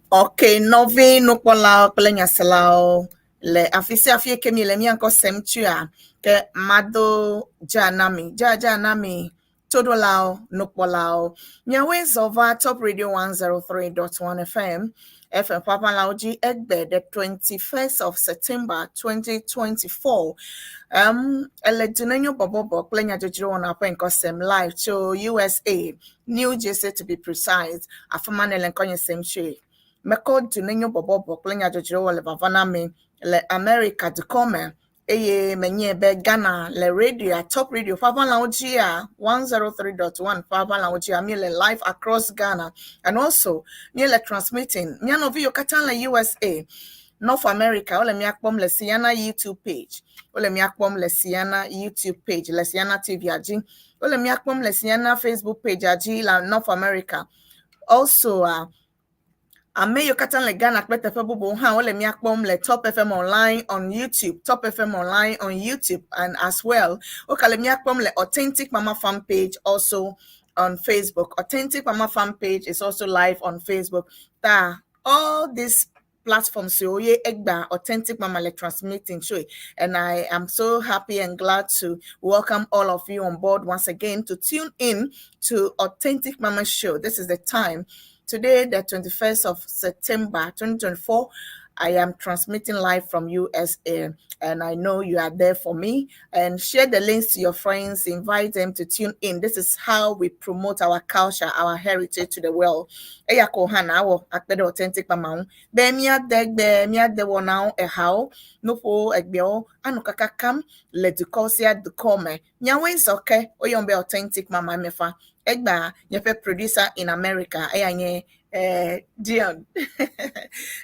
Ok, nɔvi nukpɔlawo kple nyaselawo le afi sia afi ke mi le mía ŋkɔ sem tsoa, ke mado dza na mi, dza dza na mi toɖolawo, nukpɔlawo. Miawoe zɔ va Top Radio 103.1 FM, FM ƒaƒãlawo dzi egbe the 21st of September 2024. Um, ele dunenyo bɔbɔbɔ kple nyadzɔdzro wɔna ƒe ŋkɔ sem live tso USA, New Jersey to be precise, afima nele ŋkɔnye sem tsoe. Mekɔ dunenyo bɔbɔbɔ kple nyadzɔdzro wɔ le vava na mi le America dukɔ me eye menyae be Ghana le radioa Top Radio ƒe aʋalawo dzia 103.1 ƒe aʋalawo dzia míele live across Ghana and also míele transmitting mía nɔvi yiwo katã le USA North America wole mía kpɔm le Siana YouTube page wole mía kpɔm le Siana YouTube page le Siana TV dzi wole mía kpɔm le Siana Facebook page dzi le North America also uh, Ame yiwo katã le Ghana kple teƒe bubuwo hã wole mía kpɔm le Top FM Online on YouTube, Top FM Online on YouTube and as well. Wogale mía kpɔm le Authentic Mama Fan page also on Facebook. Authentic Mama Fan page is also live on Facebook. Ta all these platforms so ye egba Authentic Mama le transmitting tsoe. And I am so happy and glad to welcome all of you on board once again to tune in to Authentic Mama Show. This is the time Today, the 21st of September 2024, I am transmitting live from USA, and I know you are there for me. And share the links to your friends, invite them to tune in. This is how we promote our culture, our heritage to the world. Eya ko hã na wɔ akpe ɖe authentic mama ŋu be míade gbe, míade wɔnawo, ehawo, nuƒowo, egbewo anɔ kaka kam le dukɔ sia dukɔ me. Miawoe zɔ ke woyɔm be authentic mama mefa. Egba nye ƒe producer in America eya nye Dion.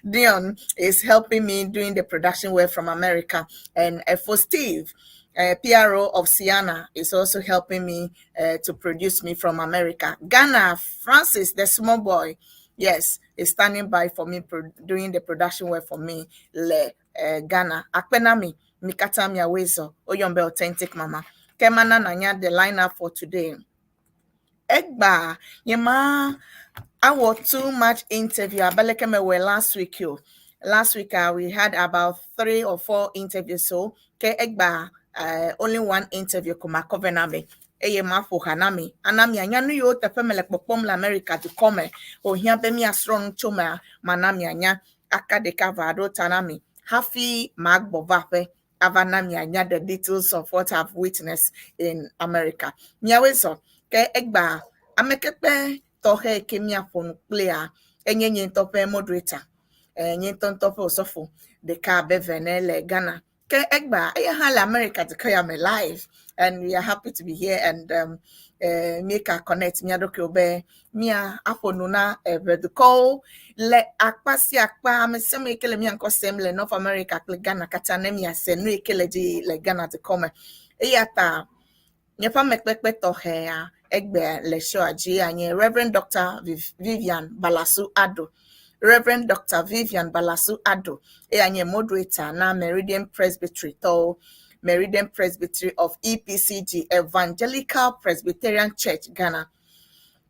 Dion is helping me doing the production work from America. And for Steve, PRO of Ceana is also helping me to produce me from America. Ghana, Francis, the small boy, yes, is standing by for me doing the production work for me. Le Ghana. Akpenami. Mi katã miawoe zɔ. Woyɔm be Authentic Mama. Ke mana nanya the lineup for today. Egba nyema awɔ too much interview abe leke mewɔe last week o. Last week we had about three or four interviews, so ke egba only one interview ko makɔ vɛ na mi eye maƒo ha na mi ana mianya nu yiwo teƒe mele kpɔkpɔm le America dukɔ me wòhiã be miasrɔ̃ nu tso mea mana mianya aka ɖeka va ɖo ta na mi hafi magbɔ va aƒe ava na mianya the details of what I've witnessed in America. Miawoe zɔ ke egba amekpekpe tɔxɛ ke miaƒo nu kplia enye nye ŋutɔ ƒe moderator nye ŋutɔ ŋutɔ ƒe osɔfo ɖeka abe vene le Ghana. Ke egba eya hã le America dukɔ ya me live, and we are happy to be here and míeka connect mía ɖokuiwo be mía aƒo nu na eʋedukɔwo le akpa sia akpa ame sia ame yi ke le mía ŋkɔ sem le North America kple Ghana katã ne miase nu yi ke le dzi le Ghana dukɔ me. Eya ta nye ƒe amekpekpe tɔxɛa egbe le showa dzi anye Reverend Dr. Vivian Balasu Ado. Reverend Dr. Vivian Balasu Ado eya nye moderator na Meridian Presbytery tɔwo, Meridian Presbytery of EPCG, Evangelical Presbyterian Church Ghana.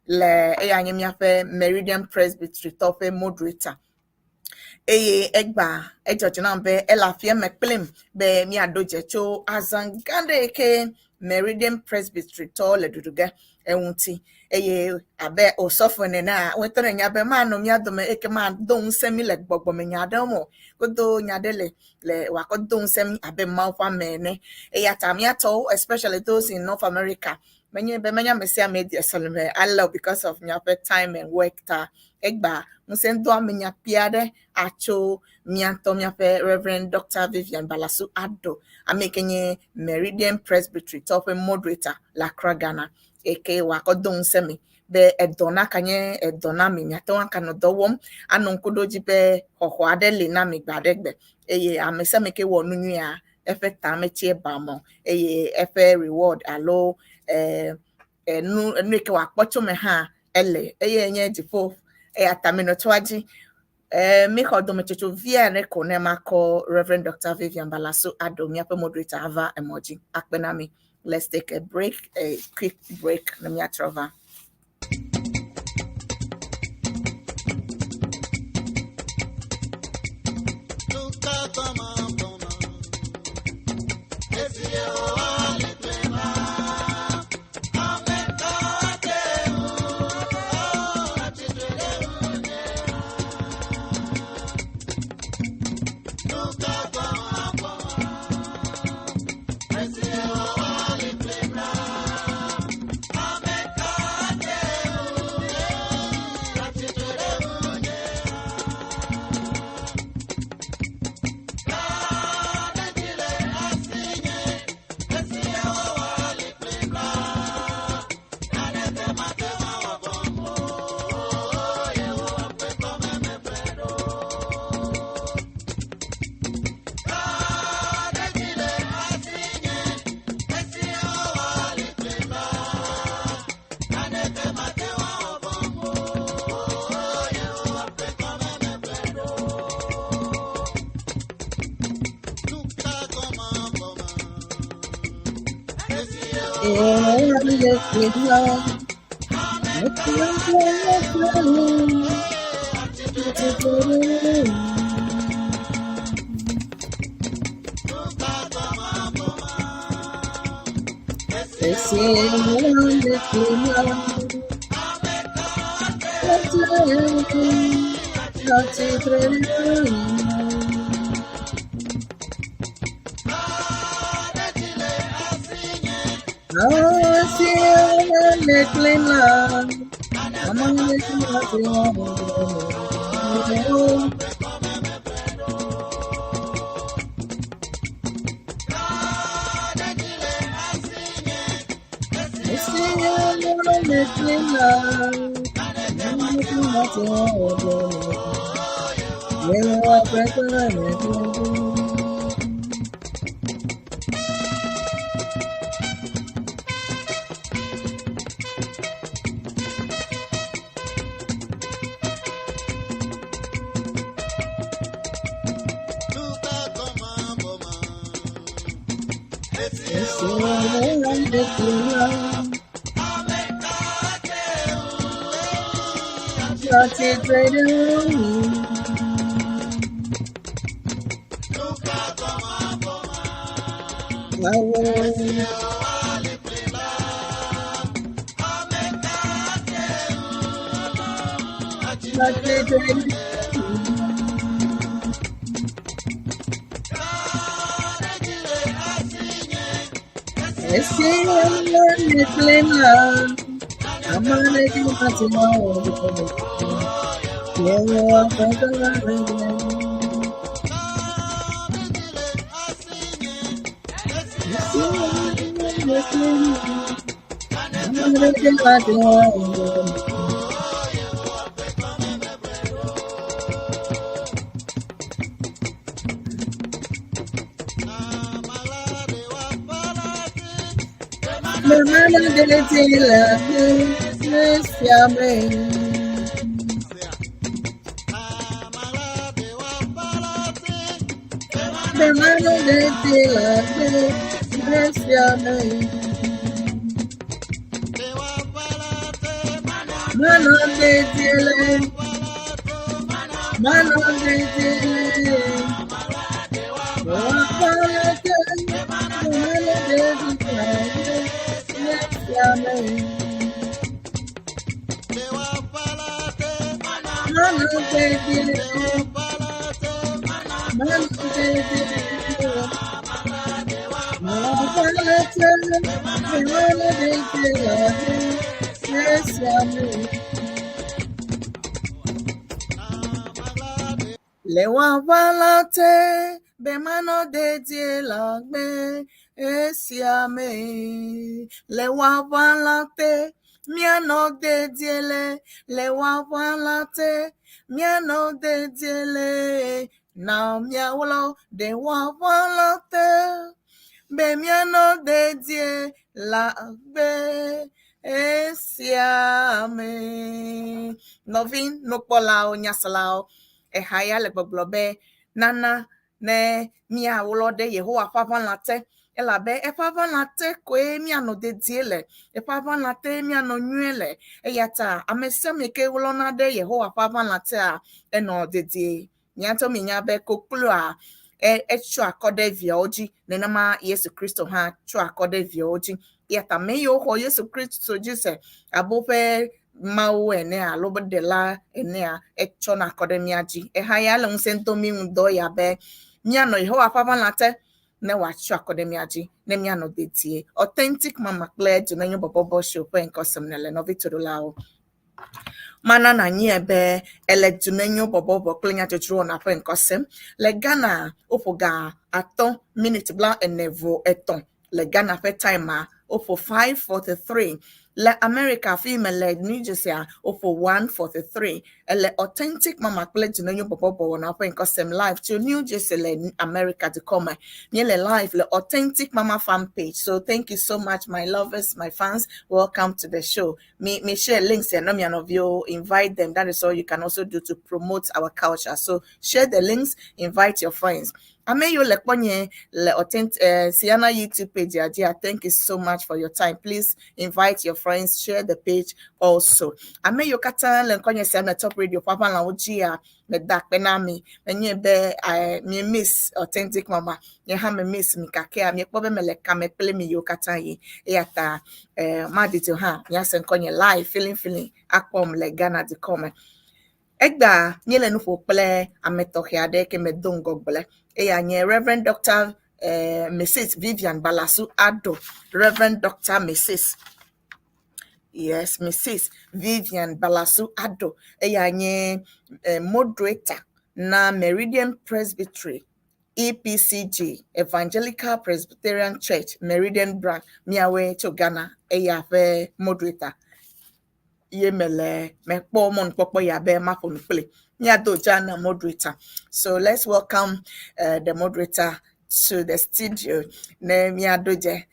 Le eya nye míaƒe Meridian Presbytery tɔ ƒe moderator. Eye egba edzɔ dzi nam be ele afia me kplim be míaɖo dze tso azã gã ɖe yi ke Meridian Presbytery tɔ le ɖuɖu ge eŋuti eye abe osɔfo nenea wotɔ ne nya be manɔ mía dome eke mado ŋusẽ mi le gbɔgbɔmenya aɖewo me o godo nya ɖe le le wòakɔ do ŋusẽ mi abe Mawu ƒe ame ene eya ta míatɔwo, especially those in North America, menye be menye ame sia ame de sɔleme ale o because of miaƒe time and work ta egba ŋusẽdoamenya kpui aɖe atso mía ŋutɔ míaƒe Reverend Dr. Vivian Balasu Ado, ame yi ke nye Meridian Presbytery tɔ ƒe moderator le Accra, Ghana, eke wòakɔ do ŋusẽ mi be edɔ naka nye edɔ na mi miate ŋu akanɔ dɔ wɔm anɔ ŋku ɖo dzi be xɔxɔ aɖe li na mi gbe aɖe gbe eye ame sia ame ke wɔ nu nyuia eƒe ta metsi eba me o eye eƒe reward alo enu enu yi ke wòakpɔ tso me hã ele eye nye dziƒo eya ta minɔ toa dzi mixɔ dometsotso vi aɖe ko ne makɔ Reverend Dr. Vivian Balasu Ado míaƒe moderator ava emɔ dzi akpe na mi. Let's take a break, a quick break ne míatrɔ va. Lewavalate bemano dedie lagbe esiame. Lewavalate miano dediele. Lewavalate miano dediele. Na miawlo dewavalate bemiano dedie lagbe esiame. Nɔvi nukpɔlawo nyaselawo eha ya le gbɔgblɔ be nana ne míawlɔ ɖe Yehowa ƒe aʋalã te elabe eƒe aʋalã te koe míanɔ dedie le, eƒe aʋalã te míanɔ nyuie le eya ta ame sia ame ke wlɔna ɖe Yehowa ƒe aʋalã tea enɔ dedie. Míatɔ minya be kokloa etsɔ akɔ ɖe viawo dzi nenema Yesu Kristo hã tsɔ akɔ ɖe viawo dzi. Eya ta ame yiwo xɔ Yesu Kristo dzi se abe woƒe Mawu ene alo be ɖela enea etsɔna akɔ ɖe mía dzi. Eha ya le ŋusẽ dom mí ŋu dɔ ya be míanɔ Yehowa ƒe aʋalã te ne wòatsɔ akɔ ɖe mía dzi ne míanɔ dedie. Authentic Mama kple Dunenyo Bɔbɔbɔ Show ƒe ŋkɔ sem nèle nɔvi toɖolawo. Mana nanyi be ele Dunenyo Bɔbɔbɔ kple Nyadzɔdzro wɔna ƒe ŋkɔ sem. Le Ghana woƒo ga 5 miniti 43 le Ghana ƒe time a woƒo 5:43. Le America afi me le New Jersey a woƒo 1:43. Ele Authentic Mama kple Dunenyo Bɔbɔbɔ wɔna ƒe ŋkɔ sem live tso New Jersey le America dukɔ me. Míele live le Authentic Mama fan page. So thank you so much, my lovers, my fans. Welcome to the show. Me share links and of you invite them. That is all you can also do to promote our culture. So share the links, invite your friends. Ame yiwo le kpɔnye le authentic Siana YouTube page ya thank you so much for your time. Please invite your friends, share the page also. Ame yiwo katã le ŋkɔnye sem le Top Radio ƒe aʋalãwo dzia meda akpe na mi. Menye be mi miss Authentic Mama, nye hã me miss mi kakea miekpɔ be mele kame kple mi yiwo katã yi. Eya ta madidi o hã miase ŋkɔnye live feeling feeling akpɔm le Ghana dukɔ me. Egba míele nu ƒo kple ame tɔxɛ aɖe ke medo ŋgɔ gblẽ. Eya nye Reverend Dr. Mrs. Vivian Balasu Ado. Reverend Dr. Mrs. Yes, Mrs. Vivian Balasu Ado. Eya nye moderator na Meridian Presbytery EPCG Evangelical Presbyterian Church Meridian Branch miawoe tso Ghana. Eya ƒe moderator ye mele mekpɔ mɔnukpɔkpɔ ya be maƒo nu kpli. Míado dza na moderator. So let's welcome the moderator to the studio. Ne míaɖo dze.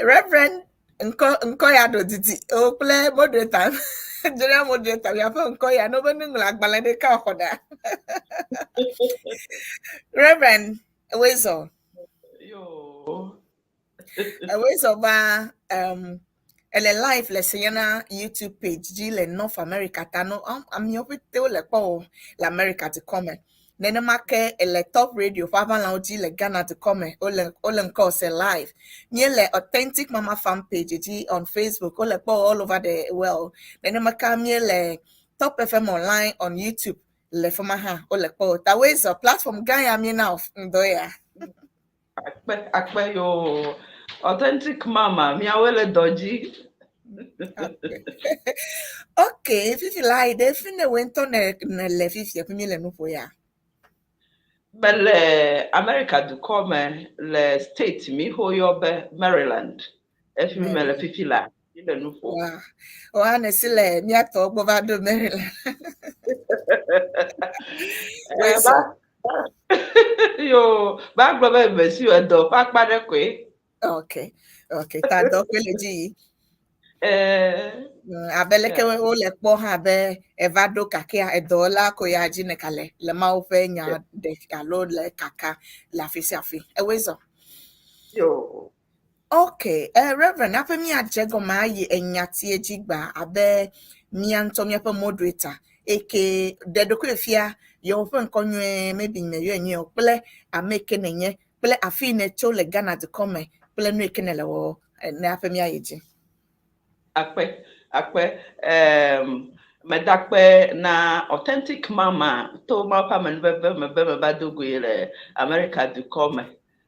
Reverend ŋkɔ ŋkɔ ya ɖo didi o kple moderator general moderator miaƒe ŋkɔ ya no be nuŋlɔ agbalẽ ɖeka xɔ ɖa. Reverend Wezo. Yo. Ewoe zɔ va ele live le Seyana YouTube page dzi le North America ta no amewo ƒete wole kpɔ o le America dukɔ me. Nenema ke ele Top Radio ƒe aʋalawo dzi le Ghana dukɔ me wole ŋkɔ se live. Míele Authentic Mama Fan page dzi on Facebook, wole kpɔ all over the world. Nenema ke míele Top FM Online on YouTube le fama hã wole kpɔ. Ta woe zɔ platform gã ya míena ŋdɔ ya. Akpe akpe yo Authentic Mama miawoe le dɔ dzi. Ok, fifi la yi ɖe fi ne woe ŋutɔ ne le fifia fi mi le nu ƒo ya. Mele America dukɔ me le state mi ho yɔ be Maryland. Efi mi mele fifi la mi le nu ƒo. Wa wa ne si le míatɔ gbɔ va ɖo Maryland. Eh, ba yo ba gblɔ be mesi edɔ ƒe akpa ɖe koe. Ok, ta dɔ koe le dzi yi. Eh, Abe leke wole kpɔ hã be eva ɖo kakea edɔ la ko ya dzi ne ka le Mawu ƒe nya ɖe alo le kaka le afi sia afi. Ewoe zɔ. Yo. Ok, Reverend, aƒe míadze gɔme ayi enyatie dzi gba abe mía ŋutɔ míaƒe moderator eke ɖe ɖokuiwò fia yewo ƒe ŋkɔ nyuie maybe meyɔe nyuie o kple ame ke nenye kple afi yi nètso le Ghana dukɔ me kple nu yi ke nele wɔwɔ ne aƒe míayi dzi. Akpe akpe medakpe na Authentic Mama to Mawu ƒe amenuveve me be meva do goe le America dukɔ me.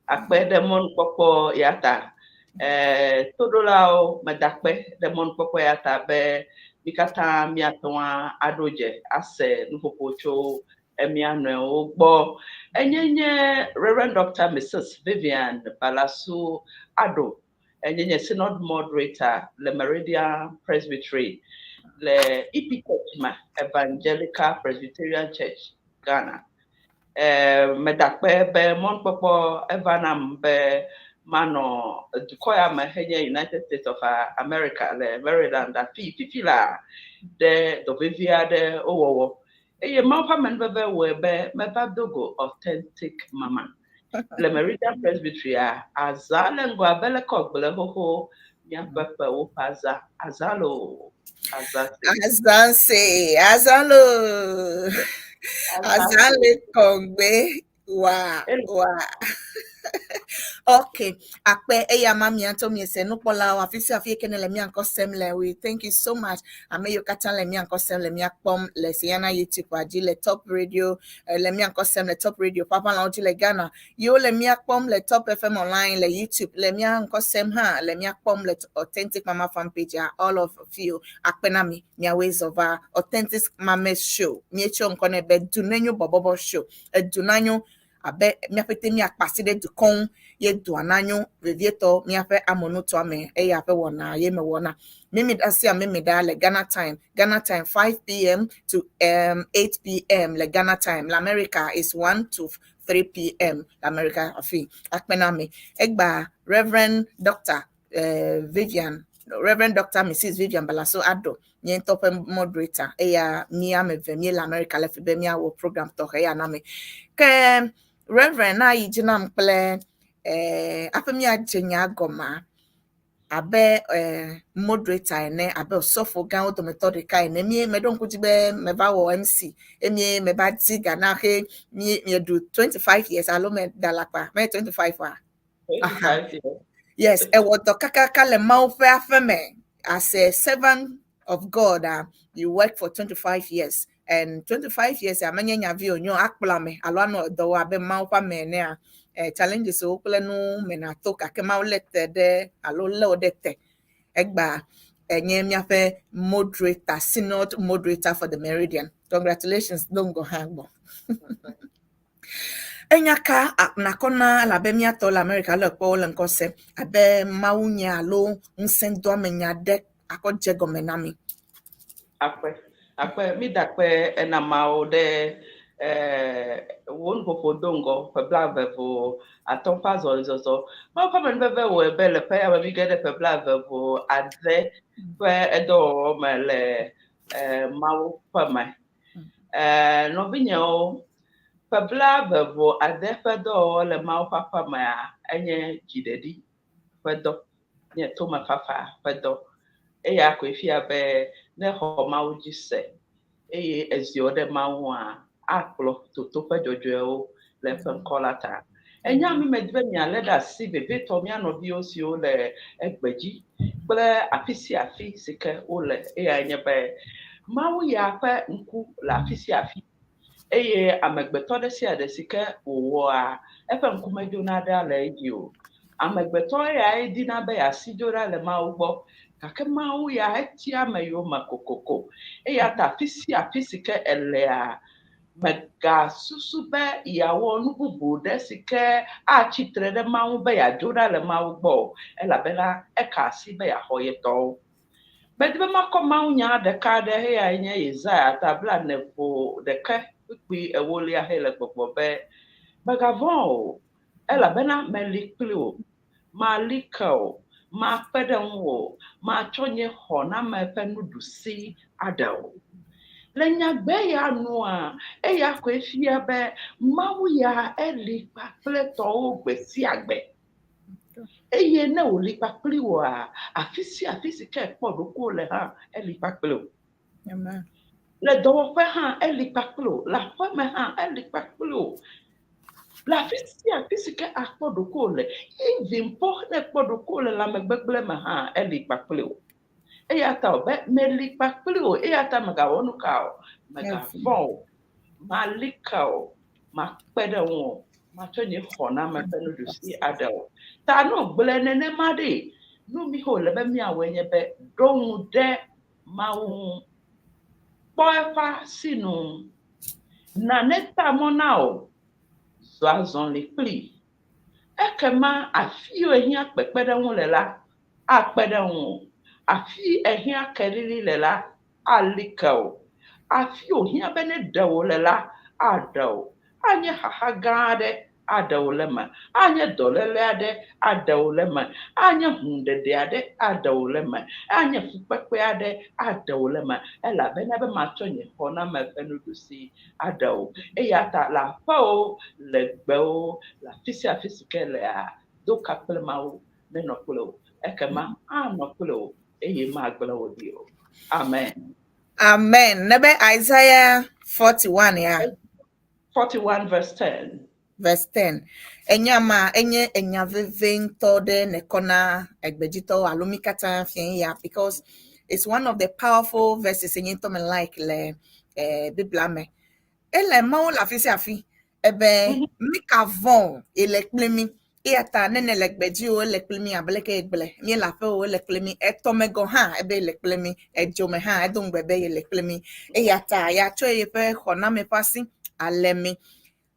Akpe ɖe mɔnukpɔkpɔ ya ta. Toɖolawo medakpe ɖe mɔnukpɔkpɔ ya ta be mi katã míate ŋu aɖo dze ase nuƒoƒo tso emia nɔewo gbɔ. Enye nye Reverend Dr. Mrs. Vivian Balasu Ado. Enye nye Synod Moderator le Meridian Presbytery le EP Church me, Evangelical Presbyterian Church, Ghana. Medakpe be mɔnukpɔkpɔ eva nam be manɔ dukɔ ya me henye United States of America le Maryland afi fifi la ɖe dɔ vevi aɖe wowɔwɔ. Eye Mawu ƒe amenuveve wɔe be meva do go Authentic Mama. Le Meridian Presbytery-a, azã le ŋgɔ abe leke wògblɔe xoxo míaƒe ƒewo ƒe azã. Azã loo. Azã se. Azã se, azã loo. Azã le kɔŋgbe wa wa. Ok, akpe eya ma mia ŋutɔ miese nukpɔlawo afi sia afi ke ne le mía ŋkɔ sem le. We thank you so much. Ame yiwo katã le mía ŋkɔ sem le mía kpɔm le Seyana YouTube dzi le Top Radio le mía ŋkɔ sem le Top Radio ƒe aʋalawo dzi le Ghana. Yiwo le mía kpɔm le Top FM Online le YouTube le mía ŋkɔ sem hã le mía kpɔm le Authentic Mama fan page. All of you akpe na mi miawoe zɔ va Authentic Mama Show. Míetsɔ ŋkɔ nɛ be Dunenyo Bɔbɔbɔ Show. Edunanyo abe míaƒete míakpa asi ɖe dukɔ ŋu ye dua nanyo vevietɔ míaƒe amenutoame eya ƒe wɔna ye mewɔna. Mími sia mími ɖa le Ghana time. Ghana time 5 p.m. to 8 p.m. le Ghana time. Le America is 1 to 3 p.m. Le America afi. Akpe na mi. Egba Reverend Dr. Vivian, Reverend Dr. Mrs. Vivian Balaso Ado nye ŋutɔ ƒe moderator eya mí ame eve míele America le fi be míawɔ program tɔxɛ ya na mi. Ke Reverend na yi dzi nam kple aƒe míadze nya gɔmea abe moderator ene abe osɔfo gãwo dometɔ ɖeka ene mí meɖo ŋku dzi be meva wɔ MC emie meva di ga na he mí mieɖu 25 years alo me da alakpa me 25 wa. 25 years. Yes, ewɔ dɔ kakaka le Mawu ƒe aƒe me as a servant of God. You work for 25 years and 25 years amenye nyavi onyo akplɔ ame alo anɔ dɔ wɔ abe Mawu ƒe ame enea challenges wo kple nu me nato gake Mawu lé te ɖe alo lé wo ɖe te. Egba enye míaƒe moderator, synod moderator for the Meridian. Congratulations, do ŋgɔ hã gbɔ. Enya ka nakɔ na elabe míatɔ le America le kpɔ wole ŋkɔ sem abe mawunya alo ŋusẽdoamenya ɖe akɔ dze gɔme na mi. Akpe akpe mi da akpe ena mawo ɖe wo nuƒoƒo do ŋgɔ ƒe 25 ƒe azɔlizɔzɔ. Mawu ƒe amenuveve wɔe be le ƒe ya me mi ge ɖe ƒe 26 ƒe edɔwɔwɔ me le Mawu ƒe me. Nɔvinyewo, ƒe 26 ƒe dɔwɔwɔ le Mawu ƒe aƒe mea enye dziɖeɖi. ƒe dɔ, nye tomefafa ƒe dɔ. Eya koe fia be ne exɔ Mawu dzi se eye eziɔ ɖe Mawu ŋua, akplɔ totoƒe dzɔdzɔewo le eƒe ŋkɔ la ta. Enya mi medi be mialé ɖe asi vevietɔ mía nɔviwo siwo le egbedzi kple afi sia afi si ke wole eyae nye be Mawu ya ƒe ŋku le afi sia afi eye amegbetɔ ɖe sia ɖe si ke wòwɔa eƒe ŋku medzona ɖa le edzi o. Amegbetɔ eyae dina be yeasi dzo ɖa le Mawu gbɔ gake Mawu ya etia ame yome kokoko. Eya ta afi sia afi si ke elea, mègasusu be yeawɔ nu bubu ɖe si ke atsi tre ɖe Mawu be yeadzo ɖa le Mawu gbɔ o elabena eka asi be yeaxɔ ye tɔwo. Medi be makɔ mawunya ɖeka aɖe eyae nye Yesaya ta 41 kpukpui ewolia hele gbɔgblɔ be, Mègavɔ̃ o, elabena meli kpli wò. Mali ke wò, makpe ɖe ŋuwò, matsɔ nye xɔname ƒe nuɖusi aɖe wò. Le nyagbe ya nua, eya koe fia be Mawu ya eli kpakple tɔwo gbe sia gbe. Eye ne wòli kpakpli wòa, afi sia afi si ke èkpɔ ɖokuiwò le hã, eli kpakpli wò. Le dɔwɔƒe hã, eli kpakpli wò. Le aƒeme hã, eli kpakpli wò. Le afi sia afi si ke akpɔ ɖokuiwò le, even po ne èkpɔ ɖokuiwò le lãmegbegblẽ me hã, eli kpakpli wò. Eya ta wòbe, meli kpakpli wò, eya ta mègawɔ nu ka o, mègavɔ̃ o, mali ke wò, makpe ɖe ŋuwò, matsɔ nye xɔname ƒe nuɖusi aɖe wò. Ta ne wògblɔe nenema ɖe, nu mi wòle be míawɔe nye be ɖo ŋu ɖe Mawu ŋu, kpɔ eƒe asinu, na neta mɔ na wò, zɔ azɔli kplii. Ekema afi yi ehiã kpekpeɖeŋu le la, akpe ɖe ŋuwò. Afi ehiã kelili le la, ali ke wò. Afi wòhiã be neɖe wò le la, aɖe wò. Anye xaxa gã aɖe aɖe wò le eme, anye dɔléle aɖe aɖe wò le eme, anye hũɖeɖe aɖe aɖe wò le eme, anye fukpekpe aɖe aɖe wò le eme elabena be matsɔ nye xɔname ƒe nuɖusi aɖe wò. Eya ta le aƒewò, le gbewo, le afi sia afi si ke lea, do ka kple Mawu nenɔ kple wò. Ekema anɔ kple wò eye magblẽ wò ɖi o. Amen. Amen. Nebe Isaiah 41 ya. 41 verse 10. Verse 10. Enya ma enye enya veve ŋutɔ ɖe nekɔ na egbedzitɔwo alo mí katã fia ya because it's one of the powerful verses enye ŋutɔ me like le Biblia me. Ele Mawu le afi sia afi ebe mí ka vɔ̃ o, ele kpli mí. Eya ta ne nele gbedzi o, ele kpli mí abe leke egblɔe. Míele aƒe o, ele kpli mí. Etɔme gɔ̃ hã ebe ele kpli mí. Edzome hã edo ŋugbe be yele kpli mí. Eya ta yeatsɔ yeƒe xɔname ƒe asi alé mí.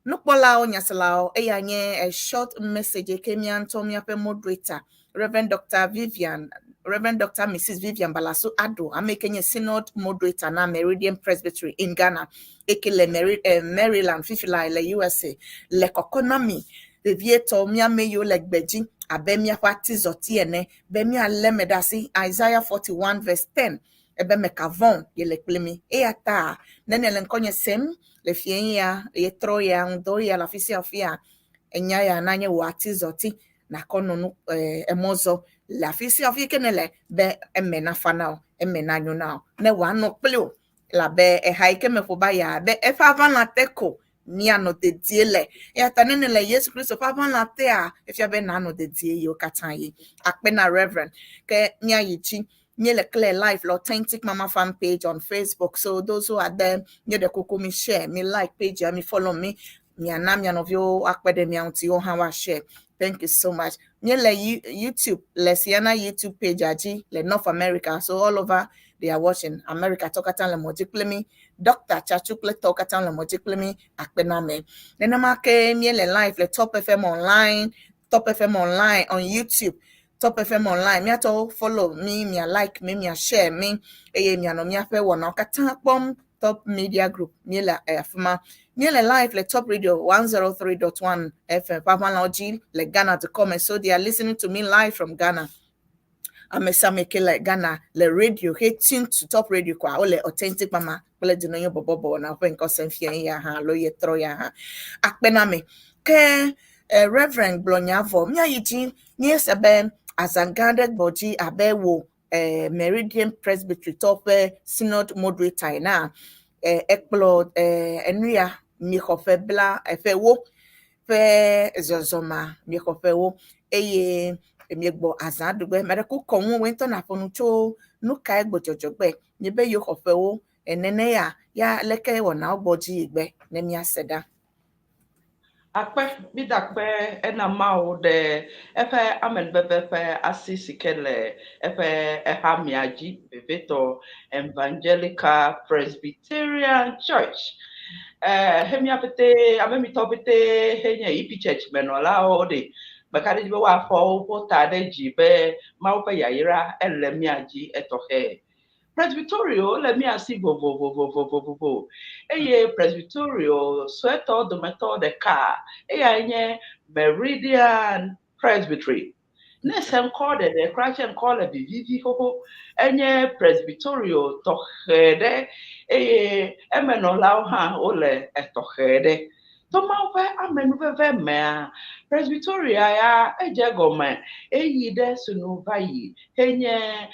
Nukpɔlawo, nyaselawo, eya nye a short message ke mía ŋutɔ míaƒe moderator, Reverend Dr. Vivian, Reverend Dr. Mrs. Vivian Balasu Ado, ame ke nye Synod moderator na Meridian Presbytery in Ghana, eke le Maryland, fifi la le USA, le kɔkɔ na mi, vevietɔ míame yiwo le gbedzi abe míaƒe atizɔti ene, be míalé me ɖe asi. Isaiah 41 verse 10, ebe meka vɔ̃ ye le kpli mi. Eya ta ne nele ŋkɔnye sem le fie ya, yetrɔ ya, ŋdɔ ya le afi sia afia, enya ya nanye wò atizɔti nakɔ nɔ nu emɔ zɔ le afi sia afi ke nele be eme nafa na wò, eme nanyo na wò, ne wòanɔ kpli wò elabe eha yi ke meƒo va yia be eƒe aʋalã te ko míanɔ dedie le. Eya ta ne nele Yesu Kristo ƒe aʋalã tea, efia be nanɔ dedie yiwo katã yi. Akpe na Reverend ke míayi dzi. Míele clear live le Authentic Mama fan page on Facebook. So those who are there, nye ɖe kuku mi share, mi like page ya, mi follow mi. Miana mia nɔviwo akpe ɖe mia ŋuti wo hã woa share. Thank you so much. Míele YouTube, le Sienna YouTube page dzi le North America. So all over they are watching. America tɔ katã le mɔ dzi kple mi. Dr. Chachu kple tɔwo katã le mɔ dzi kple mi. Akpe na ame. Nenema ke míele live le Top FM online, Top FM online on YouTube. Top FM online. Míatɔwo follow mi, mia like mi, mia share mi eye mianɔ míaƒe wɔnawo katã kpɔm. Top Media Group míele afi ma. Míele live le Top Radio 103.1 FM ƒe aʋalãwo dzi le Ghana dukɔ me. So they are listening to me live from Ghana. Ame sia ame ke le Ghana le radio he tune to Top Radio koa wole Authentic Mama kple Dzinɔnyo bɔbɔbɔ wɔna ƒe ŋkɔ sem fia ya hã alo yetrɔ ya hã. Akpe na ame. Ke Reverend gblɔ nya vɔ. Míayi dzi míese be Azã gã aɖe gbɔ dzi abe wò Meridian Presbytery tɔ ƒe synod moderator ena, ekplɔ enu ya miexɔ ƒe bla ƒe wo ƒe zɔzɔma miexɔ ƒe wo eye miegbɔ azã ɖugbe. Ame ɖe ku kɔ ŋu wò ŋutɔ nàƒo nu tso nu kae gbɔ dzɔdzɔ gbe miebe yewo xɔ ƒe wo nene ya ya leke wɔnawo gbɔ dzi yi gbe ne míase ɖa. Akpe mida akpe ena Mawu ɖe eƒe amenuveve ƒe asi si ke le eƒe ehamea dzi vevietɔ Evangelical Presbyterian Church. He mía pete amemitɔ pete henye EP Church menɔlawo ɖe. Meka ɖe edzi be woafɔ woƒe ta ɖe dzi be Mawu ƒe yayra ele mía dzi etɔxɛ. Presbyterio le mía si vovovovovovovo eye Presbyterio suetɔ dometɔ ɖeka eyae nye Meridian Presbytery. Ne se ŋkɔ ɖeɖe kura tse ŋkɔ le vivivi xoxo enye Presbyterio tɔxɛ ɖe eye emenɔlawo hã wole etɔxɛ ɖe. To Mawu ƒe amenuveve mea, Presbyteria ya edze gɔme eyi ɖe sunu va yi henye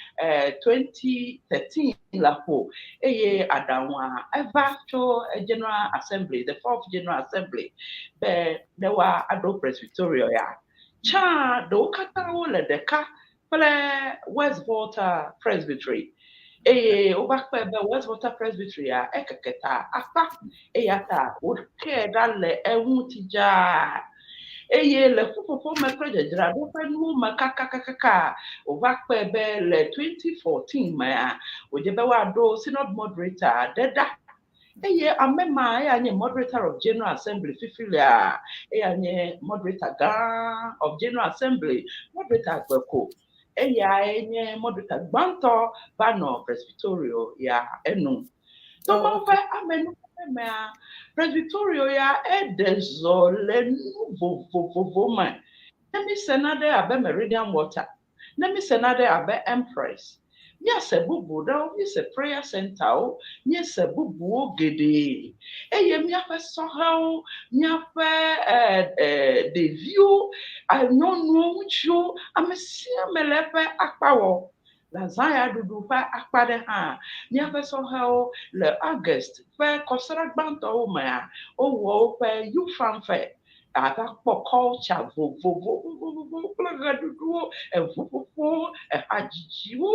2013 le ƒo eye aɖaŋua eva tso General Assembly, the fourth General Assembly be ne woaɖo Presbyteria ya. Tsã ɖewo katã wole ɖeka kple West Volta Presbytery eye wova kpɔe be West Volta Presbytery ya ekeke ta akpa eya ta wokee ɖa le eŋuti dzaa eye le ƒuƒoƒo me kple dzadzraɖo ƒe nuwo me kakakakaka wòva kpɔe be le 2014 mea wòdze be woaɖo synod moderator aɖe ɖa eye ame ma eya nye moderator of General Assembly fifi lea eya nye moderator gã of General Assembly moderator Agbeko eyae nye moderator gbãtɔ va nɔ Presbyterio ya enu. To Mawu ƒe amenuveve mea Presbyterio ya eɖe zɔ le nu vovovovo me. Ne mi se nane abe Meridian Water, ne mi se nane abe Empress, míase bubu ɖewo, míese prayer centerwo, míese bubuwo geɖe eye míaƒe sɔhɛwo, míaƒe ɖeviwo, nyɔnuwo, ŋutsuwo, ame sia ame le eƒe akpa wɔ. Le azã ya ɖuɖu ƒe akpa ɖe hã, míaƒe sɔhɛwo le August ƒe kɔsiɖa gbãtɔwo mea, wowɔ woƒe youth fanfare ava kpɔ culture vovovovovovowo kple ɣeɖuɖuwo, eʋuƒoƒowo, ehadzidziwo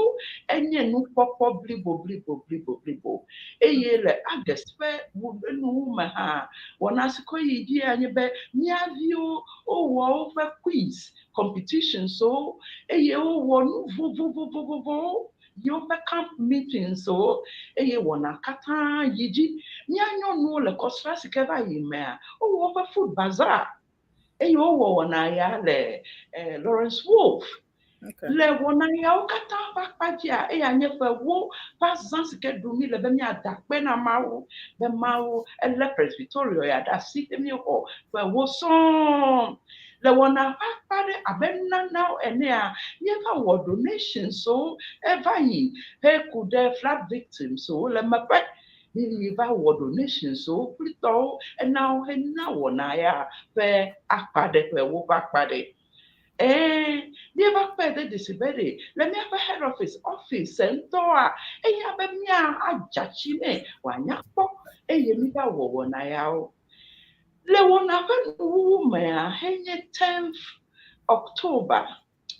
enye nukpɔkpɔ blibo blibo blibo blibo eye le August ƒe nuwu me hã wɔna si kɔ yi dzi nye be mía viwo wowɔ woƒe quiz competitions wo eye wowɔ nu vovovovovowo yi woƒe camp meetings wo eye wɔna katã yi dzi. Mía nyɔnuwo le kɔsiɖa si ke va yi mea wowɔ woƒe food bazaar eye wowɔ wɔna ya le Lawrence Wolf. Le wɔna yawo katã ƒe akpa dzia eya nye ƒe wo ƒe azã si ke ɖum mi le be míada akpe na Mawu be Mawu elé Presbyterio ya ɖe asi ke míexɔ ƒe wo sɔŋ. Le wɔna ƒe akpa ɖe abe nunanawo enea míeva wɔ donations wo eva yi heku ɖe flood victims wo le meƒe. Mi va wɔ donations wo kplitɔwo ena wo hena wɔna ya ƒe akpa ɖe ƒe woƒe akpa ɖe. Míeva kpɔe de dzesi be ɖe le míaƒe head office office ŋutɔa eya be mía adzatsi nɛ wòanya kpɔ eye míva wɔ wɔna yawo. Le wɔna ƒe nuwuwu mea henye 10th October,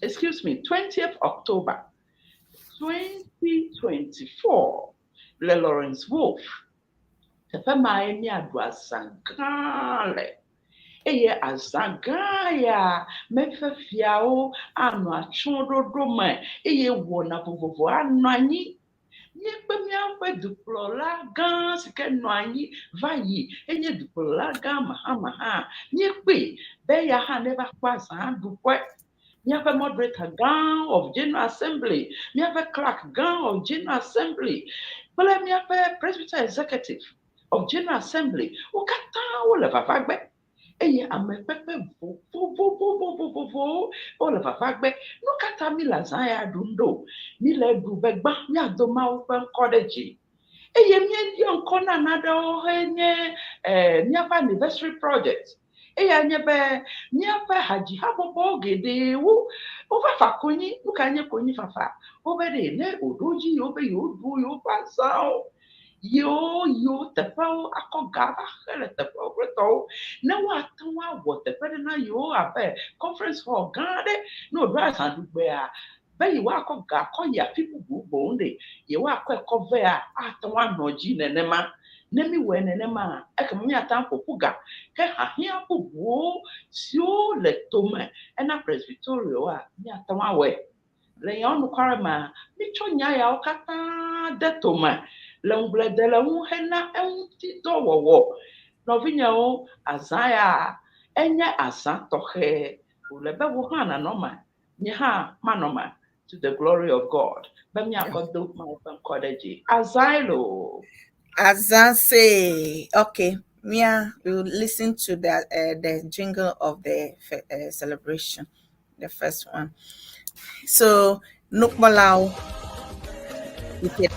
excuse me, 20th October 2024 le Lawrence Wolf. Teƒe mae míaɖu azã gã le eye azã gã ya meƒe fiawo anɔ atsyɔ̃ɖoɖo me eye wɔna vovovo anɔ anyi. Míekpe míaƒe dukplɔla gã si ke nɔ anyi va yi enye dukplɔla gã Mahama hã míekpee be eya hã neva kpɔ azã ɖuƒe. Míaƒe moderator gã of General Assembly, míaƒe clerk gã of General Assembly kple míaƒe Presbyter Executive of General Assembly wo katã wole vavagbe eye ame kpekpe vovovovovovovowo wole vavagbe. Nu ka ta mi le azã ya ɖum ɖo? Mi le ɖu be gbã míado Mawu ƒe ŋkɔ ɖe dzi eye míeyɔ ŋkɔ na nanewo henye míaƒe anniversary project. Eya nye be míaƒe hadzihabɔbɔwo geɖewo Wova fa konyi. Nu ka nye konyifafa? Wobe ɖe ne wòɖo dzi yewo be yewoɖu yewoƒe azãwo, yewo yewo teƒewo akɔ ga va xe le teƒewo kple tɔwo ne woate ŋu awɔ teƒe ɖe na yewo abe conference hall gã aɖe ne wòɖo azãɖugbea be yewoakɔ ga kɔ yi afi bubu boŋ ɖe yewoakɔe kɔ vea ate ŋu anɔ dzi nenema. Ne mi wɔe nenema, ekema míate ŋu aƒo ƒu ga ke hiahiã bubuwo siwo le tome ena presbyterioa míate ŋu awɔe. Le nyawo nukware mea, mitsɔ nya yawo katã de tome le ŋugblede le ŋu hena eŋuti dɔwɔwɔ. Nɔvinyewo, azã ya enye azã tɔxɛ. Wòle be wò hã nànɔ eme, nye hã manɔ eme to the glory of God be míakɔ do Mawu ƒe ŋkɔ ɖe dzi. Azãe loo. Azã se. Okay. Mia, we will listen to the jingle of the celebration, the first one. So, nukpɔlawo. Okay.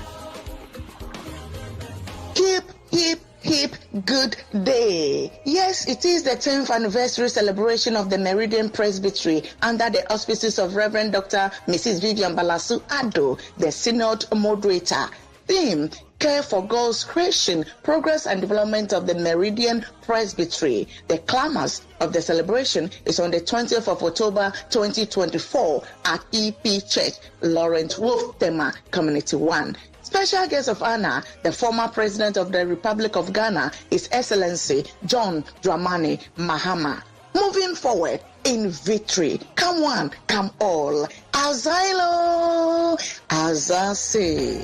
Hip, hip, hip, good day. Yes, it is the 10th anniversary celebration of the Meridian Presbytery under the auspices of Reverend Dr. Mrs. Vivian Balasu Ado, the Synod Moderator. Theme: Care for God's creation, progress and development of the Meridian Presbytery. The climax of the celebration is on the 20th of October 2024 at EP Church, Lawrence Wolf Tema, Community 1. Special guest of honor, the former president of the Republic of Ghana, His Excellency John Dramani Mahama. Moving forward in victory. Come one, come all. Azilo, Azase.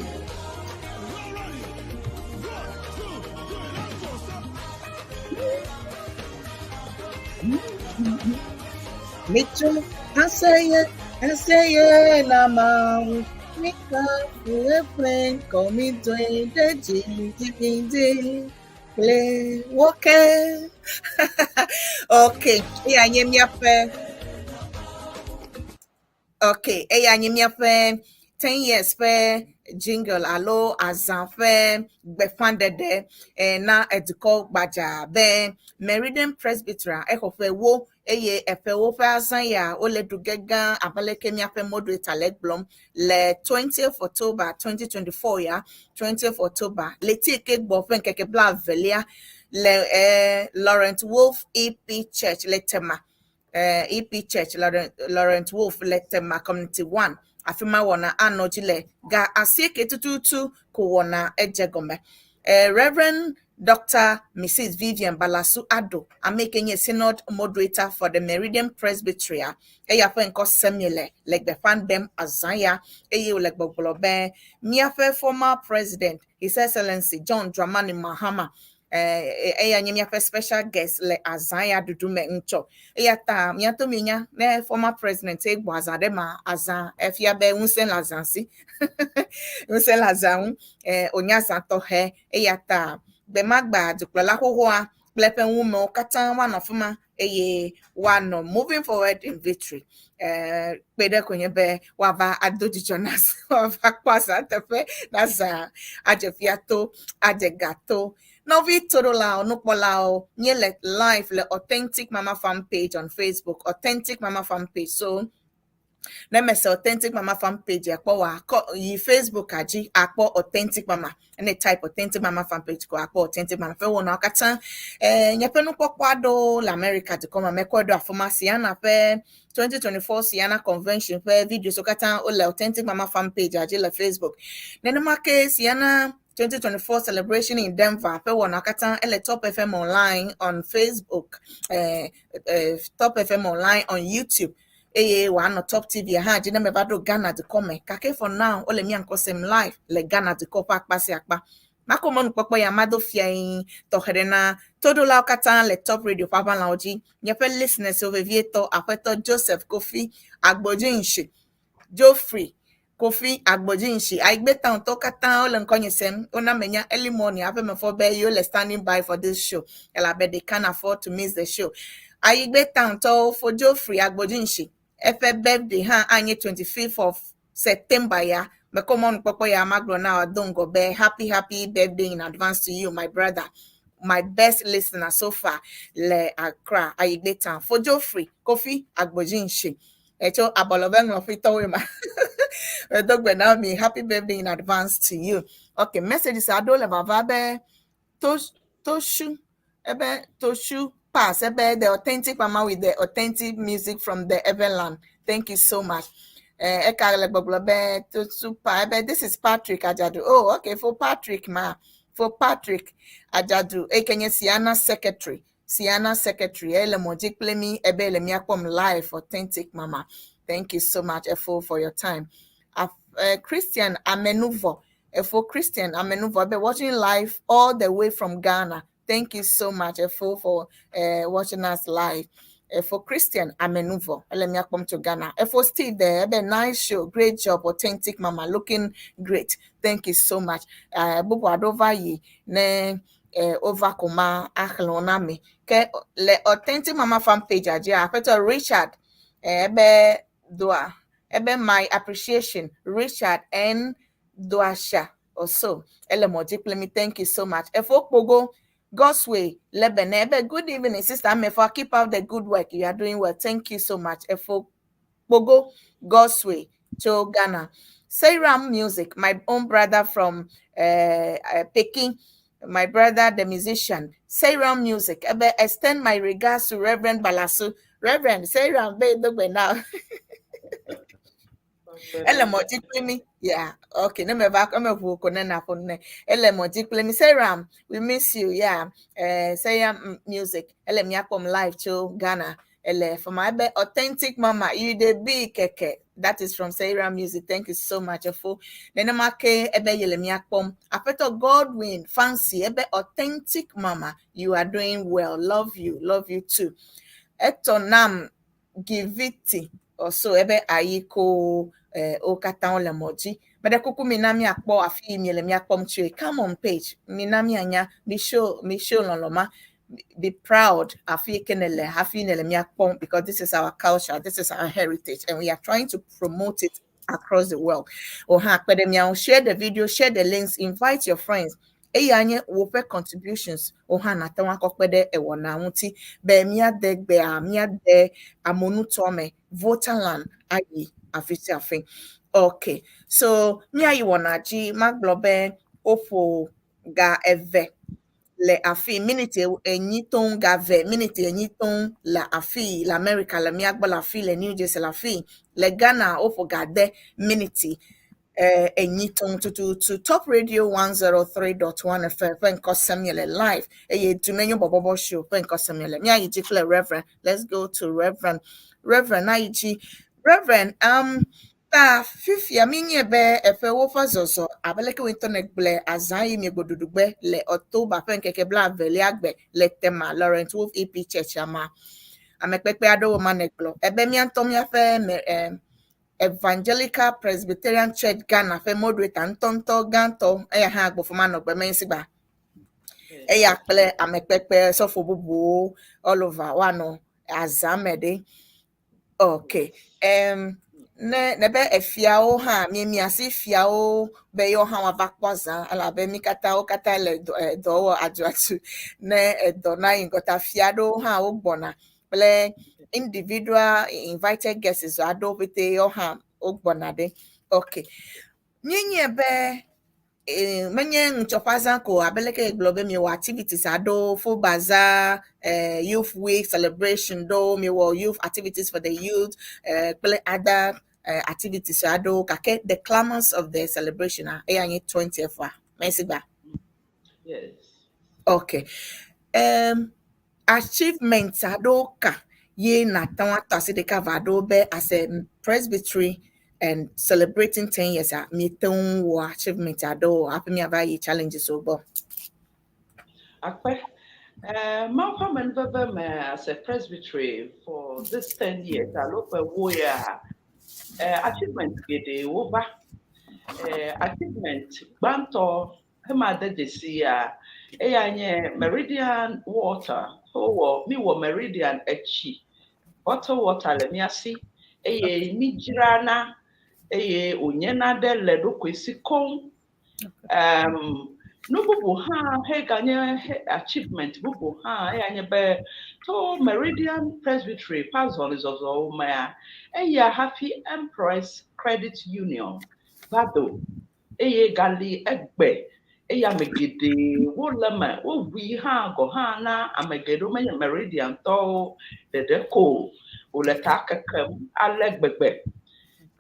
Mitsu, aseye, aseye na mawu. Mika, fuefle, komitwe, deji, jibindi, kple woke. Okay, eya nye míaƒe okay, eya nye míaƒe 10 years ƒe jingle alo azã ƒe gbeƒãɖeɖe na edukɔ gbadza be Meridian Presbytery exɔ ƒe 40 eye eƒewo ƒe azã ya wole ɖu ge gã abe aleke míaƒe moderator le gblɔm le 20th October 2024 ya, 20th October ɣleti ke gbɔ ƒe ŋkeke 22 le Lawrence Wolf EP Church le Tema, EP Church Lawrence Wolf le Tema Community 1. Afi ma wɔna anɔ dzi le ga 8 tututu ko wɔna edze gɔme. Reverend Dr. Mrs. Vivian Balasu Ado, ame ke nye Synod Moderator for the Meridian Presbytery, eya ƒe ŋkɔ semi le gbeƒã ɖem azã ya eye wòle gbɔgblɔ be míaƒe former president, His Excellency John Dramani Mahama, eya nye míaƒe special guest le azã ya ɖuɖu me ŋutsɔ. Eya ta míato mienya ne former president ye gbɔ azã ɖe ma azã efia be ŋusẽ le azã si, ŋusẽ le azã ŋu, wònye azã tɔxɛ. Eya ta gbemagba dukplɔla xoxoa kple eƒe ŋumewo katã woanɔ afi ma eye woanɔ moving forward in victory. Kpe ɖe ko nye be woava ado dzidzɔ na woava kpɔ azã teƒe na azã adze fia to adze ga to. Nɔvi toɖolawo, nukpɔlawo, míele live le Authentic Mama Fan page on Facebook, Authentic Mama Fan page. So ne mese Authentic Mama Fan page akpɔ wa kɔ yi Facebook adzi akpɔ Authentic Mama. Ne type Authentic Mama Fan page ko akpɔ Authentic Mama ƒe wɔnawo katã. Nye ƒe nukpɔkpɔ aɖewo le America dukɔ me mekɔe ɖo afi ma Siana ƒe 2024 Siana Convention ƒe videos wo katã wole Authentic Mama Fan page adzi le Facebook. Nenema ke Siana 2024 celebration in Denver ƒe wɔna katã ele Top FM Online on Facebook, Top FM Online on YouTube eye wòanɔ Top TV hã dzi ne meva ɖo Ghana dukɔ me. Gake for now wole mía ŋkɔ sem live le Ghana dukɔ ƒe akpa sia akpa. Mako mɔnukpɔkpɔ ya mado fia yi tɔxɛ ɖe na toɖolawo katã le Top Radio ƒe aʋalawo dzi. Míaƒe listeners wo vevietɔ aƒetɔ Joseph Kofi Agbodzinshi, Geoffrey Kofi Agbodzinshi, Aigbe Town tɔwo katã wole ŋkɔnye sem. Wona menya early morning aƒe mefɔ be yewo le standing by for this show elabe they can't afford to miss the show. Aigbe Town tɔwo fo Geoffrey Agbodzinshi eƒe birthday hã anye 25th of September ya. Mekɔ mɔnukpɔkpɔ ya magblɔ na wò do ŋgɔ be happy, happy birthday in advance to you, my brother, my best listener so far le Accra, Ayigbe Town. Fo Geoffrey Kofi Agbodzinshi. Etso abɔlɔ be ŋlɔƒitɔwoe ma. Medo gbe na mi. Happy birthday in advance to you. Okay, messages aɖewo le vava be Toshu, ebe Toshu Pass, ebe the authentic mama with the authentic music from the Everland. Thank you so much. Eka le gbɔgblɔ be Toshu Pa, ebe this is Patrick Ajadu. Oh, okay, for Patrick ma. For Patrick Ajadu, eke nye Siana secretary. Siana secretary, ele mɔdzi kple mi, ebe le míakpɔm live, authentic mama. Thank you so much, Efo, for your time. Christian Amenuvo, Efo Christian Amenuvo, I've been watching live all the way from Ghana. Thank you so much, Efo, for watching us live. For Christian Amenuvo, let me come to Ghana. Efo Steve there, ebe nice show, great job, authentic mama, looking great. Thank you so much. Bubu adova yi ne over koma axlẽ na mi. Ke le authentic mama fan page adzi, aƒetɔ Richard ebe doa ebe my appreciation Richard N Doasha also. Ele mɔdzi kple mi. Thank you so much. Efo Kpogo God's way Lebene ebe good evening, sister Amefa. Keep up the good work. You are doing well. Thank you so much. Efo Kpogo God's way to Ghana. Seiram Music, my own brother from Peking, my brother, the musician, Seiram Music. Ebe extend my regards to Reverend Balasu. Reverend Seiram, be dogbe now. Ele mɔdzi kple mi. Yeah, okay. Ne me va eme ʋu ko ne na ƒo ne. Ele mɔdzi kple mi. Seiram, we miss you. Yeah. Seiram Music. Ele miakpɔm live tso Ghana. Ele for my ebe authentic mama, you dey be keke. That is from Seiram Music. Thank you so much. Efo. Nenema ke ebe yele miakpɔm. Aƒetɔ Godwin Fancy ebe authentic mama, you are doing well. Love you. Love you too. Eto nam Giviti also ebe ayiko wo katã wole mɔ dzi. Meɖe kuku mi na miakpɔ afi yi miele miakpɔm tsoe. Come on page. Mi na mianya. Mi show lɔlɔ ma. Be proud afi yi ke nele hafi nele miakpɔm because this is our culture, this is our heritage, and we are trying to promote it across the world. Oha akpe ɖe mia ŋu. Share the video, share the links, invite your friends. Eya nye woƒe contributions wohã nate ŋu akɔ kpe ɖe ewɔna ŋuti be míade gbea míade amonutɔme Votaland ayi afi sia afi. Okay, so míayi wɔna dzi magblɔ be woƒo ga 2 le afi miniti 4 toŋ ga 2 miniti 4 toŋ le afi le America le míagbɔ le afi le New Jersey le afi le Ghana woƒo ga 6 miniti 4 toŋ tututu. Top Radio 103.1 FM ƒe ŋkɔ sem le live eye Dumenyo Bɔbɔbɔ show ƒe ŋkɔ sem le. Míayi dzi kple Reverend. Let's go to Reverend. Reverend ayi dzi. Reverend, ta fifia mi nye be eƒe woƒe zɔzɔ abe leke wo ŋutɔ nègblɔe azã yi miegbo ɖuɖugbe le October ƒe ŋkeke 22a gbe le Tema Lawrence Wolf EP Church ama amekpekpe aɖewo ma nègblɔ ebe mía ŋutɔ míaƒe me Evangelical Presbyterian Church Ghana ƒe moderator ŋutɔŋutɔ gãtɔ eya hã gbɔ fama nɔ gbe me sigba eya kple amekpekpe sɔfo bubuwo all over woanɔ azã me ɖe. Okay, ne nebe efiawo hã miemia asi fiawo be yewo hã woava kpɔ azã elabe mi katã wo katã le dɔ dɔ wɔ aduadu ne edɔ na yi ŋgɔ ta fia aɖewo hã wogbɔna kple individual invited guests aɖewo ƒete yewo hã wogbɔna ɖe. Okay, míenye be menye ŋutsɔƒe azã ko abe leke gblɔ be miewɔ activities aɖewo full bazaar, youth week celebration ɖewo miewɔ youth activities for the youth kple other activities aɖewo gake the climax of the celebration a eya nye 20th a mɛsigba. Yes. Okay, achievements aɖewo ka ye nate ŋu atɔ asi ɖeka va ɖo be as a presbytery and celebrating 10 years a miete ŋu wɔ achievement aɖewo hafi miava yi challenges wo gbɔ? Akpe. Mawu ƒe amenuveve me as a presbytery for this 10 years alo ƒe wo ya achievement geɖewo va. Achievement gbãtɔ hema de dzesi ya eya nye Meridian Water. Wowɔ mi wɔ Meridian etsi bottle water le mía si eye mi dzrana eye wònyena ɖe le ɖokui si koŋ. Um, Nu bubu hã heganye achievement bubu hã eya nye be to Meridian Presbytery ƒe azɔlizɔzɔwo mea, eya hafi Empress Credit Union va do eye gali egbe eye ame geɖe wole eme. Woʋui hã gɔ hã na ame geɖewo menye Meridian tɔwo ɖeɖe ko wòle ta kekem ale gbegbe.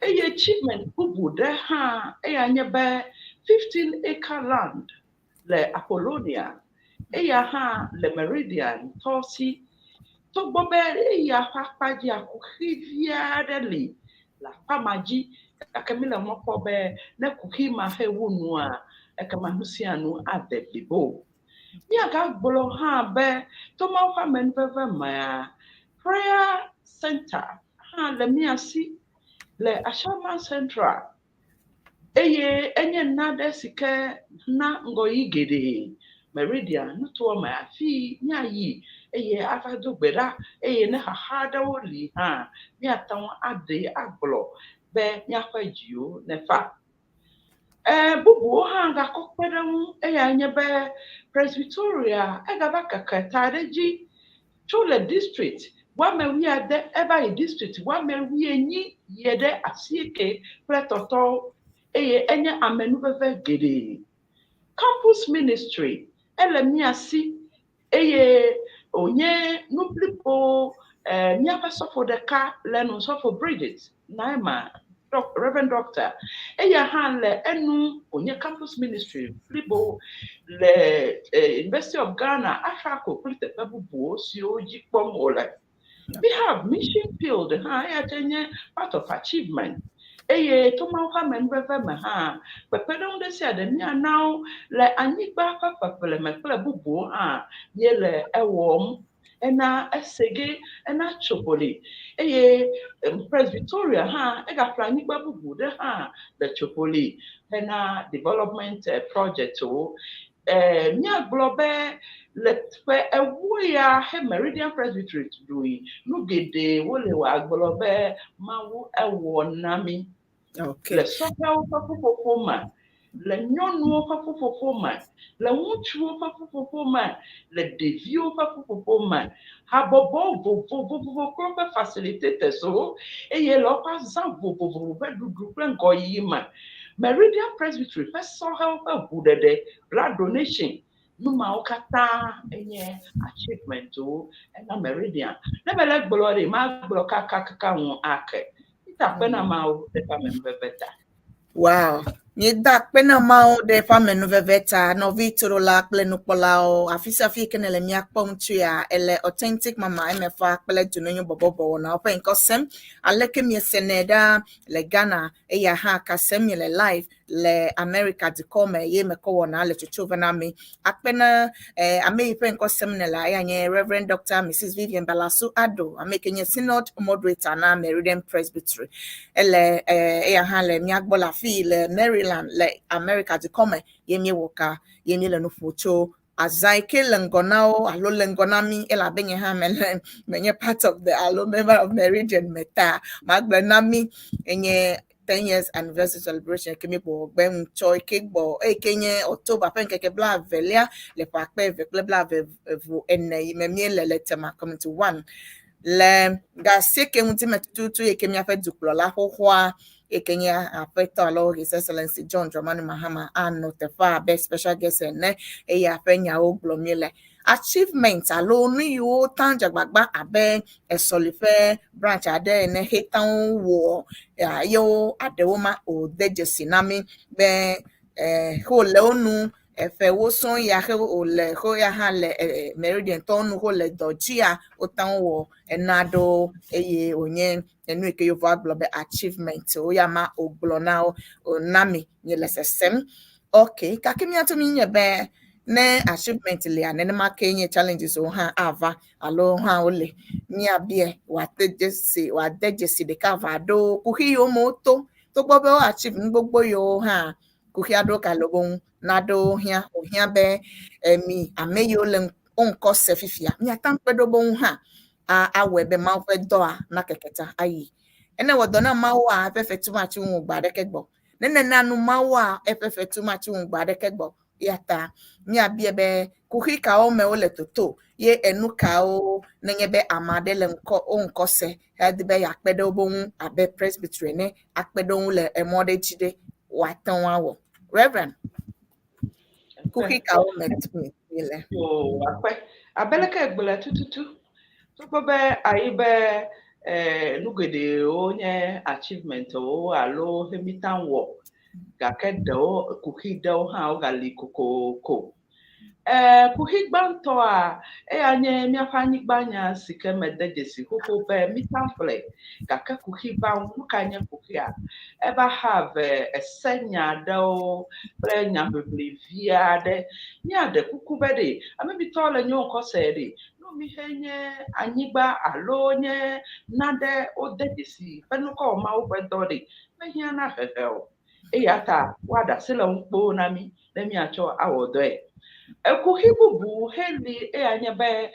Eye achievement bubu ɖe hã eya nye be 15 acre land le Apollonia eya hã le Meridian tɔ si. Togbɔ be eya ƒe akpa dzia kuxi vi aɖe li le akpa ma dzi gake mi le mɔ kpɔm be ne kuxi ma he wu nua ekema nu sia nu ade blibo. Míagagblɔ hã be to Mawu ƒe amenuveve mea, prayer center hã le mía si le Ashaiman Central eye enye nane si ke na ŋgɔyiyi geɖe Meridian nutoa me afi míayi eye ava do gbe ɖa eye ne xaxa aɖewo li hã míate ŋu aɖee agblɔ be míaƒe dziwo nefa. Bubuwo hã gakɔ kpe ɖe eŋu eyae nye be Presbyteria egava keke ta ɖe edzi tso le district woame wuiade eva yi district woame wuienyi yie ɖe asieke kple tɔtɔwo eye enye amenuveve geɖe. Campus ministry ele mía si eye wònye nu blibo míaƒe sɔfo ɖeka le enu, sɔfo Bridget Naima, Reverend Doctor, eya hã le enu wònye campus ministry blibo le University of Ghana, Afrako kple teƒe bubuwo siwo dzi kpɔm wòle. We have mission field hã eya tse nye part of achievement eye to Mawu ƒe amenuveve me hã kpekpeɖeŋu ɖe sia ɖe míana wo le anyigba ƒe ƒeƒle kple bubuwo hã míele ewɔm ena esege ena Tsopoli eye Presbyteria hã egaƒle anyigba bubu ɖe hã le Tsopoli hena development projectwo. Míagblɔ be le ƒe ewo ya he Meridian Presbytery ɖui nu geɖe wole wòagblɔ be Mawu ewɔ na mí. Le sɔhɛwo ƒe ƒuƒoƒo me, le nyɔnuwo ƒe ƒuƒoƒo me, le ŋutsuwo ƒe ƒuƒoƒo me, le ɖeviwo ƒe ƒuƒoƒo me, habɔbɔ vovovovo kple woƒe facilitators wo eye le woƒe azã vovovovo ƒe ɖuɖu kple ŋgɔyiyi me. Meridian Presbytery ƒe sɔhɛwo ƒe ʋuɖeɖe, blood donation, nu mawo katã enye achievementwo ena Meridian. Ne mele gblɔ ɖi, magblɔ kakakaka ŋu ake. Mída akpe na Mawu ɖe eƒe amenuveve ta. Wow! Míeda akpe na Mawu ɖe eƒe amenuveve ta. Nɔvi toɖola kple nukpɔlawo, afi sia afi ke nèle mía kpɔm tsoea, ele Authentic Mama MFA kple Dzonono Bɔbɔbɔ wɔnawo ƒe ŋkɔ sem. Aleke miesenɛ ɖa le Ghana? Eya hã ka sem miele live le America dukɔ me ye mekɔ wɔna le tsotso va na mi. Akpe na ame yi ƒe ŋkɔ sem nèlea, eya nye Reverend Dr. Mrs. Vivian Balasu Addo, ame yi ke nye Synod Moderator na Meridian Presbytery. Ele eya hã le mía gbɔ le afii le Maryland le America dukɔ me ye míewɔ ka ye míele nu ƒo tso azã yi ke le ŋgɔ na wo alo le ŋgɔ na mí elabe nye hã mele menye part of the alo member of Meridian me ta magblɔe na mí enye 10 years anniversary celebration ke míegbɔ gbe ŋutsɔ yi ke gbɔ eyi ke nye October ƒe ŋkeke blaevelia le ƒe akpe eve kple blaeve vo ene yi me míele le Tema Community 1 le ga asieke ŋuti me tututu yi ke míaƒe dukplɔla xoxoa yi ke nye aƒetɔ alo His Excellency John Dramani Mahama anɔ teƒea abe special guest ene eya ƒe nyawo gblɔm míele. Achievement alo nu yiwo taŋ dze agbagba abe esɔli ƒe branch aɖe ene xetaŋ wɔ yewo aɖewo ma wòde dzesi na mí be wole wo nu eƒewo sɔŋ ya xe wòle xe ya hã le Meridian tɔwo nu wole dɔ dzia wotaŋ wɔ enu aɖewo eye wònye enu yi ke yevu agblɔ be achievement wo ya ma wògblɔ na wo na mi miele sesem. Okay, gake míato mi nye be ne achievement lia nenema ke nye challenges wo hã ava alo hã wole míabia wòate dzesi wòade dzesi ɖeka eve aɖewo kuxi yiwo me woto togbɔ be wo achieve nu gbogbo yiwo hã kuxi aɖewo gale wo ŋu naɖewo hiã wòhiã be mi ame yiwo le wo ŋkɔ se fifia míate ŋu kpe ɖe wo ŋu hã awɔe be Mawu ƒe dɔa nakeke ta ayi. Ene wɔ dɔ na Mawua eƒe fetu matsi ŋu gbe aɖeke gbɔ. Ne nèna nu Mawua eƒe fetu matsi ŋu gbe aɖeke gbɔ. Ya ta míabia be kuxi kawo me wole toto ye enu kawo nenye be ame aɖe le ŋkɔ wo ŋkɔ se hedi be yeakpe ɖe wobe ŋu abe presbytery ene akpe ɖe wo ŋu le emɔ ɖe dzi ɖe woate ŋu awɔ. Reverend, kuxi kawo me mi le? O, akpe. Abe leke egblɔe tututu. Togbɔ be ayi be nu geɖewo nye achievement wo alo hemita wɔ gake ɖewo kuxi ɖewo hã wogali kokoko. Kuxi gbãtɔa eya nye míaƒe anyigbanya si ke mede dzesi xoxo be míta ƒle gake kuxi va ŋu. Nu kae nye kuxia? Eva have esenya aɖewo kple nyaʋiʋli vi aɖe. Míaɖe kuku be ɖe ame mitɔ le nye ŋkɔ se ɖe nu mi he nye anyigba alo nye nane wode dzesi ƒe nukɔ Mawu ƒe dɔ ɖe mehiã na hehe o. Eya ta woaɖe asi le ŋu kpoo na mí ne míatsɔ awɔ dɔe. Ekuxi bubu heli eya nye be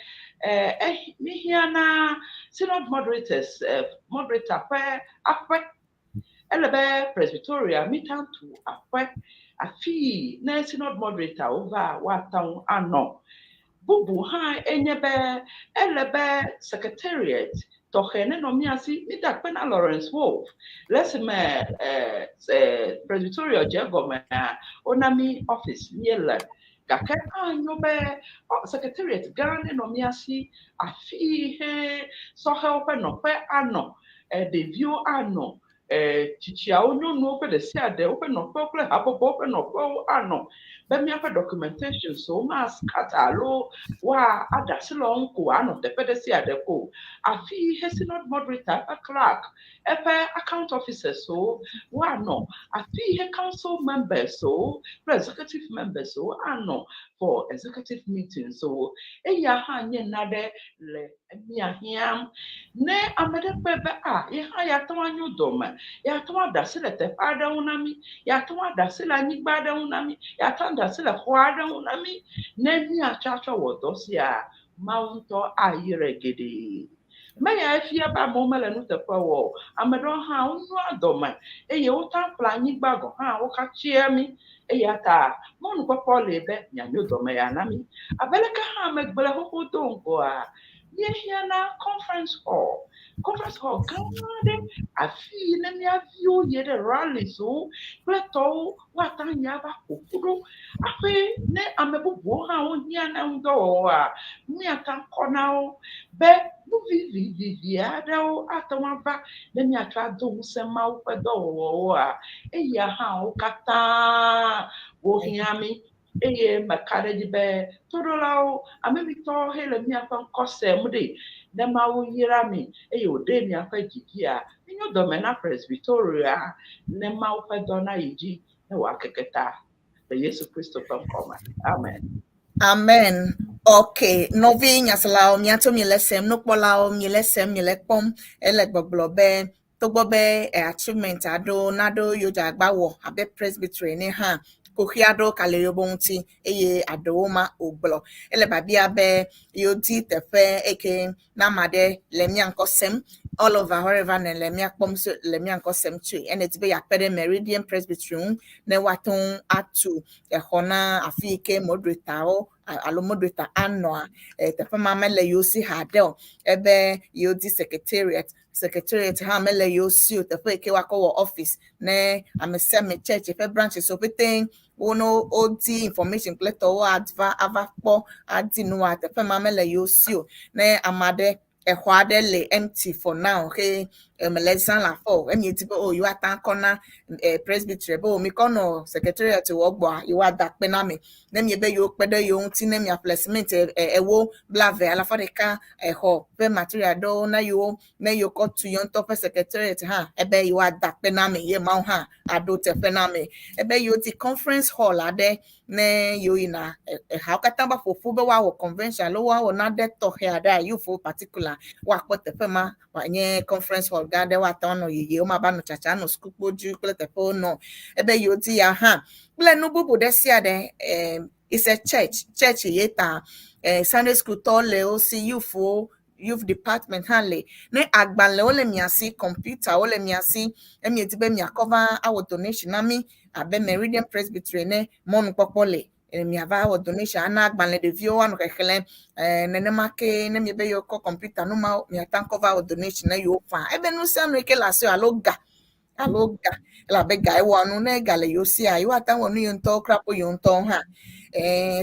míhiã na synod moderators moderator ƒe aƒe. Ele be presbyteria míta tu aƒe afi ne synod moderator wo va woate ŋu anɔ. Bubu hã enye be ele be secretariat tɔxɛ nenɔ mía si. Mída akpe na Lawrence Wolf le esime presbyteria dze egɔmea wona mí office míele gake anyo be secretariat gã nenɔ mía si afi he sɔhɛwo ƒe nɔƒe anɔ, ɖeviwo anɔ, tsitsiawo, nyɔnuwo ƒe ɖe sia ɖe woƒe nɔƒewo kple habɔbɔwo ƒe nɔƒewo anɔ be míaƒe documentations wo ma scatter alo woa aɖe asi le wo ŋu ko anɔ teƒe ɖe sia ɖe ko. Afi he synod moderator eƒe clerk, eƒe account officers wo woanɔ. Afi he council members wo kple executive members wo anɔ for executive meetings wo. Eya hã nye nane le mía hiãm. Ne ame ɖe kpɔe be a ye hã yeate ŋu anyo dɔme, yeate ŋu aɖe asi le teƒe aɖe ŋu na mí, yeate ŋu aɖe asi le anyigba aɖe ŋu na mí, yeate ŋu aɖe asi le xɔ aɖe ŋu na mí, ne míatsɔ atsɔ wɔ dɔ sia, Mawu ŋutɔ ayrae geɖee. Meya efia be amewo mele nuteƒe wɔ o. Ame ɖewo hã wonyoa dɔme eye wote ƒle anyigba gɔ̃ hã wokatsia mí. Eya ta mɔnukpɔkpɔ li be mianyo dɔme ya na mí. Abe leke hã megblɔe xoxo do ŋgɔa, míehiã na conference hall. Conference hall gã aɖe afi ne mía viwo yi ɖe rallies wo kple tɔwo woate ŋu ayi ava ƒo ƒu ɖo. Aƒe ne ame bubuwo hã wohiã na ŋudɔwɔwɔa, míate ŋu akɔ na wo be nu vivivivi aɖewo ate ŋu ava ne míatsɔ ado ŋusẽ Mawu ƒe dɔwɔwɔwoa, eya hã wo katã wohiã mí. Eye meka ɖe edzi be toɖolawo, ame mitɔwo hele míaƒe ŋkɔ sem ɖe, ne Mawu yra mi eye wòɖe miaƒe dzi dzia, míenyo dɔme na presbyteria ne Mawu ƒe dɔ nayi dzi ne wòakeke ta le Yesu Kristo ƒe ŋkɔ me. Amen. Amen. Okay, nɔvi nyaselawo miato mi le sem, nukpɔlawo mi le sem, mi le kpɔm. Ele gbɔgblɔ be togbɔ be achievement aɖewo naɖewo yewo dze agbagba wɔ abe presbytery ene hã, kuxi aɖewo ka le yewo ŋuti eye aɖewo ma wògblɔ. Ele biabia be yewodi teƒe eke na ame aɖe le mía ŋkɔ sem all over wherever ne le mía kpɔm so le mía ŋkɔ sem tsoe. Ene di be yeakpe ɖe Meridian Presbytery ŋu ne woate ŋu atu exɔ na afi yi ke moderatorwo alo moderator anɔa teƒe ma mele yewo si haɖe o. Ebe yewodi secretariat secretariat hã mele yewo si o teƒe yi ke woakɔ wɔ office ne ame sia ame church ƒe branches wo ƒete wo ne wodi information kple tɔwo ava ava kpɔ adi nua teƒe ma mele yewo si o. Ne ame aɖe exɔ aɖe le empty for now he mele zã le aƒe o emi di be o yewoate akɔ na presbytery be o mikɔ nɔ secretariat wɔ gbɔa yewoada akpe na mi ne miebe yewo kpe ɖe yewo ŋuti ne miaƒle cement ewo 20 150 exɔ ƒe material ɖewo na yewo ne yewo kɔ tu yewo ŋutɔ ƒe secretariat hã ebe yewoada akpe na mi ye Mawu hã aɖo teƒe na mi. Ebe yewo di conference hall aɖe ne yewo yina ehawo katã va ƒoƒu be woawɔ convention alo woawɔ nane tɔxɛ aɖe youth particular woakpɔ teƒe ma wòanye conference hall gã aɖe woate ŋu anɔ yeye womava nɔ tsatsa anɔ sukukpo dzi kple teƒewo nɔ. Ebe yewo di ya hã kple nu bubu ɖe sia ɖe it's a church church ye ta Sunday school tɔwo le wo si youthwo youth department hã le ne agbalẽwo le mia si computerwo le mia si emiedi be miakɔ va awɔ donation na mí abe Meridian Presbytery ne mɔnukpɔkpɔ le. Miava wɔ donation ana agbalẽ ɖeviwo woanɔ xexlẽm. Nenema ke ne miebe yewokɔ kɔmputa nu mawo, miate ŋu akɔ va wɔ donation ne yewo faa. Ebe nu sia nu yi ke le asiwò alo ga elabe ga ewɔa nu. Ne ga le yewo sia, yewoate ŋu awɔ nu yewo ŋutɔwo kura po yewo ŋutɔwo hã.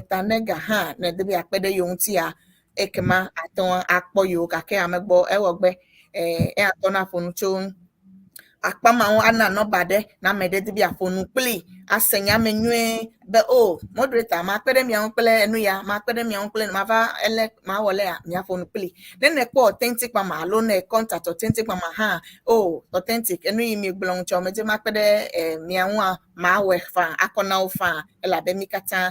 Ta ne ga hã ne de be yeakpe ɖe yewo ŋutia, ekema ate ŋu akpɔ yewo gake ame gbɔ ewɔ gbe eya ŋutɔ naƒo nu tso akpa mawo, ana nɔba ɖe na ame ɖe di be yeaƒo nu kpli ase nya me nyuie be o moderator, makpe ɖe mia ŋu kple enu ya, makpe ɖe mia ŋu kple mava ele mawɔ le ya, miaƒo nu kpli. Ne nekpɔ Authentic Mama alo ne contact Authentic Mama hã, o Authentic, enu yi mi gblɔ ŋutsɔ medze makpe ɖe mia ŋua, mawɔe faa akɔ na wo faa, elabe mi katã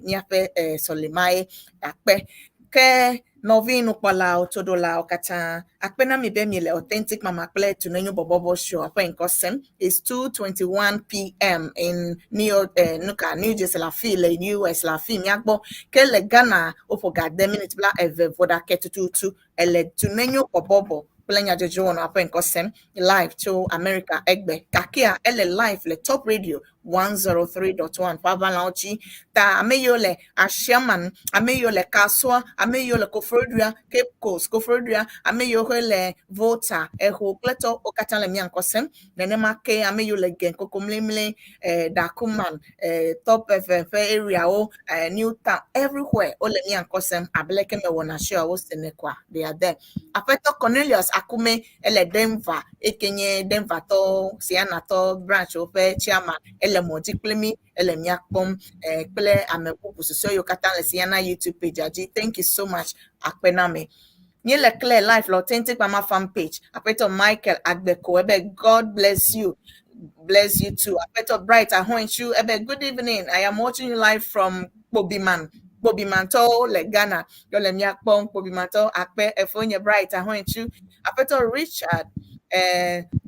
míaƒe sɔlemae akpe. Ke nɔvi nukpɔlawo, toɖolawo katã, akpe na mi be mi le Authentic Mama kple Tunenyo Bɔbɔbɔ show ƒe ŋkɔ sem. It's 2:21 p.m. in New York, nuka New Jersey la fi le US la fi miagbɔ. Ke le Ghana woƒo ga 8 minute 20 vɔ ɖake tututu. Ele Tunenyo Bɔbɔbɔ kple nyadzɔdzɔwɔna ƒe ŋkɔ sem live tso America egbe. Gakea ele live le Top Radio 103.1 ƒe aʋalawo dzi. Ta ame yiwo le Ashaiman, ame yiwo le Kasoa, ame yiwo le Koforidua, Cape Coast, Koforidua, ame yiwo le Volta, Eho kple tɔ wo katã le mía ŋkɔ sem. Nenema ke ame yiwo le Gen, Kokomlemle, Dakuman, Top FM ƒe areawo, New Town, everywhere wole mía ŋkɔ sem abe leke mewɔna show wosenɛ koa, they are there. Aƒetɔ Cornelius Akume ele Denver, eke nye Denver tɔ Sianatɔ branch ƒe chairman, ele mɔ dzi kple mí, ele mía kpɔm kple ame bubu susɔe yiwo katã le Siana YouTube page dzi. Thank you so much. Akpe na mi. Míele clear live le Authentic Mama fan page. Aƒetɔ Michael Agbeko ebe God bless you. Bless you too. Aƒetɔ Bright Ahoenchu ebe good evening. I am watching you live from Kpobiman. Kpobimantɔ le Ghana. Yɔ le mía kpɔm Kpobimantɔ akpe efonye Bright Ahoenchu. Aƒetɔ Richard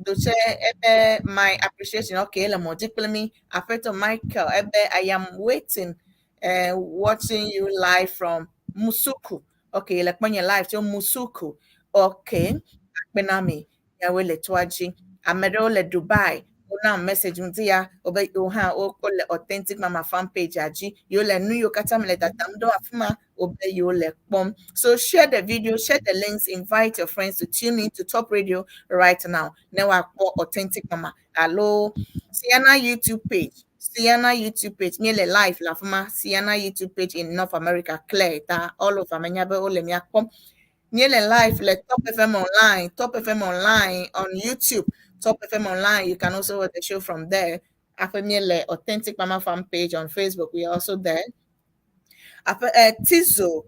Doche ebe my appreciation. Okay, le mɔ dzi kple mi. Aƒetɔ Michael ebe I am waiting, watching you live from Musuku. Okay, le kpɔnye live tso Musuku. Okay, akpe na mi. Miawoe le toa dzi. Ame ɖewo le Dubai. Wona message ŋuti ya wobe yewo hã wole Authentic Mama fan page dzi. Yewo le nu yiwo katã me le datam ɖo afi ma wobe yewo le kpɔm. So share the video, share the links, invite your friends to tune in to Top Radio right now. Ne woakpɔ Authentic Mama alo Sienna YouTube page. Sienna YouTube page. Míele live le afi ma. Sienna YouTube page in North America. Clear ta all over menya be wole mía kpɔm. Míele live le Top FM Online, Top FM Online on YouTube. Top FM Online, you can also watch the show from there. Aƒe míele Authentic Mama fan page on Facebook. We are also there. Aƒe Tizo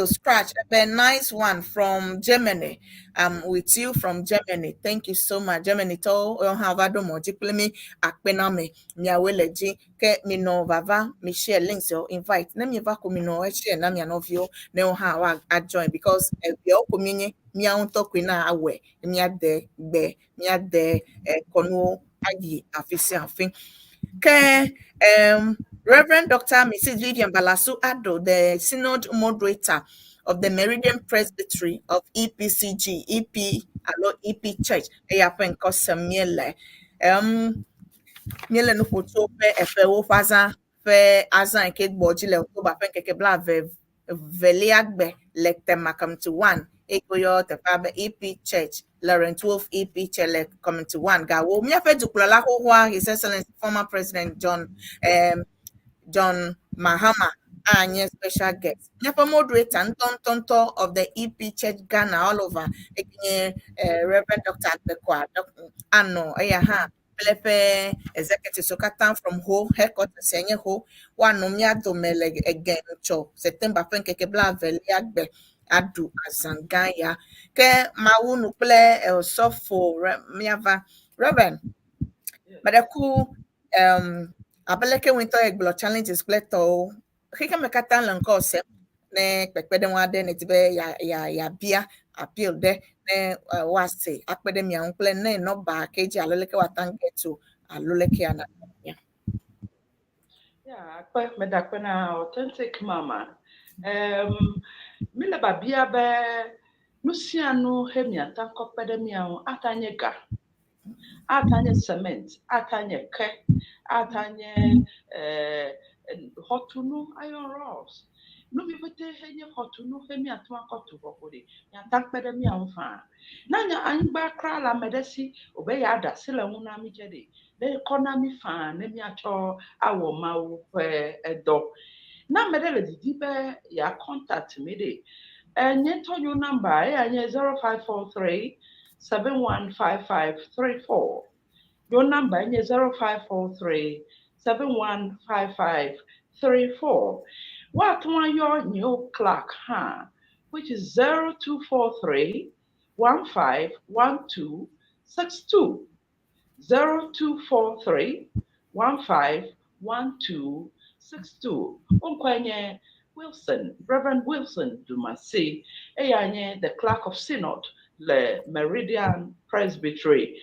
Scratch, a nice one from Germany. I'm with you from Germany. Thank you so much. Germany to have adomo kple mi akpe na mi miawoe le dzi ke minɔ vava mi share links yo invite ne mieva ko minɔ share na mia nɔviwo ne wo hã wa join because eviawo ko mienye miawo ŋutɔ koe na awɔe miade gbe miade kɔnuwo ayi afi sia afi. Ke Reverend Dr. Mrs. Vivian Balasu Ado, the Synod Moderator of the Meridian Presbytery of EPCG, EP, alo EP Church, eya ƒe ŋkɔ sem míele. Míele nu ƒo tso ƒe eƒewo ƒe azã ƒe azã yi ke gbɔ dzi le October ƒe ŋkeke 22 gbe le Tema Community 1 eye woyɔ teƒea be EP Church, Laurent Wolf EP Church le Community 1 gawo. Míaƒe dukplɔla xoxoa, His Excellency former President John Mahama anye special guest. Míaƒe moderator ŋutɔŋutɔŋutɔ of the EP Church Ghana all over ekenye Reverend Dr. Agbekwa anɔ eya hã kple eƒe executives wo katã from Ho headquarters enye Ho woanɔ mía dome le ege ŋtsɔ September ƒe ŋkeke 22 gbe aɖu azã gã ya. Ke mawu nu kple osɔfo míava Reverend meɖe ku abe leke ŋutɔ egblɔ challenges kple tɔwo xexeme katã le ŋkɔ sem ne kpekpeɖeŋu aɖe ne di be ya ya yabia appeal ɖe ne woase akpe ɖe mia ŋu kple ne nɔba ke dzi alo leke woate ŋu get to alo leke ana. Yeah. Yeah, akpe meda akpe na Authentic Mama. Mi le babia be nu sia nu he miata ŋkɔ kpe ɖe mia ŋu ata nye ga, ata nye cement, ata nye ke, ata nye Xɔtunu, iron rods, nu mi pete henye xɔtunu he miate ŋu akɔ tu xɔ ko ɖe, miate akpe ɖe mia ŋu faa. Ne anya anyigba kura le ame ɖe si wòbe yeaɖe asi le ŋu na mi tse ɖe, ne kɔ na mi faa ne miatsɔ awɔ Mawu ƒe edɔ. Ne ame ɖe le didi be yea contact mi ɖe, nye ŋutɔ nye number eya nye 0543 715534. Your number nye 0543 715534. Woate ŋu ayɔ nye clerk hã, which is 0243 151262. 0243 151262. Ŋkɔe nye Wilson, Reverend Wilson Dumasi. Eya nye the clerk of synod le Meridian Presbytery.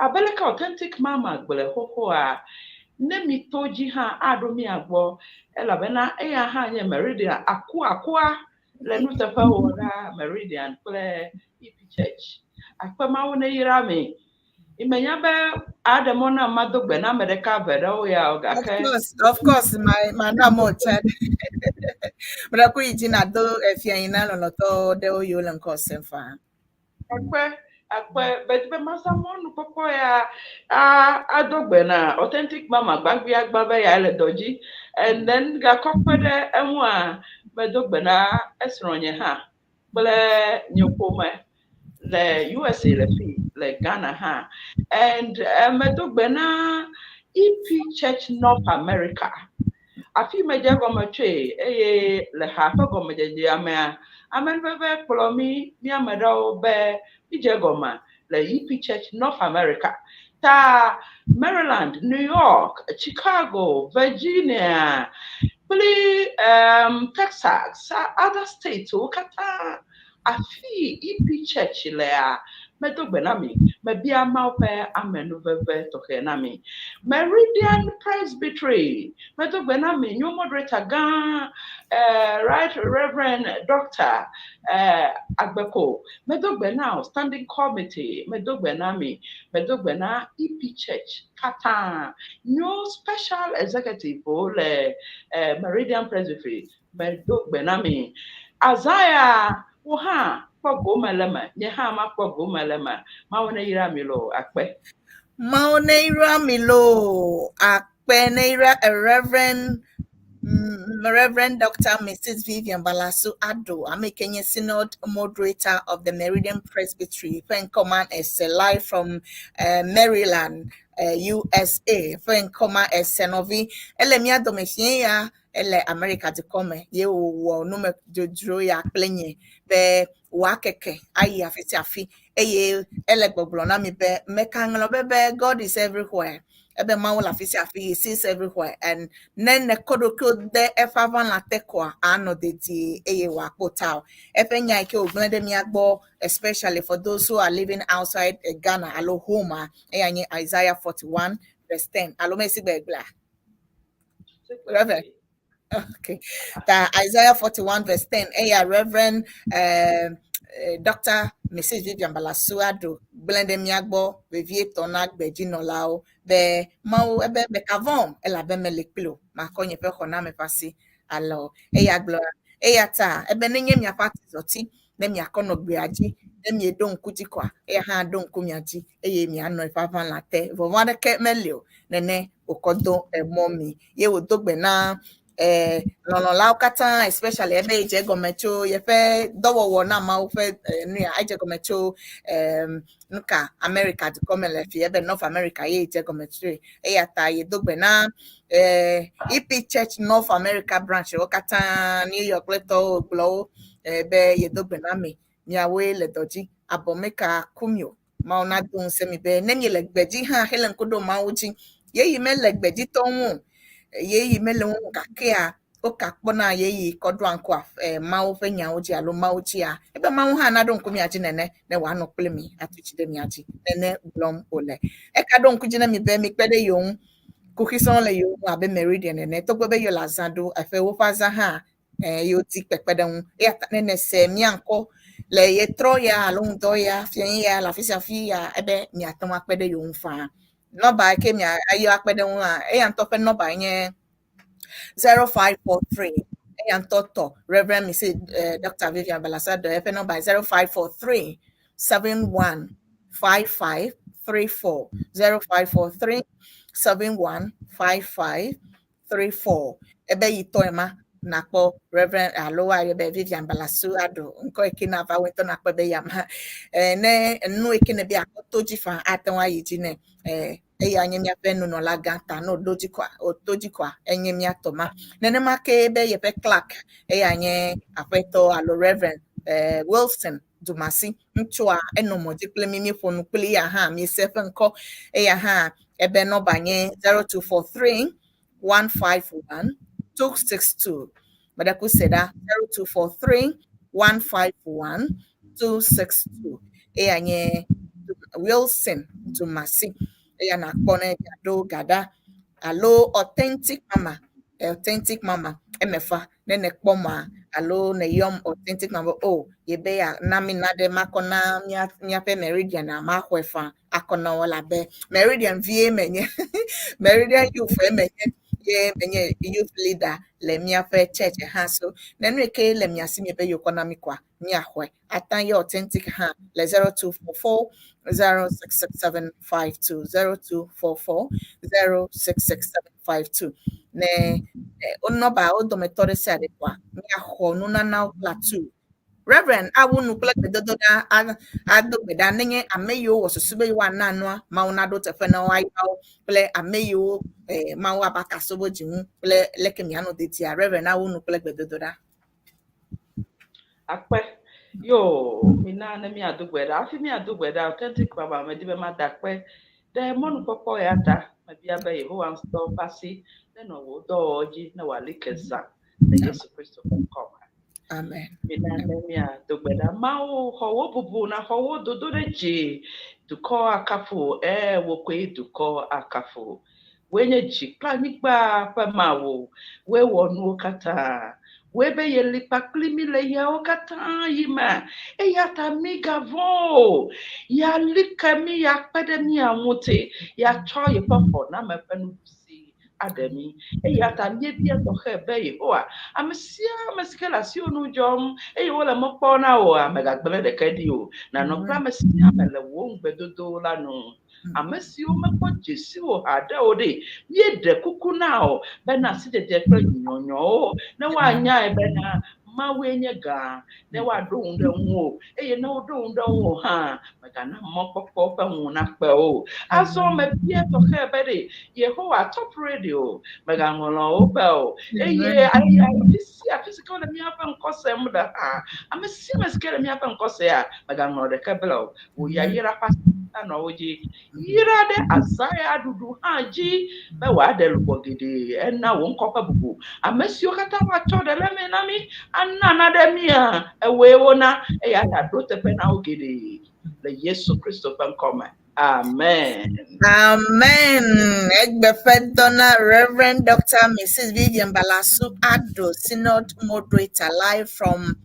Abeleka Authentic Mama gblɔe xoxoa, ne mi to dzi hã aɖo mia gbɔ elabena eya hã nye Meridian akuakua le nuteƒewɔwɔ na Meridian kple EP Church. Akpe Mawu ne yra mi. Imenya be aɖe mɔ na mado gbe na ame ɖeka eve ɖewo ya o Of gake course, of course, my name chat. But I could na do efia ina lɔlɔtɔ ɖewo yiwo le ŋkɔ sem faa. Akpe akpe bedi be masa mɔnukpɔkpɔ ya a ado gbe na Authentic Mama gbagbiagba be ya le dɔ dzi and then gakɔ kpe ɖe eŋua, medo gbe na esrɔ̃nye hã kple nye ƒome le USA, le fi le Ghana hã and medo gbe na EP Church North America, afi me dze gɔme tsoe eye le ha ƒe gɔmedzedzea mea, amenuveve kplɔ mi míame ɖewo be mídze gɔme le EP Church North America ta Maryland, New York, Chicago, Virginia kple Texas, other states wo katã afi EP Church lea, medo gbe na mi, mebia Mawu ƒe amenuveve tɔxɛ na mi. Meridian Presbytery, medo gbe na mi new moderator gã, Right Reverend Doctor Agbeko, medo gbe na o standing committee, medo gbe na mi, medo gbe na EP Church katã, new special executive wo le Meridian Presbytery, medo gbe na mi. Azaya wo hã kpɔ gome le me, nye hã makpɔ gome le me. Mawu ne yra mi lo, akpe. Mawu ne yra mi lo, akpe ne yra a Reverend Dr. Mrs. Vivian Balasu Ado, ame ke nye Synod Moderator of the Meridian Presbytery, Fen Command is live from Maryland, USA. Fen Command Senovi, ele mia dome fie ya, ele America dukɔ me, ye wòwɔ numedzodzro ya kple nye be wòakeke ayi afi sia afi eye ele gbɔgblɔ na mi be meka ŋlɔ be God is everywhere. Ebe Mawu le afi sia afi, he sees everywhere and ne nekɔ ɖokuiwò de eƒe aʋalã te koa, anɔ dedie eye wòakpɔ ta o. Eƒe nya yi ke wògblẽ ɖe mía gbɔ, especially for those who are living outside Ghana alo home a, eya nye Isaiah 41 verse 10. Alo mesi gbegblea? Reverend. Okay. Ta Isaiah 41 verse 10. Eya Reverend Dr. Mrs. Vivian Balasu Ado gblẽ ɖe mía gbɔ vevietɔ na gbedzinɔlawo be Mawu ebe meka vɔ̃ elabe mele kpli o, makɔ nye ƒe xɔname ƒe asi alo eya gblɔ eya ta ebe nenye miaƒe atizɔti ne miakɔ nɔ gbea dzi ne mieɖo ŋku dzi koa, eya hã ɖo ŋku mia dzi eye mianɔ eƒe aʋalã te, vɔvɔ̃ aɖeke meli o. Nene wòkɔ do emɔ mi ye wòdo gbe na lɔlɔ̃lawo katã, especially ebe edze gɔme tso yeƒe dɔwɔwɔ na Mawu ƒe nu ya edze gɔme tso nuka America dukɔ me le fi ebe North America ye edze gɔme tsoe, eya ta yedo gbe na EP Church North America branch wo katã, New York kple tɔwo gblɔwo be yedo gbe na mi, miawoe le dɔ dzi abɔ meka ku mi o. Mawu nado ŋusẽ mi be ne miele gbedzi hã hele ŋku ɖo Mawu dzi yeyi mele gbedzitɔ ŋu o, yeyi mele ŋu gakea woka kpɔna yeyi kɔ ɖoa ŋku Mawu ƒe nyawo dzi alo Mawu dzia, ebe Mawu hã naɖo ŋku mia dzi nene ne wòanɔ kple mi atu tsi ɖe mia dzi nene gblɔm wòle. Eka ɖo ŋku dzi na mi be mikpe ɖe yewo ŋu, kuxi sɔŋ le yewo ŋu abe Meridian ene togbɔ be yewo le azã ɖo eƒe woƒe azã hã yewo di kpekpeɖeŋu, eya ta ne nese mia ŋkɔ le yetrɔ ya alo ŋdɔ ya fiẽ ya le afi sia afi ya ebe miate ŋu akpe ɖe yewo ŋu faa. Nɔba yi ke mia ayɔ akpe ɖe ŋu hã, eya ŋutɔ ƒe nɔba nye 0543 eya ŋutɔ tɔ Reverend Mrs. Dr. Vivian Balassu Addo eƒe nɔmba 0543 71 55 34 0543 71 55 34 ebe yi tɔ ema nakpɔ Reverend alo woayɔ be Vivian Balassu Addo ŋkɔ yi ke nava wo ŋutɔ nakpɔ be yama ne enu yi ke ne be akpɔ to dzi faa ate ŋu ayi dzi nɛ eya nye míaƒe nunɔla gã ta ne wòɖo dzi koa wòto dzi koa enye mía tɔ ma. Nenema ke be yeƒe clerk eya nye aƒetɔ alo Reverend Wilson Dumasi ŋutsua enɔ mɔ dzi kple mí míeƒo nu kpli eya hã míese eƒe ŋkɔ eya hã ebe nɔmba nye 0243 151 262. Meɖe se ɖa 0243 151 262. Eya nye Wilson Dumasi. Eya nakpɔ ne ɖo gaɖa alo authentic mama authentic mama emefa ne nekpɔ ma alo ne yɔm authentic mama o yebe ya na mi na ɖe makɔ na míaƒe Meridian a maxɔe fa akɔ na wo labe Meridian vie menye Meridian youth menye ye menye youth leader le míaƒe church hã so ne nu yi ke le mia si miebe yekɔ na mi koa míaxɔe atan yɛ authentic hã le 0244 066752 0244 066752 ne wo nɔba wo dometɔ ɖe sia ɖe koa míaxɔ nunanawo kple Reverend awu nu kple gbedodo ɖa ado gbe ɖa nenye ame yiwo wɔ susu be yewoana nua Mawu naɖo teƒe na wo ayra wo kple ame yiwo Mawu aba kaso bo dzi ŋu kple leke mianɔ dedia Reverend awu nu kple gbedodo ɖa. Akpe yo mina ne míado gbe ɖa hafi míado gbe ɖa authentic mama medi be mada akpe ɖe mɔnukpɔkpɔ ya ta mebia be Yehowa ŋutɔ ƒe asi nenɔ wò dɔwɔwɔ dzi ne wòali ke zã le Yesu Kristo ƒe ŋkɔ me. Amen. Mina ne míado gbe ɖa. Mawu xɔ wò bubu na xɔ wò dodo ɖe dzi. Dukɔ akafu wò koe dukɔ akafu. Woe nye dzi kple anyigba ƒe Mawu. Woe wɔ nuwo katã. Woe be yeli kpakpli mí le yawo katã yi me. Eya ta migavɔ̃ o. Yeali ke mí, yeakpe ɖe mía ŋuti. Yeatsɔ yeƒe xɔname ƒe nuɖusi aɖe mí. Eya ta míebia tɔxɛ be Yehowa, ame sia ame si ke le asiwò nu dzɔm eye wole mɔ kpɔm na wòa, mègagblẽ ɖeke ɖi o. Nànɔ kple ame sia ame le wò ŋugbedodo la nu. Ame siwo mekpɔ dzesi wò haɖe o ɖe, míeɖe kuku na wò bena sidzedze kple nyɔnyɔwo ne woanyae bena Mawue nye gã ne woaɖo ŋu ɖe ŋuwò eye ne woɖo ŋu ɖe ŋuwò hã mègana mɔkpɔkpɔ ƒe ŋu nakpe o. Azɔ mebia tɔxɛ be ɖe Yehowa Top Radio mègaŋlɔ wo be o eye afi sia afi si ke wole míaƒe ŋkɔ sem le hã ame sia ame si ke le míaƒe ŋkɔ sea mègaŋlɔ ɖeke be o. Wò yayra ƒe asi anɔ wo dzi. Yra ɖe azã ya ɖuɖu hã dzi be wòaɖe luʋɔ geɖe ena wò ŋkɔ ƒe bubu. Ame siwo katã woatsɔ ɖe le eme na mí ana naɖe mía ewɔe wona eya ta ɖo teƒe na wo geɖe le Yesu Kristo ƒe ŋkɔ me. Amen. Amen. Egbe ƒe dɔ na Reverend Dr. Mrs. Vivian Balassu Addo, Synod Moderator, live from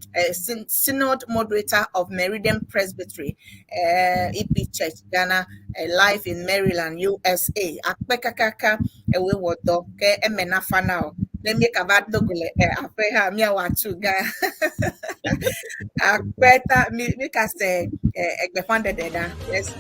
Synod Moderator of Meridian Presbytery, EP Church, Ghana, live in Maryland, USA. Akpe kakaka ewe wɔ dɔ ke eme na fa na o. Ne míekava do go le aƒe hã míawɔ atu gã. Akpe ta mi mi ka se egbeƒãɖeɖe ɖa. Yes.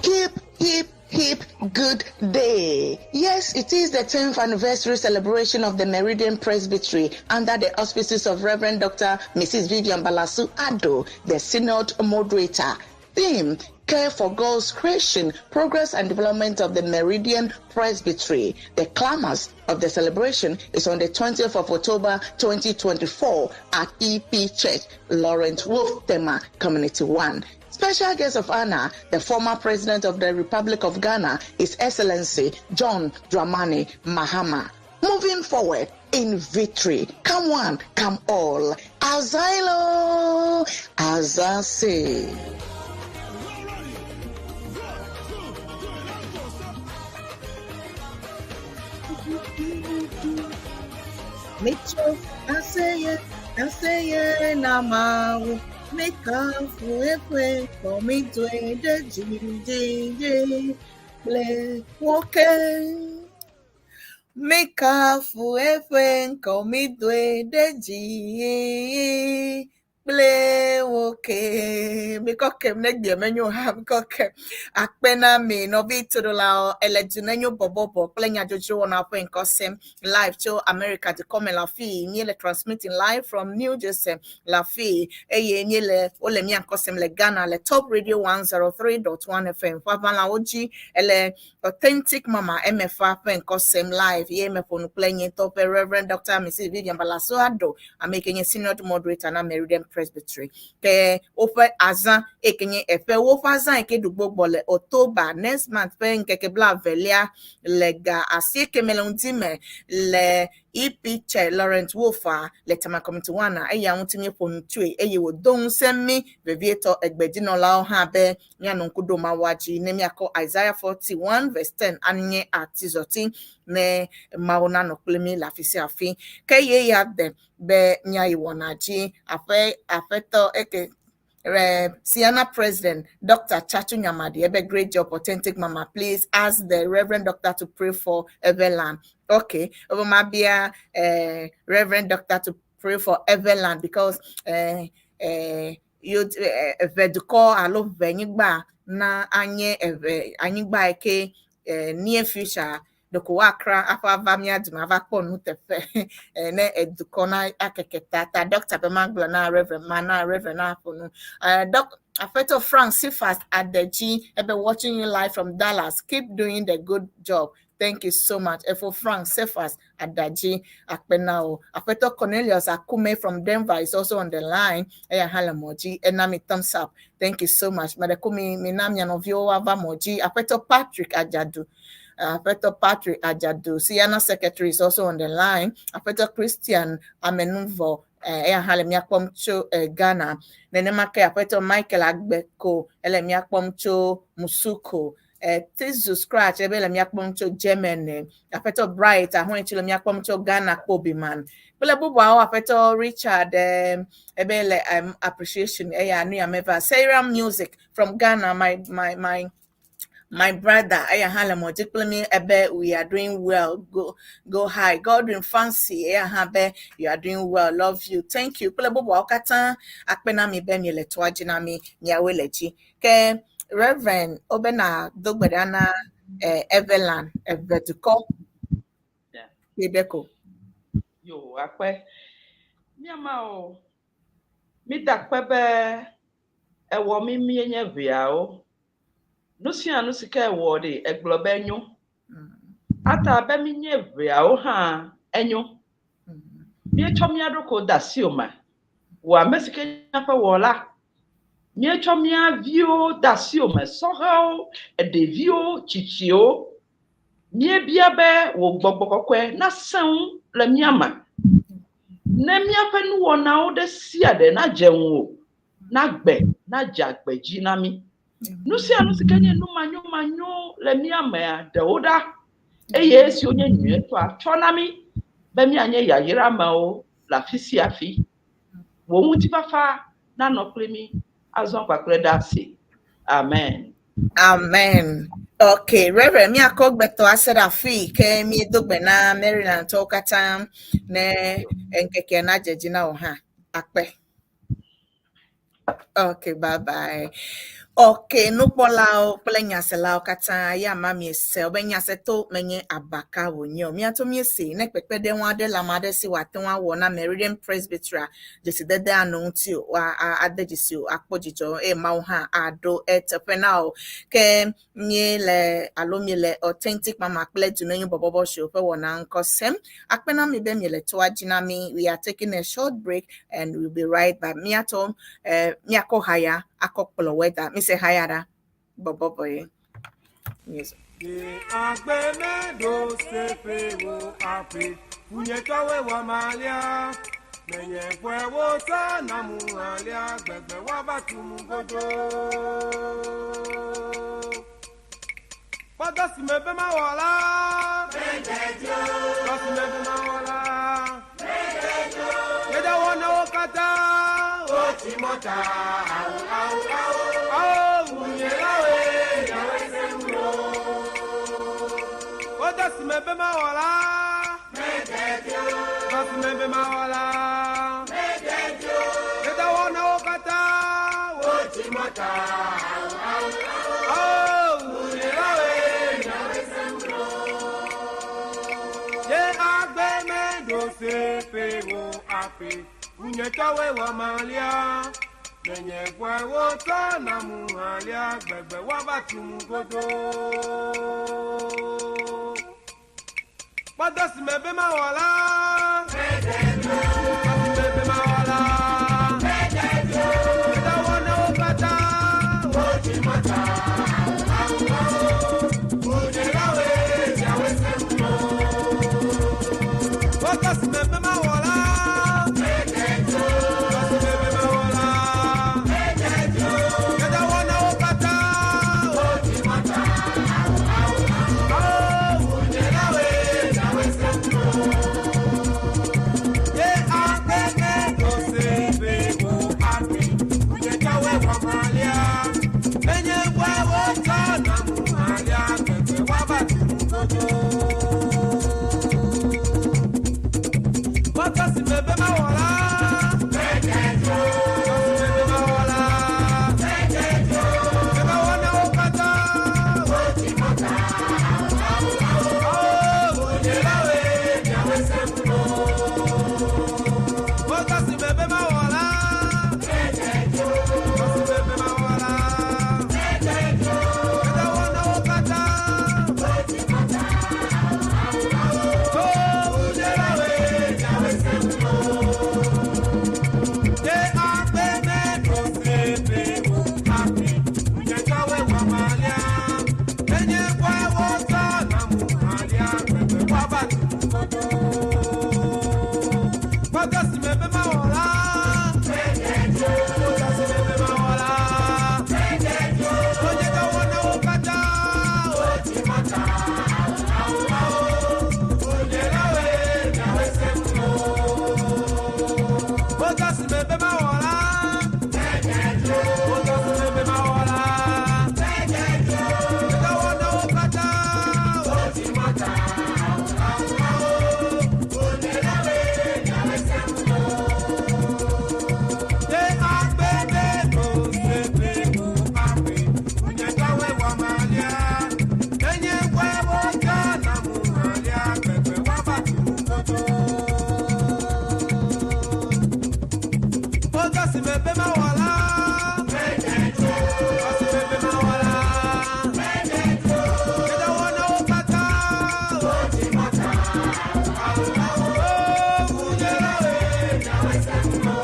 Hip, hip, hip, good day. Yes, it is the 10th anniversary celebration of the Meridian Presbytery under the auspices of Reverend Dr. Mrs. Vivian Balassu Addo, the Synod Moderator. Theme, Care for God's Creation, Progress and Development of the Meridian Presbytery. The climax of the celebration is on the 20th of October 2024 at EP Church, Lawrence Wolf Tema, Community 1. Special guest of honor, the former president of the Republic of Ghana, His Excellency John Dramani Mahama. Moving forward in victory. Come one, come all. Azilo, Azase. Mitso aseye aseye na mawu mikafu eƒe kɔmitoe ɖe dzi dzi dzi kple woke. Mikafu eƒe ŋkɔ, midoe ɖe dzi kple wo ke. Mikɔ kem ne gbea menyo hã mikɔ kem. Akpe na mi nɔvi toɖolawo ele du nenyo bɔbɔbɔ kple nyadzɔdzɔ wɔna ƒe ŋkɔ sem live tso America dukɔ me le afii. Míele transmitting live from New Jersey le afii eye míele wole mía ŋkɔ sem le Ghana le Top Radio 103.1 FM ƒe aʋalawo dzi ele Authentic Mama MFA ƒe ŋkɔ sem live ye meƒo nu kple nye ŋutɔ ƒe Reverend Dr. Mrs. Vivian Balaso Ado, ame yi ke nye Synod Moderator na Meridian Presbytery. Ke woƒe azã eyi ke nye eƒe woƒe azã yi ke ɖu gbɔgbɔ le October next month ƒe ŋkeke blaevelia le ga asieke me le ŋdi me le EP Chair Lawrence Wolfa le Tema Committee One a eya ŋuti míeƒo nu tsoe eye wòdo ŋusẽ mí vevietɔ egbedzinɔlawo hã be míanɔ ŋku ɖom Mawua dzi ne míakɔ Isaiah 41 verse 10 anye atizɔti ne Mawu nanɔ kpli mí le afi sia afi. Ke ye ya de be míayi wɔna dzi. Aƒe aƒetɔ eke re Sienna President Dr. Chachu Nyamadi, ebe great job, authentic mama. Please ask the Reverend Doctor to pray for Everland. Okay, ebe mabia Reverend Doctor to pray for Everland because yo eve dukɔ alo ʋe nyigba na anye eve anyigba yi ke near future ɖeko woakra aƒe ava mía dome ava kpɔ nuteƒe ne edukɔ na akeke ta ta doctor be magblɔ na reverend ma na reverend na ƒo nu. Doc Aƒetɔ Frank Sifas Adeji ebe watching you live from Dallas. Keep doing the good job. Thank you so much. Efo Frank Cephas Adaji Akpenao. Aƒetɔ Cornelius Akume from Denver is also on the line. Eya hã le mɔ dzi. Ena mi thumbs up. Thank you so much. Meɖe mi mi na mia nɔviwo ava mɔ dzi. Aƒetɔ Patrick Ajadu. Aƒetɔ Patrick Ajadu. Siana Secretary is also on the line. Aƒetɔ Christian Amenuvo. Eya hã le mía kpɔm tso Ghana. Nenema ke Aƒetɔ Michael Agbeko ele mía kpɔm tso Musuko. Tizu Scratch ebe le mía kpɔm tso Germany. Aƒetɔ Bright Ahoetsi le mía kpɔm tso Ghana Kpobiman. Kple bubuawo Aƒetɔ Richard ebe le appreciation eya nu ya meva. Seiram Music from Ghana, my brother eya hã le mɔ dzi kple mi ebe we are doing well, go go high. Godwin Fancy eya hã be you are doing well, love you, thank you. Kple bubuawo katã akpe na mi be miele toa dzi na mi miawoe le dzi. Ke Reverend wobena do gbe ɖa na Everland eve dukɔ kpe ko. Yo, akpe. Míama o. Mida akpe be ewɔ mí míenye ʋeawo. Nu sia nu si ke ewɔ ɖe egblɔ be enyo. Ata be míenye ʋeawo hã enyo. Míetsɔ mía ɖokuiwo de asiwò me. Wò ame si ke nye míaƒe wɔla. Míetsɔ mía viwo de asiwò me, sɔhɛwo, ɖeviwo, tsitsiwo. Míebia be wò gbɔgbɔ kɔkɔe nasẽ ŋu le mía me. Ne míaƒe nuwɔnawo ɖe sia ɖe nadze ŋuwò, nagbe nadze agbe dzi na mí. Nu sia nu si ke nye nu manyomanyo le mía mea, ɖewo ɖa eye esiwo nye nyuietɔa tsɔ na mí be míanye yayramewo le afi sia afi. Wò ŋutifafa nanɔ kpli mí azɔ kpakple ɖe asi. Amen. Amen. Okay, Reverend, míakɔ gbetɔ ase ɖe afi ke míedo gbe na Maryland tɔwo katã ne ŋkekea nadze dzi na wò hã. Akpe. Okay, bye bye. Okay, nukpɔlawo kple nyaselawo katã ya ma miese wobe nyaseto menye abaka wònye o. Míato míese ne kpekpeɖeŋu aɖe le ame aɖe si wòate ŋu awɔ na Meridian Presbytery dzesidede anɔ ŋuti o, wa ade dzesi o, akpɔ dzidzɔ eye Mawu hã aɖo eteƒe na o. Ke míele alo míele Authentic Mama kple Dunenyo Bɔbɔbɔ Show ƒe wɔna ŋkɔ sem. Akpe na mi be miele toa dzi na mi. We are taking a short break and we'll be right back. Míatɔ míakɔ haya akɔ kplɔ weather. Mise haya ɖa. Bɔbɔbɔ ye. Music. Agbemeɖo seƒewo aƒe funyetɔwoe wɔ malia nenye ƒewo sa namu alia gbegbe woava tum godo. Kpɔdɔ si me be mawɔ la. Dɔ si me be mawɔ la. Yedawɔ na wo katã. Wotsi mɔta. Awu awu awu. Awu wunyelawoe nyawoe se ŋu. Kpɔdɔ si me be mawɔ la. Dɔ si mebe mawɔ la. Edɔwɔnawo katã wotsi mɔta. Oh, wunyewoe. Ye agbeme ɖo seƒewo aƒe, wunyetɔwoe wɔ malia. Menye gbɔe wotsɔ na mu halia, gbegbe woava tu mu godo. Kpɔdɔ si mebe mawɔ la. Dɔ si mebe mawɔ la. Edɔwɔnawo katã wotsi mɔta. Wunyewoe, miawoe se ŋu. Kpɔdɔ si mebe mawɔ la. Dɔ si mebe mawɔ la. Edɔwɔnawo katã wotsi mɔta. Wunyewoe, miawoe se ŋu. Ye agbeme ɖo seƒewo aƒe, wunyetɔwoe wɔ malia. Menye gbɔe wotsɔ na mu halia, gbegbe woava tu mu godo. Kpɔtɔ si mebe mawɔ la. Dɔ si mebe mawɔ la. Edɔwɔnawo katã wotsi mɔta. Oh, wunyewoe, miawoe se ŋu. Kpɔtɔ si mebe mawɔ la. Dɔ si mebe mawɔ la. Edɔwɔnawo katã wotsi mɔta. Oh, wunyewoe, miawoe se ŋu. Ye agbeme ɖo seƒewo aƒe, wunyetɔwoe wɔ malia. Menye gbɔe wotsɔ na mu halia, gbegbe woava tu mu godo. Kpɔdɔ si mebe mawɔ la. Kpɔdɔ si mebe mawɔ la. Onyedɔwɔnawo katã wotsi mɔta. Wunyewoe, miawoe se ŋu. Kpɔdɔ si mebe mawɔ la. Kpɔdɔ si mebe mawɔ la. Edɔwɔnawo katã wotsi mɔta. Wunyewoe, miawoe se ŋu. Ye agbede ɖo seƒewo aƒe, wunyetɔwoe wɔ malia. Menye gbɔe wotsɔ na mu halia, gbegbe woava tu mu godo. Kpɔdɔ si mebe mawɔ la. Dɔ si mebe mawɔ la. Edɔwɔnawo katã wotsi mɔta. Oh, wunyewoe, miawoe se ŋu.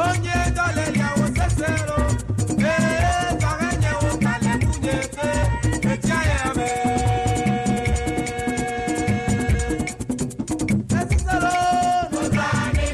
Onye dɔleliawo sese lo, ee tɔxenyewo kalẽ nunye ke etsia ya me. Esise lo, nublanui.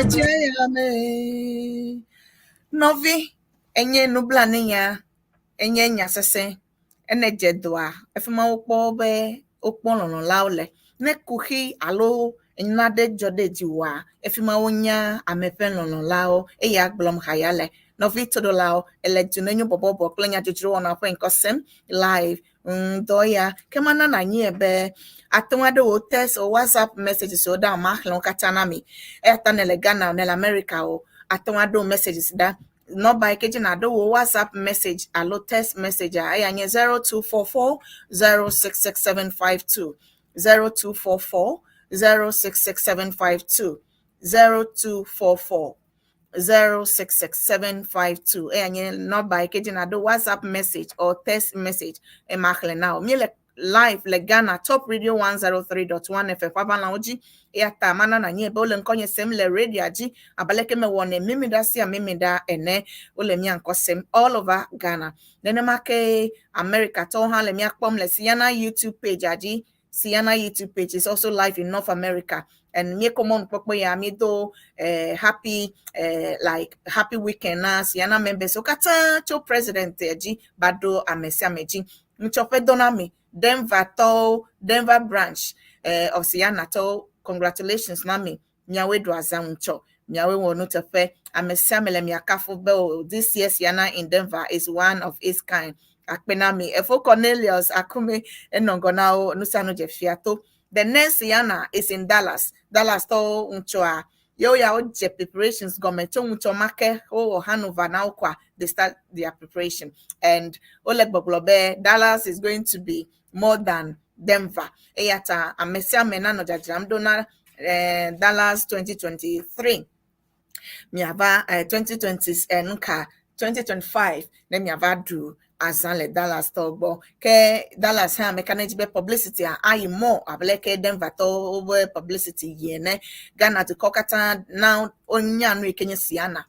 Dze ya me. Nɔvi, enye nublanuinya, enye nya sesẽ. Ene dze dɔa, efi ma wokpɔ be wokpɔ lɔlɔ̃lawo le. Ne kuxi alo nane dzɔ ɖe dziwòa, efi ma wonya ame ƒe lɔlɔ̃lawo eya gblɔm haya le. Nɔvi toɖolawo, ele du nenyo bɔbɔbɔ kple nyadzodzro wɔna ƒe ŋkɔ sem live ŋdɔ ya ke mana nanyi be ate ŋu aɖo wò text or WhatsApp messages wo ɖa maxlẽ wo katã na mi. Eya ta ne le Ghana o, ne le America o, ate ŋu aɖo messages ɖa. Nɔmba yi ke dzi nàɖo wò WhatsApp message alo text message a eya nye 0244 066752 0244 066752 0244 066752 eya nye nɔmba yi ke dzi nàɖo WhatsApp message or text message ema xlẽ na wò. Míele live le Ghana Top Radio 103.1 FM ƒe aʋalawo dzi eya ta mana nànye be wole ŋkɔnye sem le radioa dzi abe aleke mewɔnɛ mimiɖa sia mimiɖa ene. Wole mía ŋkɔ sem all over Ghana. Nenema ke America tɔwo hã le mía kpɔm le Siana YouTube page dzi. Siana YouTube page is also live in North America. And míekɔ mɔnukpɔkpɔ ya míedo happy like happy weekend na Siana members wo katã tso president dzi va ɖo ame sia ame dzi. Ŋutsɔ ƒe dɔ na mi Denver tɔwo Denver branch of Siana tɔwo congratulations na mi miawoe ɖo azã ŋutsɔ miawoe wɔ nuteƒe ame sia ame le mia kafu be o this year Siana in Denver is one of its kind. Akpe na mi Efo Cornelius Akume enɔ ŋgɔ na wo nu sia nu dze fia to. The next Siana is in Dallas. Dallas tɔwo ŋutsɔa yewo ya wodze preparations gɔme tso ŋutsɔ ma ke wowɔ Hanover na wo koa they start their preparation and wole gbɔgblɔ be Dallas is going to be more than Denver. Eya ta ame sia ame nanɔ dzadzram ɖo na Dallas 2023 miava 2020 nuka 2025 ne miava ɖu azã le Dallas tɔwo gbɔ. Ke Dallas hã meka ɖe edzi be publicity a ayi more abe leke Denver tɔwo ƒe publicity yi ene. Ghana dukɔ katã na wonya nu yi ke nye Siana.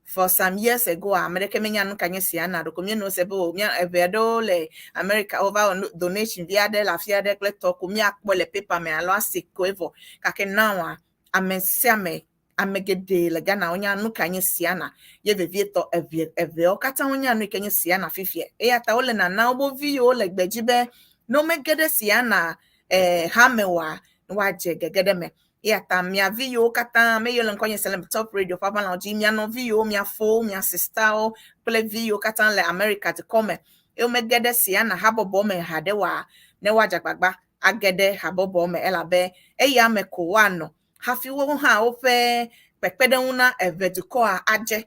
For some years ago, ame ɖeke menya nu ka nye Siana ɖeko míenɔ se be o mía eve aɖewo le America wova wɔ donation vi aɖe le afi aɖe kple tɔ ko míakpɔ le paper me alo ase koe vɔ. Gake now a ame sia ame ame geɖe le Ghana wonya nu ka nye Siana ye vevietɔ eve eveawo katã wonya nu yi ke nye Siana fifia. Eya ta wole nana wo vi yiwo le gbedzi be ne womege ɖe Siana hame oa, woadze gege ɖe me. Eya ta mia vi yiwo katã ame yiwo le ŋkɔnye sem le Top Radio ƒe aʋalawo dzi, mia nɔvi yiwo, mia fowo, mia sistawo kple vi yiwo katã le America dukɔ me eye womege ɖe Siana habɔbɔ me haɖe oa, ne woadze agbagba age ɖe habɔbɔ me elabe eya me ko woanɔ hafi woawo hã woƒe kpekpeɖeŋu na eve dukɔa adze.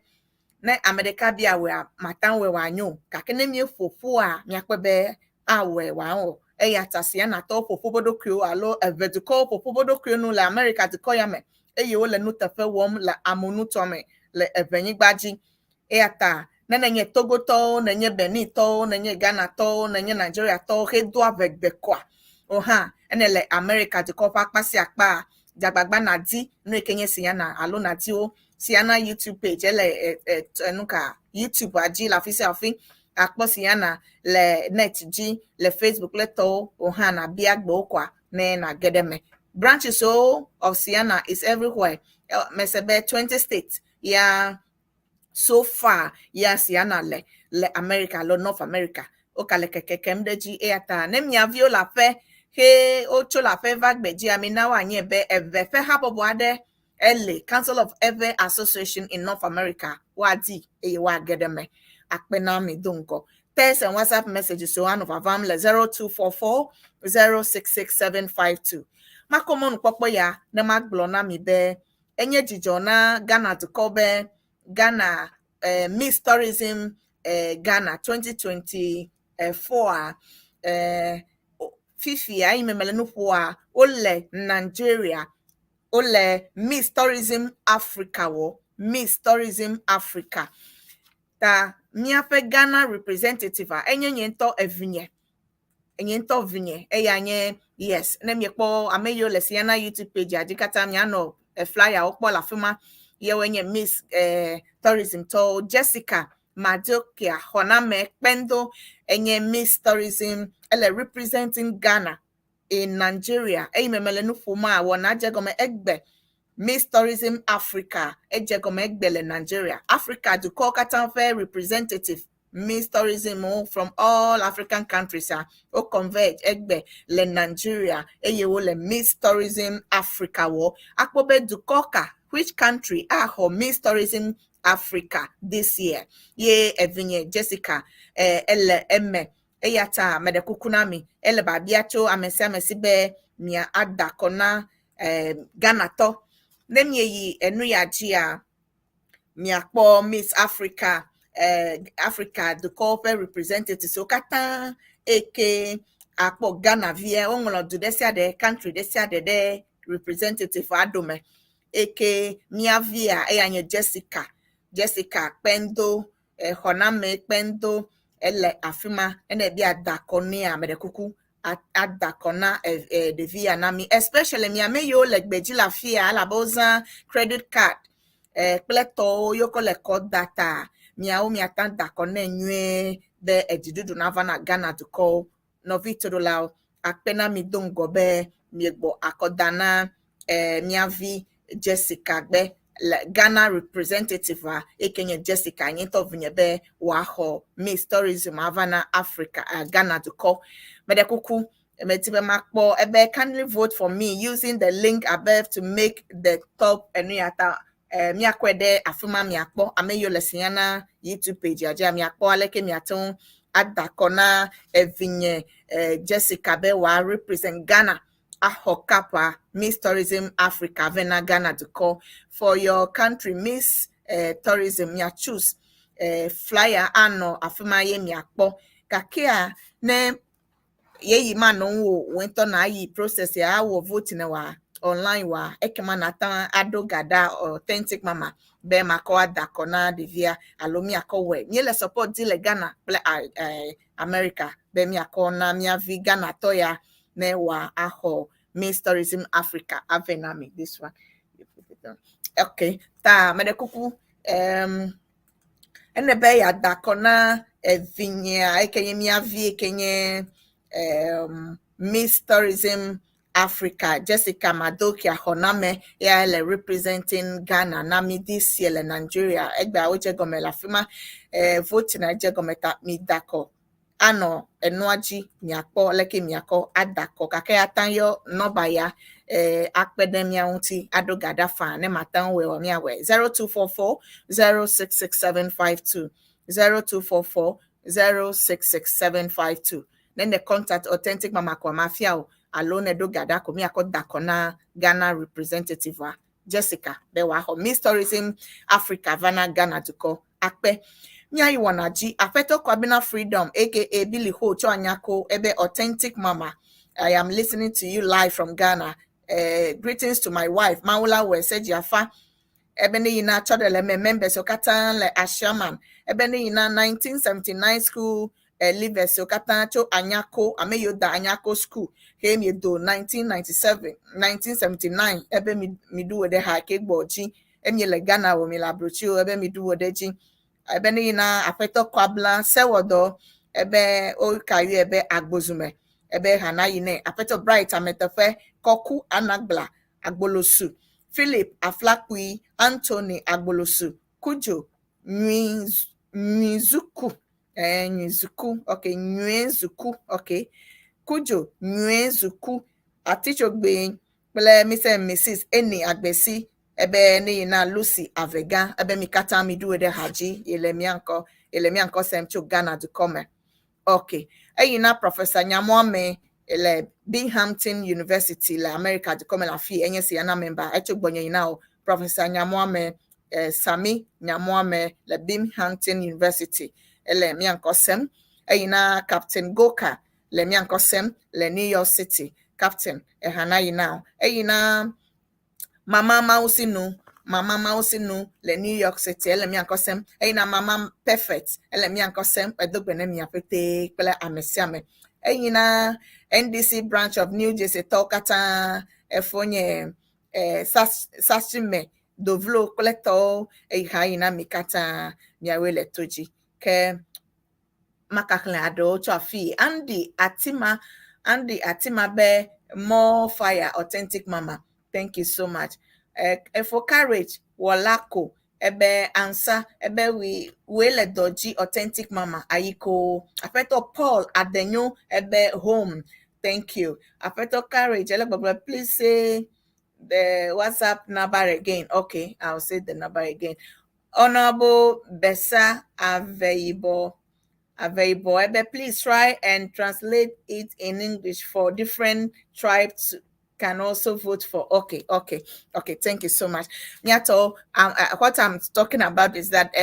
Ne ame ɖeka bia wɔea, mate ŋu awɔe wòanyo o. Gake ne míeƒo ƒua, míakpɔe be awɔe wòawɔ. Eya ta Sianatɔwo ƒo ƒu wo ɖokuiwo alo eve dukɔwo ƒo ƒu wo ɖokuiwo nu le Amerika dukɔ ya me eye wole nuteƒe wɔm le amonutɔ me le evenyigba dzi. Eya ta ne nenye Togotɔwo, nenye Benintɔwo, nenye Ghanatɔwo, nenye Nigeriatɔwo hedoa ʋegbe koa, o hã ene le Amerika dukɔ ƒe akpa sia akpa dze agbagba nàdi nu yi ke nye Siana alo nàdi wo Siana YouTube page ele nu ka YouTube dzi le afi sia afi akpɔ Siana le net dzi le Facebook kple tɔwo o hã nàbia gbe wo koa ne nàge ɖe me. Branches of Siana is everywhere. Mese be 20 states ya so far ya Siana le America alo North America. Wokale kekekem ɖe edzi eya ta ne mia viwo le aƒe he wotso le aƒe va gbedzia mina woanye be eve ƒe habɔbɔ aɖe ele Council of Ewe Association in North America woadi eye woage ɖe me. Akpe na mi do ŋgɔ. Text and WhatsApp messages so anɔ vavam le 0244 066752. Makɔ mɔnukpɔkpɔ ya ne magblɔ na mi be enye dzidzɔ na Ghana dukɔ be Ghana Miss Tourism Ghana 2024 fifia eyi me mele nu ƒoa wole Nigeria wole Miss Tourism Africa wɔ Miss Tourism Africa ta míaƒe Ghana representative a enye nye ŋutɔ evinye enye ŋutɔ vinye eya nye yes ne miekpɔ ame yiwo le Siana YouTube page dzi katã mianɔ flyer wo kpɔ le afi ma yewoe nye Miss Tourism tɔwo Jessica Madokia Xɔname Kpendo enye Miss Tourism ele representing Ghana in Nigeria eyi me mele nu ƒom a wɔna dze gɔme egbe. Miss Tourism Africa edze gɔme egbe le Nigeria. Africa dukɔwo katã ƒe representative Miss Tourism from all African countries a wo converge egbe le Nigeria eye wole Miss Tourism Africa wɔ. Akpɔ be dukɔ ka, which country axɔ Miss Tourism Africa this year? Ye evinye Jessica ele eme. Eya ta meɖe kuku na mi, ele babia tso ame sia ame si be mia ada akɔ na Ghanatɔ. Ne mieyi enu ya dzia, miakpɔ Miss Africa, Africa dukɔwo ƒe representatives wo katã eke akpɔ Ghana via woŋlɔ du ɖe sia ɖe, country ɖe sia ɖe ɖe representative adome eke mía via eya nye Jessica, Jessica Kpendo, xɔname Kpendo ele afi ma. Ene bia da akɔ nea, meɖe kuku ada akɔ na ɖevi ya na mi, especially miame yiwo le gbedzi le afia elabe wozã credit card kple tɔwo yiwo kɔ le kɔ da ta miawo miata da akɔ nɛ nyuie be edziɖuɖu nava na Ghana dukɔwo. Nɔvi toɖolawo, akpe na mi do ŋgɔ be miegbɔ akɔda na mía vi Jessica gbe le Ghana representative a eke nye Jessica nye ŋutɔ vinye be wòaxɔ Miss Tourism ava na Africa, Ghana dukɔ. Meɖe kuku, medi be makpɔ ebe kindly vote for me using the link above to make the top enu ya ta miakɔe ɖe afi ma miakpɔ ame yiwo le si na YouTube page ya dzia miakpɔ aleke miate ŋu ada akɔ na evinye Jessica be wòa represent Ghana axɔ kapa Miss Tourism Africa vɛ na Ghana dukɔ. For your country Miss Tourism mia choose flyer anɔ afi ma ye miakpɔ gakea ne yeyi manɔ ŋu o wò ŋutɔ na yi process ya awɔ vote ne wa online wa ekema nata aɖo ga ɖa Authentic Mama be makɔ ada akɔ na ɖevia alo miakɔ wɔe. Míele support di le Ghana kple America be miakɔ na mía vi Ghanatɔ ya ne wa axɔ Miss Tourism Africa ave na mi. This one, you put it down. Okay, ta meɖe kuku ene be yeada akɔ na evinyea eke nye mía vi eke nye Miss Tourism Africa Jessica Madokia Xɔname ya le representing Ghana na mi this year le Nigeria. Egbea wodze gɔme le afi ma vote na dze gɔme ta mi da akɔ anɔ enua dzi miakpɔ leke miakɔ ada akɔ gake ata yɔ nɔba ya akpe ɖe mía ŋuti aɖo ga ɖa faa ne mate ŋu wɔe wɔ miawɔe 0244 066752, 0244 066752. Ne ne contact Authentic Mama ko mafia o alo ne ɖo ga ɖa ko miakɔ da akɔ na Ghana representative a Jessica be wòaxɔ Miss Tourism Africa va na Ghana dukɔ. Akpe míayi wɔna dzi. Aƒetɔ Kwabena Freedom aka Billy Ho tso Anyako ebe, "Authentic Mama, I am listening to you live from Ghana. Greetings to my wife Mawula Wese ebe ne yina tsɔ ɖe le me members wo katã le Ashiaman ebe ne yina 1979 school leavers wo katã tso Anyako ame yiwo da Anyako school ke mi do 1997 1979 ebe mi mi ɖu wo ɖe ha ke gbɔ dzi emi le Ghana wo mi le abrotsi o ebe mi ɖu wo ɖe dzi ebe ne yina Aƒetɔ Kwabla Sewɔdɔ ebe wo ka yɔe be Agbozume ebe hana yi ne Aƒetɔ Bright Ameteƒe Kɔku Anagbla Agbolosu Philip Aflakpui Anthony Agbolosu Kujo Nyuizuku, Nyuizuku, okay, Nyuizuku, okay, Kujo Nyuizuku Atitsogbe kple Mr and Mrs Eni Agbesi ebe ne yina Lucy Avega ebe mi katã mi ɖu ɖe ha dzi yele mia ŋkɔ yele mia ŋkɔ sem tso Ghana dukɔ me. Okay, eyina Professor Nyamoame le Binghamton University le America dukɔ me le afi enye si yana member etso gbɔnye yina o Professor Nyamoame, Sami Nyamoame le Binghamton University ele mia ŋkɔ sem. Eyina Captain Goka le mia ŋkɔ sem le New York City. Captain ehana yina o. Eyina Mama Mausinu, Mama Mausinu le New York City ele mia ŋkɔ sem. Eyina Mama Perfect ele mia ŋkɔ sem edogbe ne mia ƒete kple ame sia ame. Eyina NDC branch of New Jersey tɔwo katã efo nye Sasime Dovlo kple tɔwo eyi ha yina mi katã miawoe le to dzi ke makaxlẽ aɖewo tso afi. Andy Atima, Andy Atima be, "More fire, Authentic Mama." Thank you so much. Efo Courage Wolako ebe ansa ebe we we le dɔ authentic mama ayiko. Aƒetɔ Paul Adenyo ebe home. Thank you. Aƒetɔ Courage ele gbɔgblɔ, please say the WhatsApp number again. Okay, I'll say the number again. Honorable Bessa Aveyibo. Aveyibo ebe, please try and translate it in English for different tribes can also vote for. Okay. Thank you so much. Nyato, what I'm talking about is that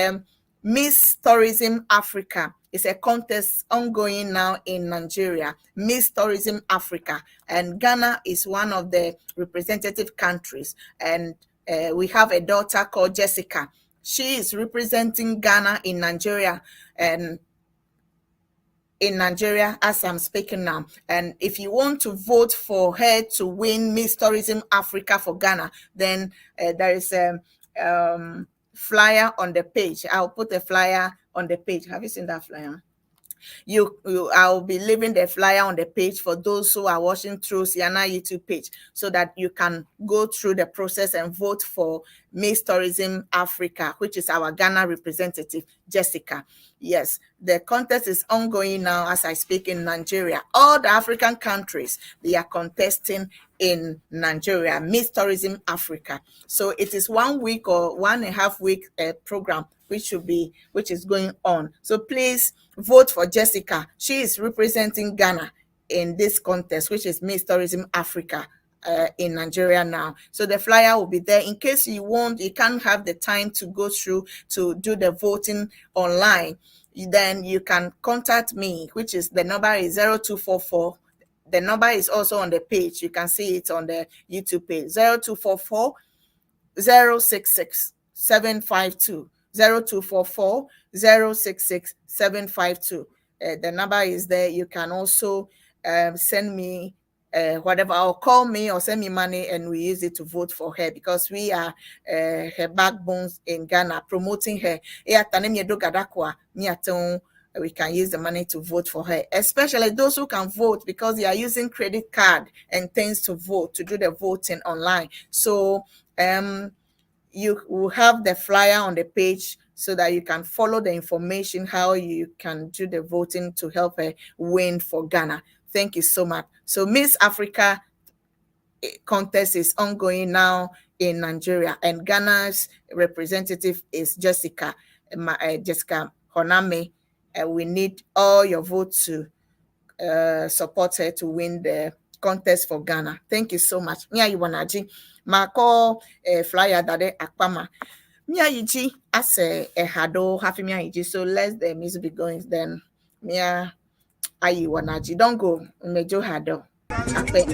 Miss Tourism Africa is a contest ongoing now in Nigeria. Miss Tourism Africa, and Ghana is one of the representative countries. And we have a daughter called Jessica. She is representing Ghana in Nigeria, and in Nigeria as I'm speaking now. And if you want to vote for her to win Miss Tourism Africa for Ghana, then there is a flyer on the page. I'll put a flyer on the page. Have you seen that flyer? I'll be leaving the flyer on the page for those who are watching through Ceana YouTube page, so that you can go through the process and vote for Miss Tourism Africa, which is our Ghana representative, Jessica. Yes, the contest is ongoing now as I speak in Nigeria. All the African countries, they are contesting in Nigeria, Miss Tourism Africa. So it is 1 week or 1.5 week program which is going on. So please vote for Jessica. She is representing Ghana in this contest, which is Miss Tourism Africa in Nigeria now. So the flyer will be there in case you can't have the time to go through to do the voting online. Then you can contact me, which is the number is 0244. The number is also on the page. You can see it on the YouTube page. 0244 066 752. 0244 066 752. The number is there. You can also send me whatever, or call me or send me money, and we use it to vote for her, because we are her backbones in Ghana, promoting her. We can use the money to vote for her, especially those who can vote, because they are using credit card and things to vote, to do the voting online. So you will have the flyer on the page so that you can follow the information, how you can do the voting to help her win for Ghana. Thank you so much. So Miss Africa contest is ongoing now in Nigeria, and Ghana's representative is Jessica, Jessica Honame. We need all your votes to support her to win the contest for Ghana. Thank you so much. Mia Iwanaji, mako flyer dade akpama. Mia Yiji ase ehado happy Mia Yiji. So let the music be going. Then Mia Ayiwanaji, don't go. Mejo hado. Akpe.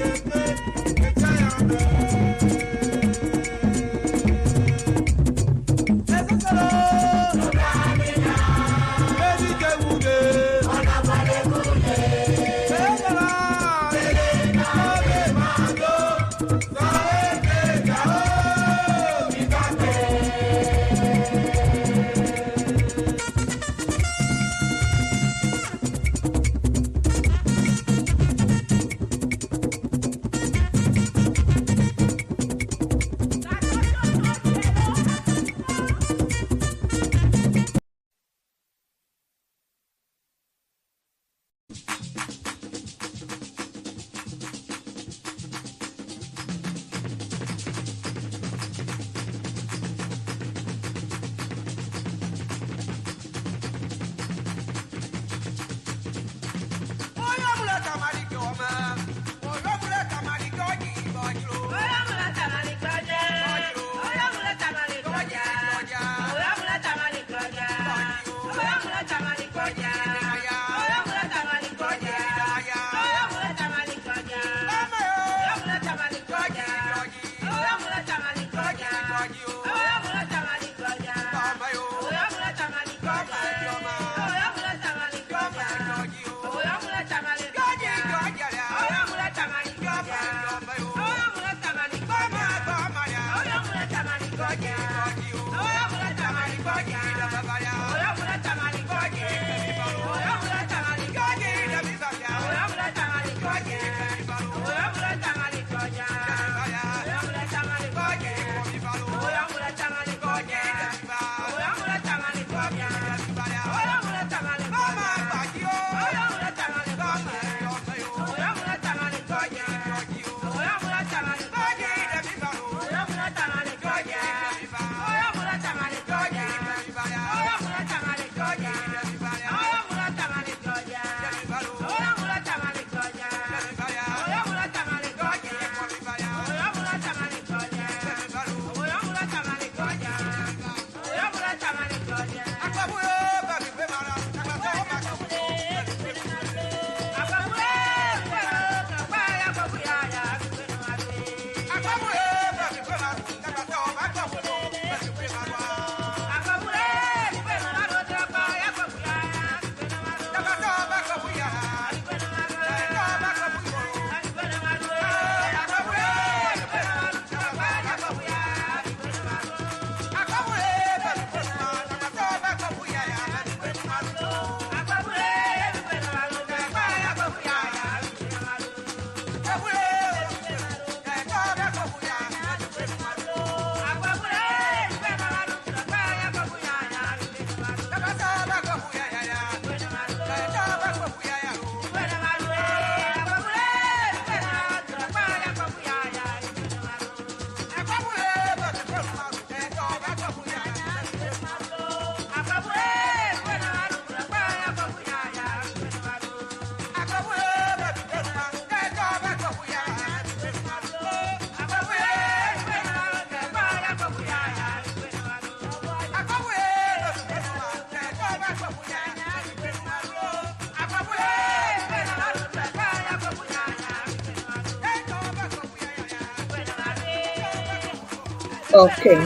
Okay.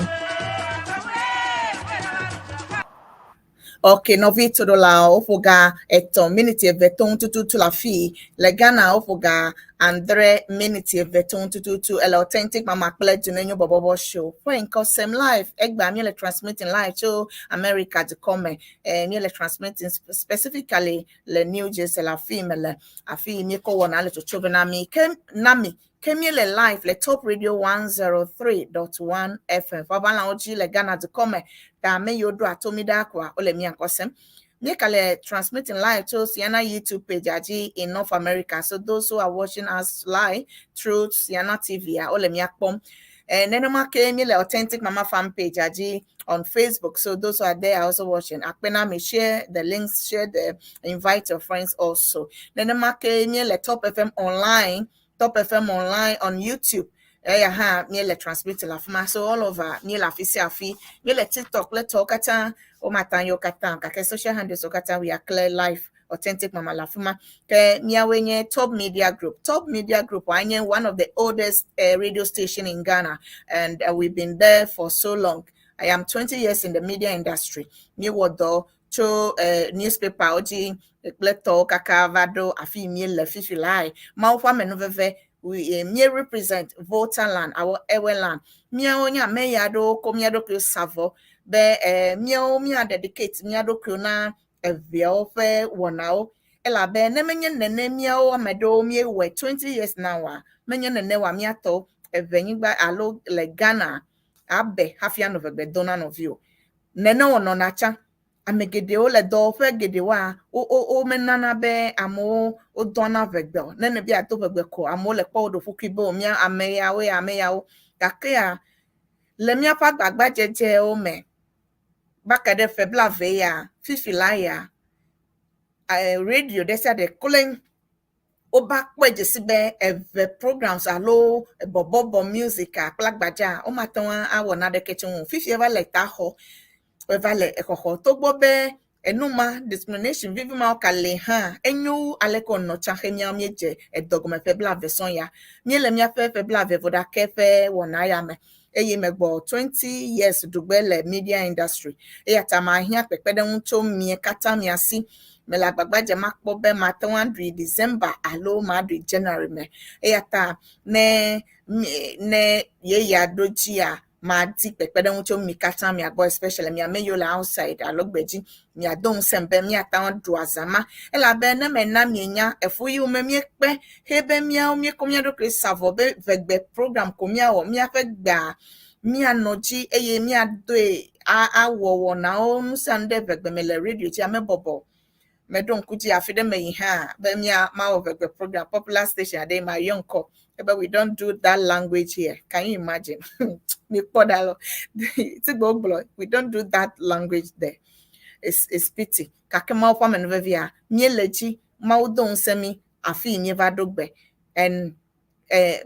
Ok, nɔvi toɖolawo woƒo ga etɔ̃ miniti eve tom tututu le afii. Le Ghana woƒo ga adre miniti eve tom tututu. Ele Authentic Mama kple Dunenyo Bɔbɔbɔ Show. Ƒe ŋkɔ sem live. Egbea míele transmitting live tso America dukɔ me. Eh, míele transmitting specifically le New Jersey le afii me le afii míekɔ wɔna le tsotso be na mi. Ke na mi ke míele live le Top Radio 103.1 FM ƒe aʋalawo dzi le Ghana dukɔ me. Ta ame yiwo ɖo ato mi ɖaa koa wole mía ŋkɔ sem. Míeka le transmitting live to Sienna YouTube page dzi in North America. So those who are watching us live through Sienna TV, wole mía kpɔm. Eh, nenema ke míele Authentic Mama fan page dzi on Facebook. So those who are there are also watching. Akpena me share the links, share the invite your friends also. Nenema ke míele Top FM online, Top FM online on YouTube. Eya hã míele transmit le afi ma. So all over míele afi sia afi. Míele TikTok kple tɔwo katã womata yiwo katã gake social handles wo katã we are clear live Authentic Mama le afi ma. Ke míawoe nye Top Media Group. Top Media Group nye one of the oldest radio station in Ghana and we've been there for so long. I am 20 years in the media industry. Míewɔ dɔ tso newspaper dzi kple tɔwo kaka va ɖo afi míele fifi lae. Mawu ƒe amenuveve we mí represent Volta land, our Ewe land. Míawo nye ame ya ɖewo ko mía ɖokuiwo sa vɔ be míawo mía dedicate mía ɖokuiwo na eveawo ƒe wɔnawo elabe ne menye nene míawo ame ɖewo míewɔe 20 years now a menye nene wa míatɔ evenyigba alo le Ghana abe hafi anɔ ʋegbe dom na nɔviwo. Nene wònɔna tsã. Ame geɖewo le dɔwɔƒe geɖewoa wo wo womenana be amewo wodɔna ʋegbe o. Ne ne ado ʋegbe ko amewo le kpɔ wo ɖoƒokui be mía ame yawoe ame yawo gakea le míaƒe agbagbadzedzewo me va ke ɖe ƒe blaeve ya fifi la ya radio ɖe sia ɖe kloe woba kpɔe dzesi be eve programs alo bɔbɔbɔ music kple agbadza womate ŋu awɔ naneke tso ŋu o. Fifi eva le ta xɔ eva le exɔxɔ togbɔ be enu ma discrimination vivi ma ka le hã enyo wu aleke wònɔ tsã xe míawo míedze edɔgɔme ƒe blaeve sɔŋ ya. Míele míaƒe ƒe blaeve vɔ ɖeke ƒe wɔna ya me eye megbɔ 20 years ɖugbe le media industry eya ta mahiã kpekpeɖeŋu tso mie katã mia si. Mele agbagba dzem akpɔ be mate ŋu aɖui December alo maɖui January me eya ta ne ne yeyea ɖo dzia madi kpekpeɖeŋu tso mi katã mia gbɔ especially mia ame yiwo le outside alo gbedzi miado ŋusẽ be míate ŋu aɖu azã ma elabe ne mena mienya efu yiwo me míekpe he be míawo míekɔ mía ɖokui sa vɔ be ʋegbe program ko míawɔ míaƒe gbea míanɔ dzi eye míadoe awɔ wɔnawo nu sia nu ɖe ʋegbe me le radio dzi ame bɔbɔ meɖo ŋku dzi afi ɖe me yi hã be mía mawɔ ʋegbe program popular station aɖe ma yɔ ŋkɔ ebe we don't do that language here. Can you imagine? Mi kpɔ ɖa lɔ tigbe wogblɔ we don't do that language there. It's pity. Gake Mawu ƒe amenuvevea, míele dzi, Mawu do ŋusẽ mí afi yi míeva ɖo gbe. And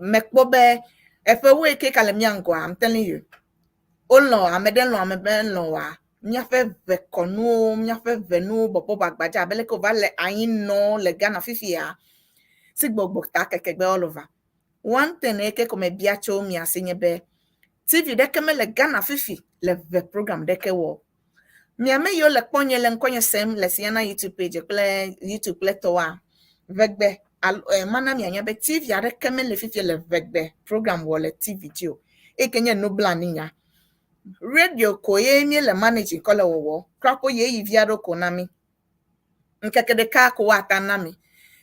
mekpɔ be eƒewoe yi ke ka le mía ŋgɔa, I'm telling you, wolɔ̃ ame ɖe lɔ̃ ame be lɔ̃ oa, míaƒe ʋekɔnuwo, míaƒe ʋenuwo bɔbɔ gbagbadza abe leke wòva le anyi nɔ le Ghana fifia, si gbɔgbɔ ta keke gbe all over. One thing yi ke ko mebia tso mia si nye be TV ɖeke mele Ghana fifi le ʋe program ɖeke wɔ. Miame yiwo le kpɔ nye le ŋkɔnye sem le Siana YouTube page kple YouTube kple tɔwoa, ʋegbe alo mana mianya be TV aɖeke mele fifia le ʋegbe program wɔ le TV dzi o. Eyi ke nye nublanuinya. Radio ko ye míele manage kɔ le wɔwɔ. Kura ko ɣeyiɣi vi aɖewo ko na mí. Ŋkeke ɖeka ko woata na mi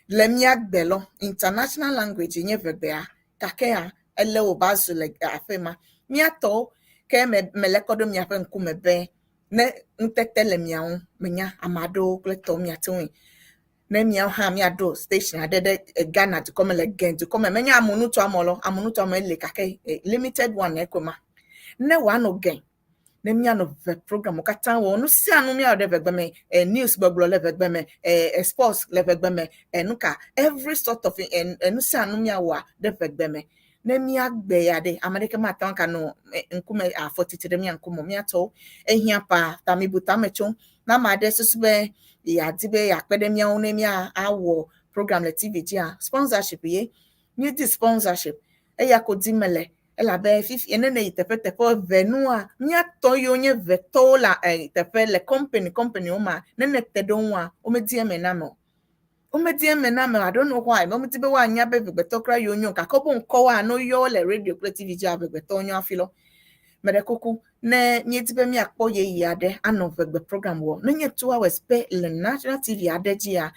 le mía gbe lɔ. International language nye ʋegbea gake ya ele wòva zu le aƒe ma. Míatɔwo ke me mele kɔ ɖo miaƒe ŋkume be ne ŋutete le mia ŋu, menya ame aɖewo kple tɔwo miate ŋui. Ne miawo hã miaɖo station aɖe ɖe Ghana dukɔ me le Gɛn dukɔ me. Menye amunutoame lɔ, amunutoame le gake limited one eko ma. Ne wòanɔ Gɛn, ne míanɔ ʋe program katã wɔ, nu sia nu míawɔ ɖe ʋegbe me, news gbɔgblɔ le ʋegbe me, sports le ʋegbe me, nuka, every sort of nu sia nu míawɔa ɖe ʋegbe me. Ne míagbe ya ɖe, ame ɖeke mate ŋu aganɔ ŋkume afɔ titi ɖe mía ŋkume o. Míatɔwo ehiã paa ta mibu tame tso. Ne ame aɖe susu be yeadi be yeakpe ɖe mía ŋu ne míawɔ program le TV dzia, sponsorship ye. Míedi sponsorship. Eya ko dim mele elabe fifi ne ne yi teƒe teƒe ʋenua, míatɔ yiwo nye ʋetɔwo le teƒe le company companywo ma, ne nete ɖe wo ŋua, womedi eme na ame o. Womedi eme na ame o. I don't know why. Womedi be woanya be ʋegbetɔ kura yiwo nyo gake wobe ŋkɔwoa, ne woyɔ wo le radio kple TV dzia, ʋegbetɔwo nyo hafi lɔ. Meɖe kuku, ne míedi be míakpɔ ɣeyiɣi aɖe anɔ ʋegbe program wɔ, nenye 2 hours pɛ le national TV aɖe dzia,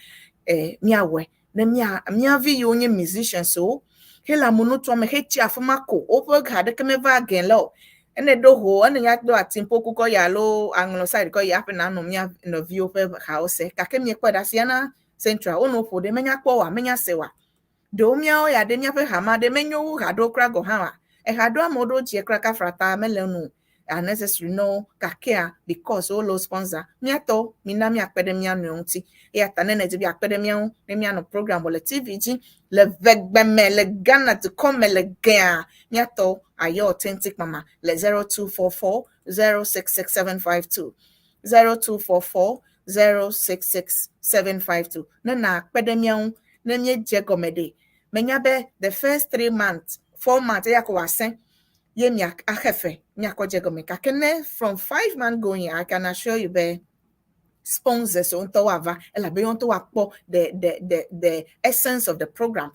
míawɔe. Ne mía mía vi yiwo nye musicians wo, hele amunutoame hetsi afi ma ko, woƒe ha ɖeke meva gɛ le o. Ene ɖo ho, ene nya do atimpoku kɔ yi alo aŋlɔ side kɔ yi hafi nanɔ mía nɔviwo ƒe hawo se. Gake miekpɔe ɖa, Siana Central, wonɔ ƒo ɖe, menya kpɔ oa, menya se oa. Ɖewo míawo ya ɖe míaƒe ha ma ɖe menyo wu ha ɖewo kura gɔ̃ hã oa. Eha ɖewo amewo ɖewo dzie kura kafra mele nu unnecessary no gakea because wole sponsor. Míatɔwo mina míakpe ɖe mía nɔewo ŋuti. Eya ta ne nèdi be yeakpe ɖe mía ŋu ne míanɔ program wɔ le TV dzi le ʋegbe me le Ghana dukɔ me le gɛa, míatɔwo ayɔ authentic mama le 0244 066752, 0244 066752 ne nàkpe ɖe mía ŋu ne míedze gɔme ɖe. Menya be the first 3 months, 4 months eya ko wòasẽ ye mia axe fe míakɔ dze gɔme gake ne from 5 months going, I can assure you be sponsors ŋutɔ woava elabe yewo ŋutɔ woakpɔ the essence of the program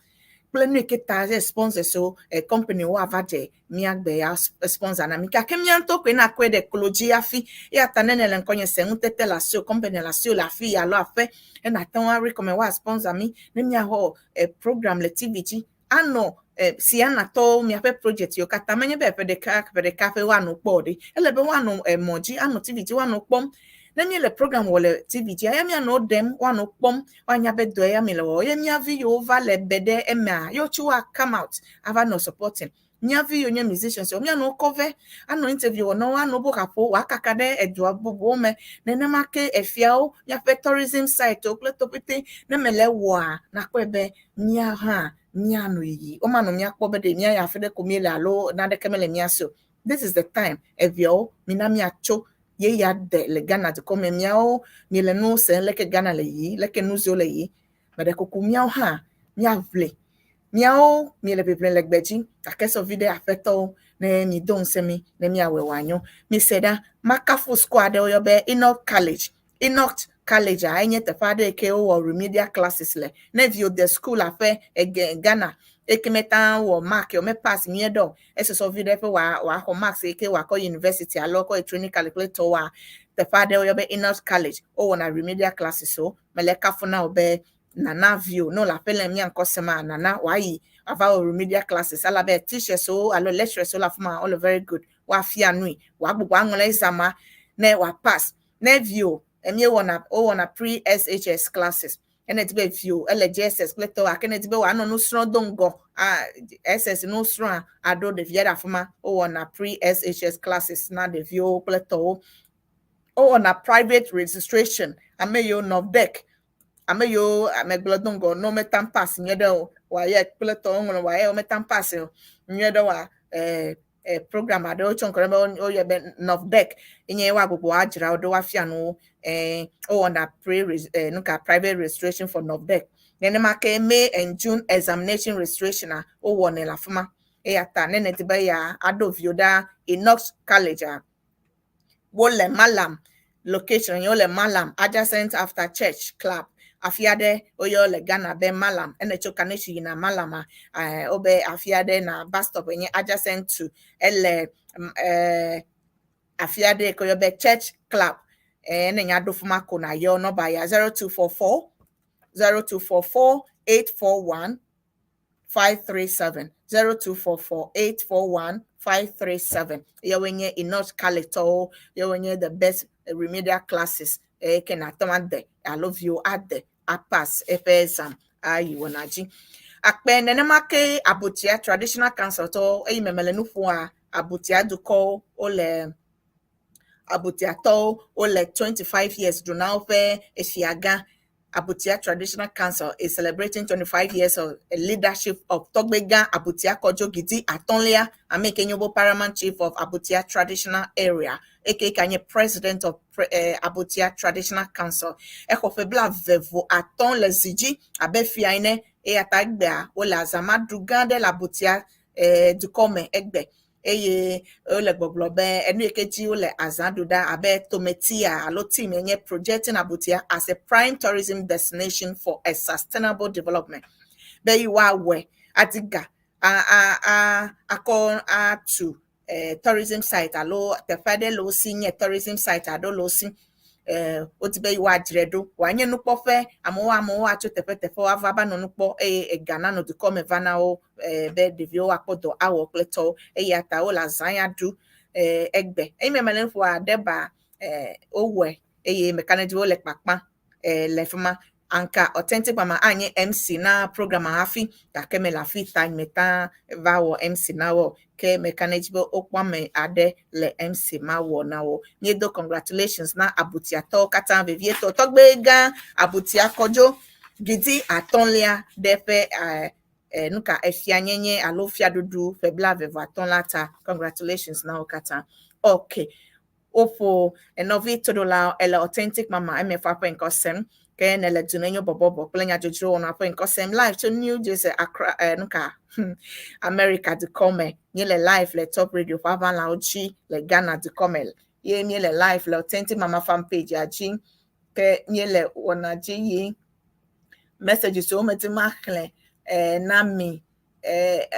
kple nu yi ke ta ɖe sponsors wo company wo ava dze míagbe ya sponsor na mi gake mía ŋutɔ koe nakɔe ɖe klo dzi hafi. Eya ta ne nele ŋkɔnye se ŋutete le asiwò, company le asiwò le afi alo aƒe ena te ŋu arecommend woa sponsor mi ne míaxɔ program le TV dzi anɔ Siana tɔwo miaƒe project yiwo katã menye be ƒe ɖeka ƒe ɖeka ƒe woanɔ kpɔ o ɖe ele be woanɔ mɔ dzi anɔ TV dzi woanɔ kpɔm ne míele program wɔ le TV dzi eya míanɔ wo ɖem woanɔ kpɔm woanya be dɔ ya mi le wɔwɔ ye mía vi yiwo va le be ɖe emea yewo tso woa come out ava nɔ supporting mía vi yiwo nye musicians wo míanɔ wo kɔ vɛ anɔ interview wɔ na wo anɔ woƒe haƒo wòakaka ɖe edua bubuwo me. Nenema ke efiawo míaƒe tourism site wo kple tɔpete ne mele wɔa nakpɔe be mía hã míanɔ yiyi womanɔ míakpɔ be ɖe míayi afi ɖe ko míele alo naneke mele mía si o. This is the time eviawo mina míatso ye ya de le Ghana dukɔ me míawo miele nu sem leke Ghana le yiyi leke nu ziwo le yiyi. Meɖe kuku míawo hã míaʋli míawo miele ʋiʋlim le gbe dzi gake sɔ vi ɖe aƒetɔwo ne mido ŋusẽ mi ne míawɔe wòanyo. Mise ɖa makafu school aɖe woyɔ be Enoch College. Enoch College a enye teƒe aɖe yi ke wowɔ remedial classes le. Ne viwò de school aƒe ege Ghana eke meta wɔ mark o me pass nyuie ɖe o esɔsɔ vi ɖe ƒe wòaxɔ marks yi ke wòakɔ university alo kɔ yi training college kple tɔwoa teƒe aɖe woyɔ be Enoch College wowɔna remedial classes o mele kafu na wò be nana viwò ne wòle aƒe le mía ŋkɔ sem a nana wòayi ava wɔ remedial classes elabe teachers wo alo lecturers wo le afi ma wole very good woafia nui wòagbugbɔ aŋlɔ exam ma ne wòapass ne viwò míewɔna wowɔna pre SHS classes ene di be viwò ele JSS kple tɔwo gake ne di be wòanɔ nu srɔ̃ do ŋgɔ a SS nu srɔ̃a aɖo ɖevia ɖe afi ma wowɔna pre SHS classes na ɖeviwo kple tɔwo. Wowɔna private registration ame yiwo NOVDEC, ame yiwo amegblɔ do ŋgɔ ne womete ŋu pass nyuie ɖe o, WAEC kple tɔwo ŋlɔ WAEC womete ŋu pass o nyuie ɖe oa, program aɖewo tsɔ ŋkɔ ɖe be woyɔe be NOVDEC enye woagbugbɔ adzra wo ɖo woafia nu wo. Wowɔna pre nuka private registration for NOVDEC. Nenema ke May and June examination registration a wowɔnɛ le afi ma. Eya ta ne nèdi be ya aɖo viwo ɖa Enoch College a, wole Malam location ye wole Malam adjacent after church club. Afi aɖe woyɔ le Ghana be Malam. Ene tso Kaneshie yina Malam a, wobe afi aɖe na bus stop enye adjacent to ele afi aɖe ke woyɔ be church club. Ne nya ɖo fi ma ko na yɔ nɔba ya 0244 0244 841 537, 0244 841 537. Yewoe nye Enoch College tɔwo, yewoe nye the best remedial classes eye ke nàte ŋu ade alo viwo ade apass eƒe exam ayi wɔna dzi. Akpe nenema ke Abutia Traditional Council tɔwo eyi me mele nu ƒoa Abutia dukɔwo wole Abutiatɔwo wole 25 years ɖu na woƒe efiagã. Abutia Traditional Council is celebrating 25 years of leadership of Togbega Abutia Kojo Gidi Atonlia, ame ke nye Paramount Chief of Abutia Traditional Area, aka kanye President of Abutia Traditional Council. Exɔ ƒe 25 le zi dzi abe fia ene eya ta egbea wole azama ɖu gã ɖe le Abutia dukɔ me egbe eye wole gbɔgblɔ be enu yi ke dzi wole azã ɖu ɖa abe tometia alo team enye projecting Abutia as a prime tourism destination for a sustainable development. Be yi woawɔe adi ga a a a akɔ atu tourism site alo teƒe aɖe le wo si nye tourism site aɖewo le wo si wodi be yewoadzrae ɖo wòanye nukpɔƒe amewo atso teƒe teƒewo ava va nɔ nu kpɔ eye ega nanɔ dukɔ me va na wo be ɖeviwo akpɔ dɔ awɔ kple tɔwo eya ta wole azã ya ɖu egbe eyi me mele nu ƒoa ɖeba wowɔe eye mekanedzi wole kpakpã le fi ma. Anka Authentic Mama anye MC na program hafi gake mele afi ta meta va wɔ MC na wo ke mekanedzi be wokpɔ ame aɖe le MC ma wɔ na wo. Míedo congratulations na Abutiatɔwo katã vevietɔ tɔgbe gã Abutia Kɔdzo Gidi atɔ̃lia ɖe ƒe nuka efianyenye alo fiaɖuɖu ƒe 25 la ta. Congratulations na wo katã. Okay. Woƒo enɔvi toɖola ele Authentic Mama emefa ƒe ŋkɔ sem ke ne le dunenyo bɔbɔbɔ kple nyadzodzro wɔna ƒe ŋkɔ sem live tso New Jersey, Accra, nuka America dukɔ me. Míele live le Top Radio ƒe aʋalawo dzi le Ghana dukɔ me ye míele live le Authentic Mama fan page ya dzi ke míele wɔna dzi yi messages siwo meti maxlẽ na mi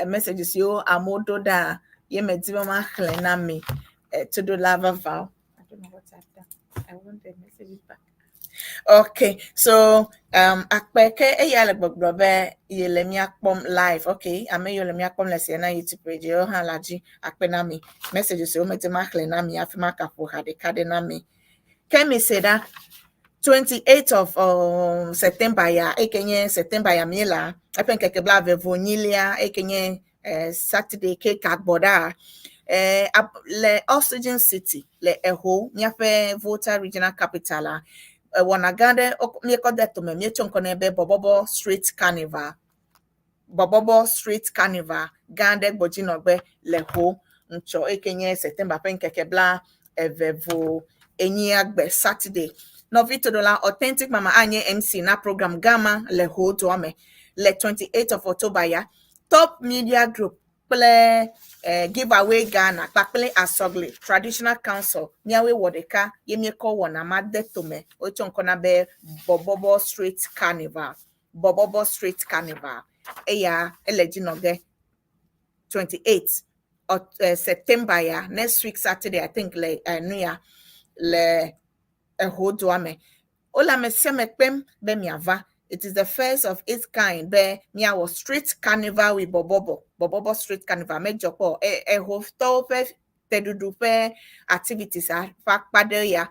messages siwo amewo ɖo ɖa ye medi be maxlẽ na mi toɖola vavawo. I don't know what I've done. I want the messages back. Okay, so akpe ke eya le gbɔgblɔ be ye le mía kpɔm live. Okay, ame yiwo le mía kpɔm le Siena YouTube page yewo hã la dzi akpe na mi. Messages siwo meti maxlẽ na mi hafi makaƒo ha ɖeka ɖe na mi. Ke mi se ɖa 28 of September ya eke nye September ya mi la eƒe ŋkeke 22 eke nye Saturday ke ka gbɔ ɖa le Oxygen City le Eho míaƒe Volta Regional Capital la wɔna gã ɖe míekɔ de tome míetsɔ ŋkɔ nɛ be Bɔbɔbɔ Street Carnival. Bɔbɔbɔ Street Carnival gã ɖe gbɔdzinɔgbe le Ho ŋtsɔ eke nye September ƒe ŋkeke 24 gbe Saturday. Nɔvi toɖola Authentic Mama anye MC na program gama le Ho dua me le 28 of October ya. Top Media Group kple Giveaway Ghana kpakple Asɔgli Traditional Council míawoe wɔ ɖeka ye míekɔ wɔna ma de tome wotsɔ ŋkɔ na be Bɔbɔbɔ Street Carnival. Bɔbɔbɔ Street Carnival eya ele dzi nɔ ge 28 of September ya next week Saturday, I think, le nu ya le Eho dua me. Wole ame sia ame kpem be miava. It is the first of its kind be miawɔ street carnival with Bɔbɔbɔ. Bɔbɔbɔ Street Carnival medzɔ kpɔ Ehotɔwo ƒe teɖuɖu ƒe activities a ƒe akpa ɖe ya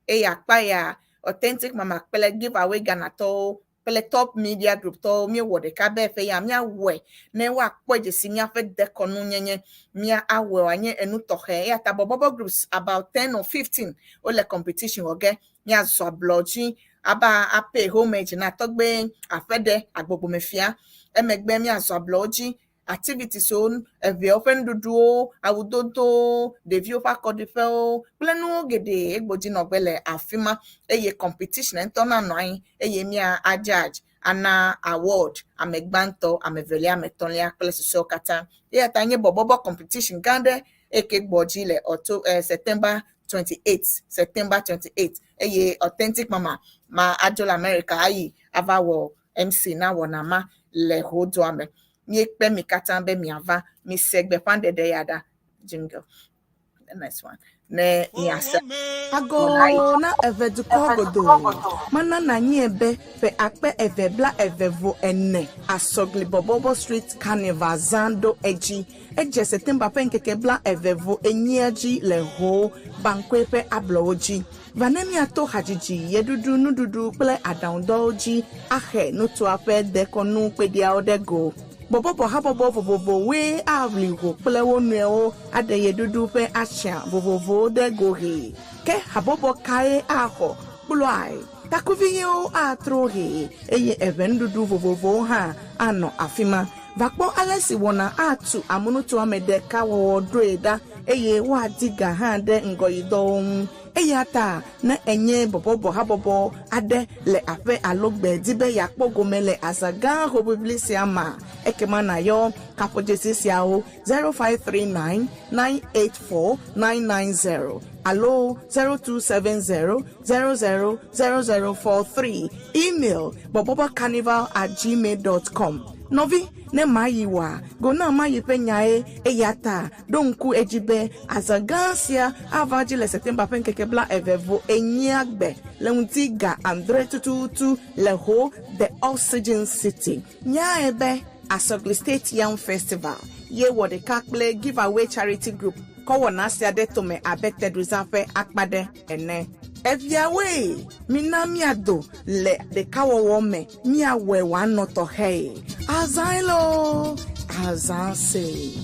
eye akpa ya Authentic Mama kple Giveaway Ghanatɔwo. kple Top Media Group tɔwo míewɔ ɖeka be ƒe ya míawɔe ne woakpɔe dzesi míaƒe dekɔnu nyenye mía awɔe wòanye enu tɔxɛ. Eya ta Bɔbɔbɔ groups about 10 or 15 wole competition wɔ ge. Míazɔ ablɔ dzi aba apay homage na tɔgbe aƒeɖe agbogbomefia. Emegbe míazɔ ablɔwo dzi activities wo, eʋeawo ƒe nuɖuɖuwo, awudodowo, ɖeviwo ƒe akɔɖiƒewo kple nuwo geɖe egbodzinɔgbe le afi ma eye competition ŋutɔ nanɔ anyi eye mía a judge ana award ame gbãtɔ, ame evelia, ame etɔ̃lia kple susɔewo katã. Eya ta nye bɔbɔbɔ competition gã ɖe eke gbɔ dzi le October, September 28, September 28 eye Authentic Mama ma adzo le America ayi ava wɔ MC na wɔna ma le Hodoa me. Míekpe mi katã be miava mise gbeƒãɖeɖe ya ɖa. Jingle. The next one. Ne miase. Agoo na eve dukɔ godoo. Mana nanyi be ƒe 2024 Asɔgli Bɔbɔbɔ Street Carnival zã ɖo edzi. Edze September ƒe ŋkeke 24 dzi le Ho Bankoe ƒe ablɔwo dzi. Va ne míato hadzidzi, ɣeɖuɖu, nuɖuɖu kple aɖaŋudɔwo dzi ahe nutoa ƒe dekɔnu kpeɖiawo ɖe go. Bɔbɔbɔ habɔbɔ vovovowoe aʋli ho kple wo nɔewo aɖe ɣeɖuɖu ƒe atsia vovovowo ɖe go hee. Ke habɔbɔ kae axɔ kplɔae? Takuviyewo atro hee eye eʋe nuɖuɖu vovovowo hã anɔ afi ma. Va kpɔ ale si wɔna atu amunutoa me ɖekawɔwɔ ɖoe ɖa eye woadi ga hã ɖe ŋgɔyidɔwo ŋu. Eya ta ne enye bɔbɔbɔ habɔbɔ aɖe le aƒe alo gbe di be yeakpɔ gome le azã gã hoʋiʋli sia ma, ekema nàyɔ kaƒodzesi siawo 0539 984 990 alo 0270 00 0043. Email bɔbɔbɔcarnival@gmail.com. Nɔvi, ne mayi wɔa, go na mayi ƒe nyae eya ta ɖo ŋku edzi be azã gã sia ava dzi le September ƒe ŋkeke 24 gbe le ŋuti ga 6 tututu le Ho The Oxygen City. Nyae be Asɔgli State Yam Festival ye wɔ ɖeka kple Giveaway Charity Group kɔ wɔna sia ɖe tome abe teɖuzã ƒe akpa ɖe ene. Eviawoe mina míado le ɖekawɔwɔ me míawɔe wòanɔ tɔxɛe. Azãe loo, azã see.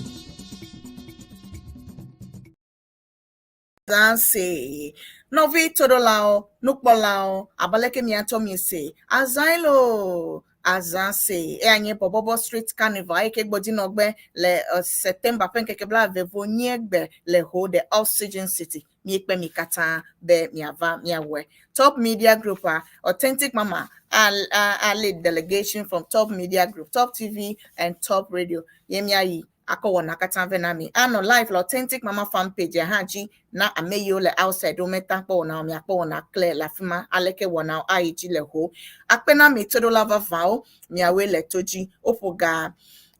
Azã see. Nɔvi toɖolawo, nukpɔlawo, abe aleke miatɔ miese. Azãe loo, azã see. Eya nye Bɔbɔbɔ Street Carnival eyi ke gbɔdzinɔgbe le September ƒe ŋkeke 24 gbe le Ho The Oxygen City. Míekpe mi katã be miava miawɔe. Top Media Group a Authentic Mama a, a, a lead delegation from Top Media Group, Top TV and Top Radio. Ye miayi akɔ wɔna katã vɛ na mi. Anɔ live le Authentic Mama fan page hã dzi na ame yiwo le outside wo meta kpɔ wɔna o miakpɔ wɔna kple le afi ma aleke wɔnawo ayi dzi le Ho. Akpe na mi toɖola vavãwo miawoe le to dzi. Woƒo ga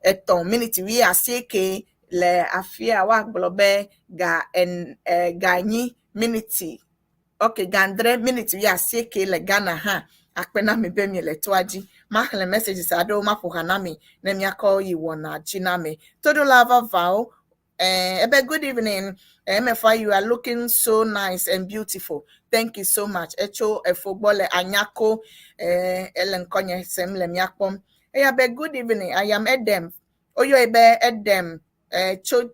3 miniti 80 le afia woagblɔ be ga en, ga 4 miniti ok ga 6 miniti 80 le Ghana hã. Akpe na mi be miele toa dzi. Maxlẽ messages aɖewo maƒo ha na mi ne míakɔ yi wɔna dzi na mi. Toɖola vavãwo ebe good evening MFI, you are looking so nice and beautiful. Thank you so much. Etso efo gbɔ le Anyako ele ŋkɔnye sem le mía kpɔm. Eya be good evening, I am Edem. Woyɔe be Edem tso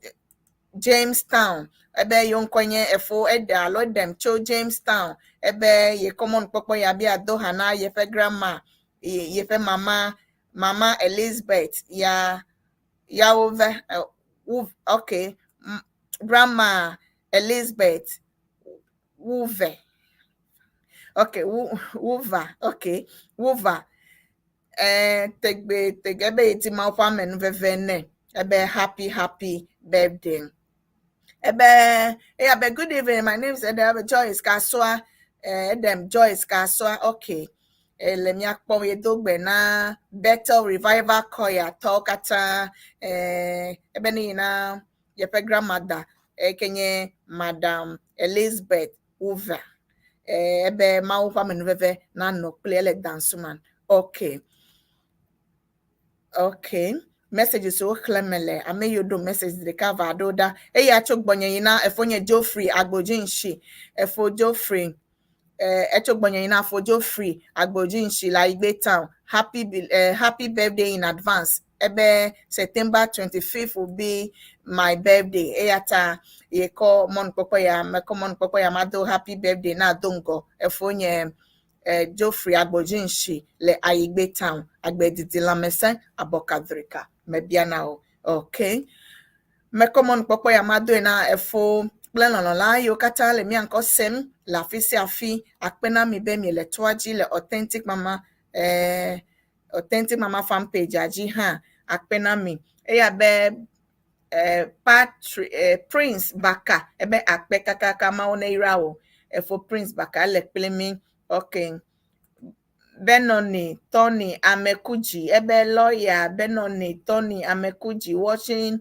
Jamestown. Ebe yewo ŋkɔe nye efo Ede alo Edem tso Jamestown. Ebe ye kɔ mɔnukpɔkpɔ ya be yeado ha na yeƒe grandma, yeƒe mama, Mama Elizabeth ya yawo ve okay Grandma Elizabeth Wuve. Okay, Wuva. Okay, Wuva. Tegbe tegbe ebe yeti Mawu ƒe amenuveve nɛ. Ebe happy happy birthday. Ebe eya be good evening. My name is Edem Joyce Kaswa. Edem Joyce Kaswa. Okay. Le míakpɔ yedo gbe na Bethel Revival Choir tɔwo katã. Ebe ne yina yeƒe grandmother eke nye Madam Elizabeth Wuva. Ebe Mawu ƒe amenuveve nanɔ kpli ele Dansoman. Okay. Okay. Messages wo xlẽ me le ame yiwo ɖo message ɖeka va ɖo ɖa. Eya tso gbɔnye yina efonye Geoffrey Agbodzinshi. Efo Geoffrey. Etso gbɔnye yina Fodzo Free Agbodzi Nshi le Ayigbe Town. Happy birthday in advance. Ebe September 25th will be my birthday. Eya ta yekɔ mɔnukpɔkpɔ ya mekɔ mɔnukpɔkpɔ ya mado happy birthday na do ŋgɔ efonye Geoffrey Agbodzi Nshi le Ayigbe Town. Agbedidi lãmesẽ abɔkadrika mebiana o. Okay. Mekɔ mɔnukpɔkpɔ ya madoe na efo kple lɔlɔ̃la yiwo katã le mía ŋkɔ sem le afi sia afi akpe na mi be miele toa dzi le Authentic Mama fan page dzi hã akpe na mi. Eya be Patri Prince Baka ebe akpe kakaka mawo ne yra o. Efo Prince Baka le kple mi. Okay. Benoni Tony Amekuji ebe lawyer Benoni Tony Amekuji watching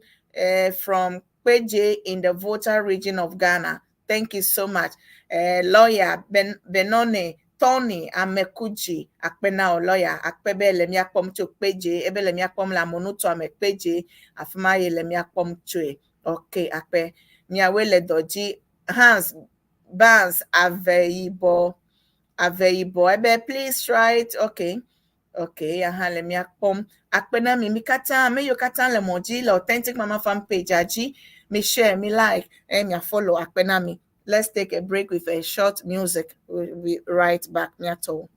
from Kpeje in the Volta region of Ghana. Thank you so much. Lawyer Benoni Tony Amekuji akpena o lawyer akpebe le miakpɔm tso Kpeje ebe le miakpɔm le amonuto ame Kpeje afima ye le miakpɔm tsoe. Okay, akpe miawoe le dɔ dzi. Hans Barnes Aveyibɔ Aveyibɔ ebe please write. Okay, aha le miakpɔm akpe na mi mi katã ame yiwo katã le mɔ dzi le Authentic Mama fan page dzi mi share mi like mia follow akpe na mi. Let's take a break with a short music. We'll be right back. Miato.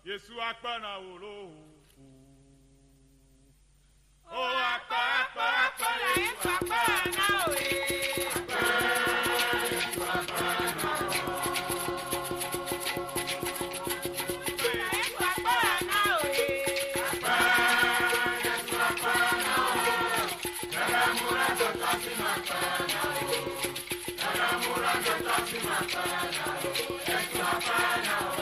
Yesu akpe na wo lo. O akpe akpe akpe Yesu akpe na wo. Yesu akpe na wo. Yesu akpe na wo. Nara mura jota si ma akpe na wo. Nara mura jota si ma akpe na wo. Yesu akpe na wo.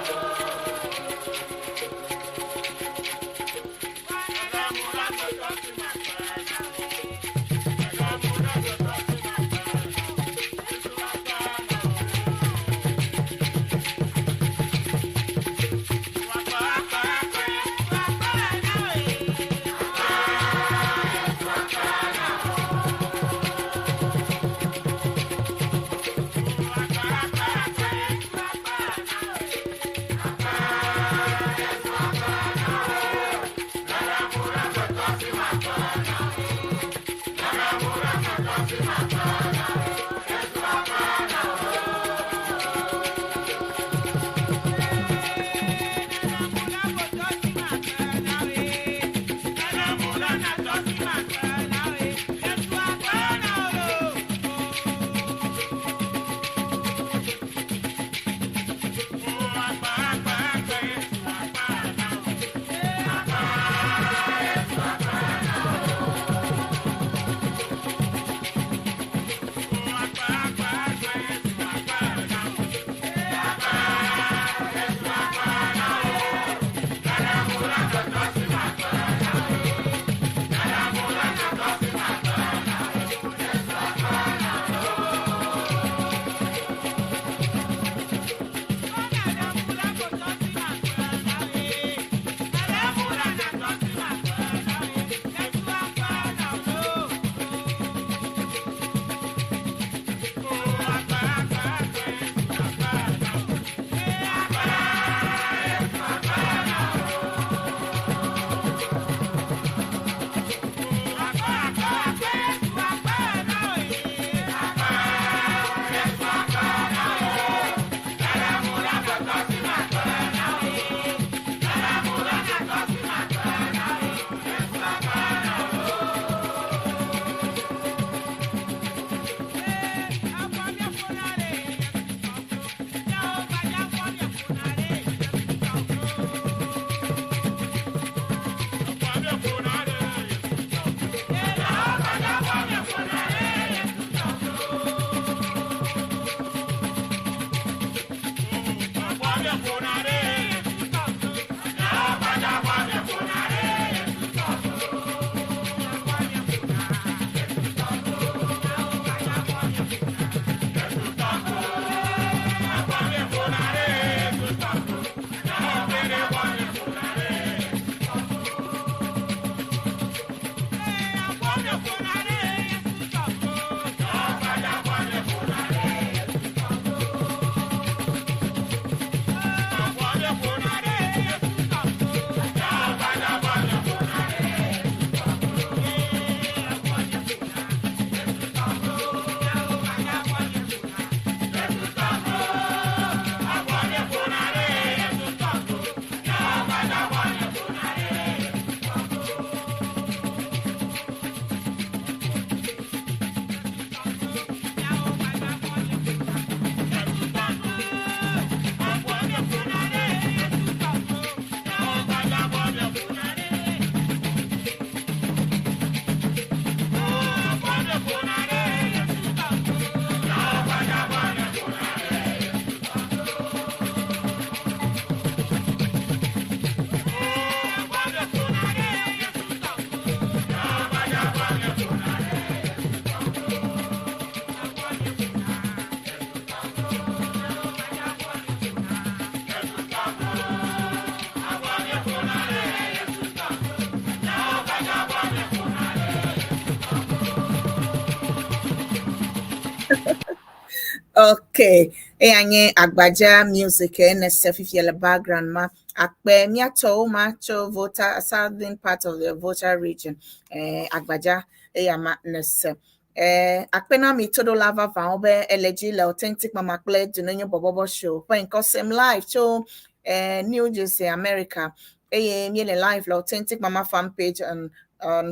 Okay, eya nye agbadza music ene se fifia le background ma. Akpe míatɔwo ma tso Volta, southern part of the Volta Region. Agbadza eya ma ne se. Akpe na mi toɖola vavãwo be ele dzi le Authentic Mama kple Dunenyo Bɔbɔbɔ Show ƒe ŋkɔ sem live tso New Jersey, America. Eye míele live le Authentic Mama fan page on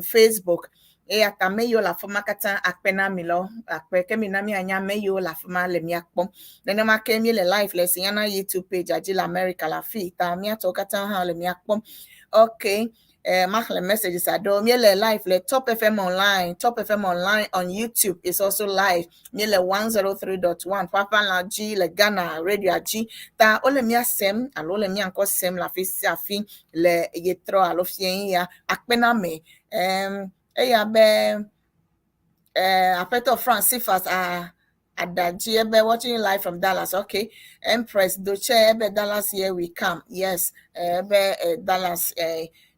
Facebook. Eya ta ame yiwo le afi ma katã, akpe na mi lɔ akpe ke mina mianya ame yiwo le afi ma le mia kpɔm. Nenema ke míele live le Sinyana YouTube page dzi le America le afi ta míatɔwo katã hã le mia kpɔm. Okay. Maxlẽ messages aɖewo. Míele live le Top FM Online. Top FM Online on YouTube is also live. Míele 103.1 Ƒaƒãlã dzi le Ghana radio dzi. Ta wole mía sem alo wole mía ŋkɔ sem le afi sia afi le yetrɔ alo fiẽ ya. Akpe na me. Eya be Aƒetɔ Francis a Adaji ebe watching live from Dallas. Okay. Empress Doche ebe, "Dallas, here we come." Yes. Ebe Dallas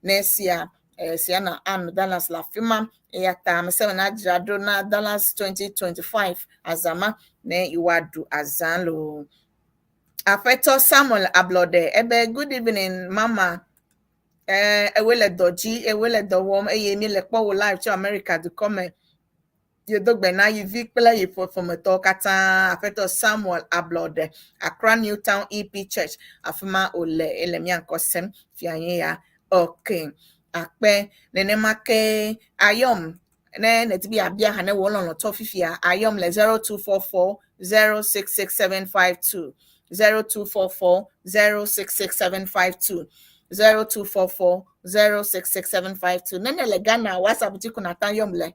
next year. Siana and Dallas la fima. Eya ta ame sɛ na dzra ɖo na Dallas 2025 azama ne yewoaɖu azã lo. Aƒetɔ Samuel Ablɔɖe ebe, "Good evening, mama." Ewe le dɔ dzi, ewe le dɔ wɔm eye mi le kpɔ wo live tso America dukɔ me. Yedo gbe na yi vi kple yi ƒometɔwo katã. Aƒetɔ Samuel Ablɔɖe, Accra Newtown EP Church, afi ma wòle ele mía ŋkɔ sem fia nye ya. Okay. Akpe nenema ke ayɔm ne nedi be yeabia ha ne wò lɔlɔ̃tɔ fifia, ayɔm le 0244 066752, 0244 066752, 0244 066752. Nene le Ghana, WhatsApp dzi ko nata yɔm le.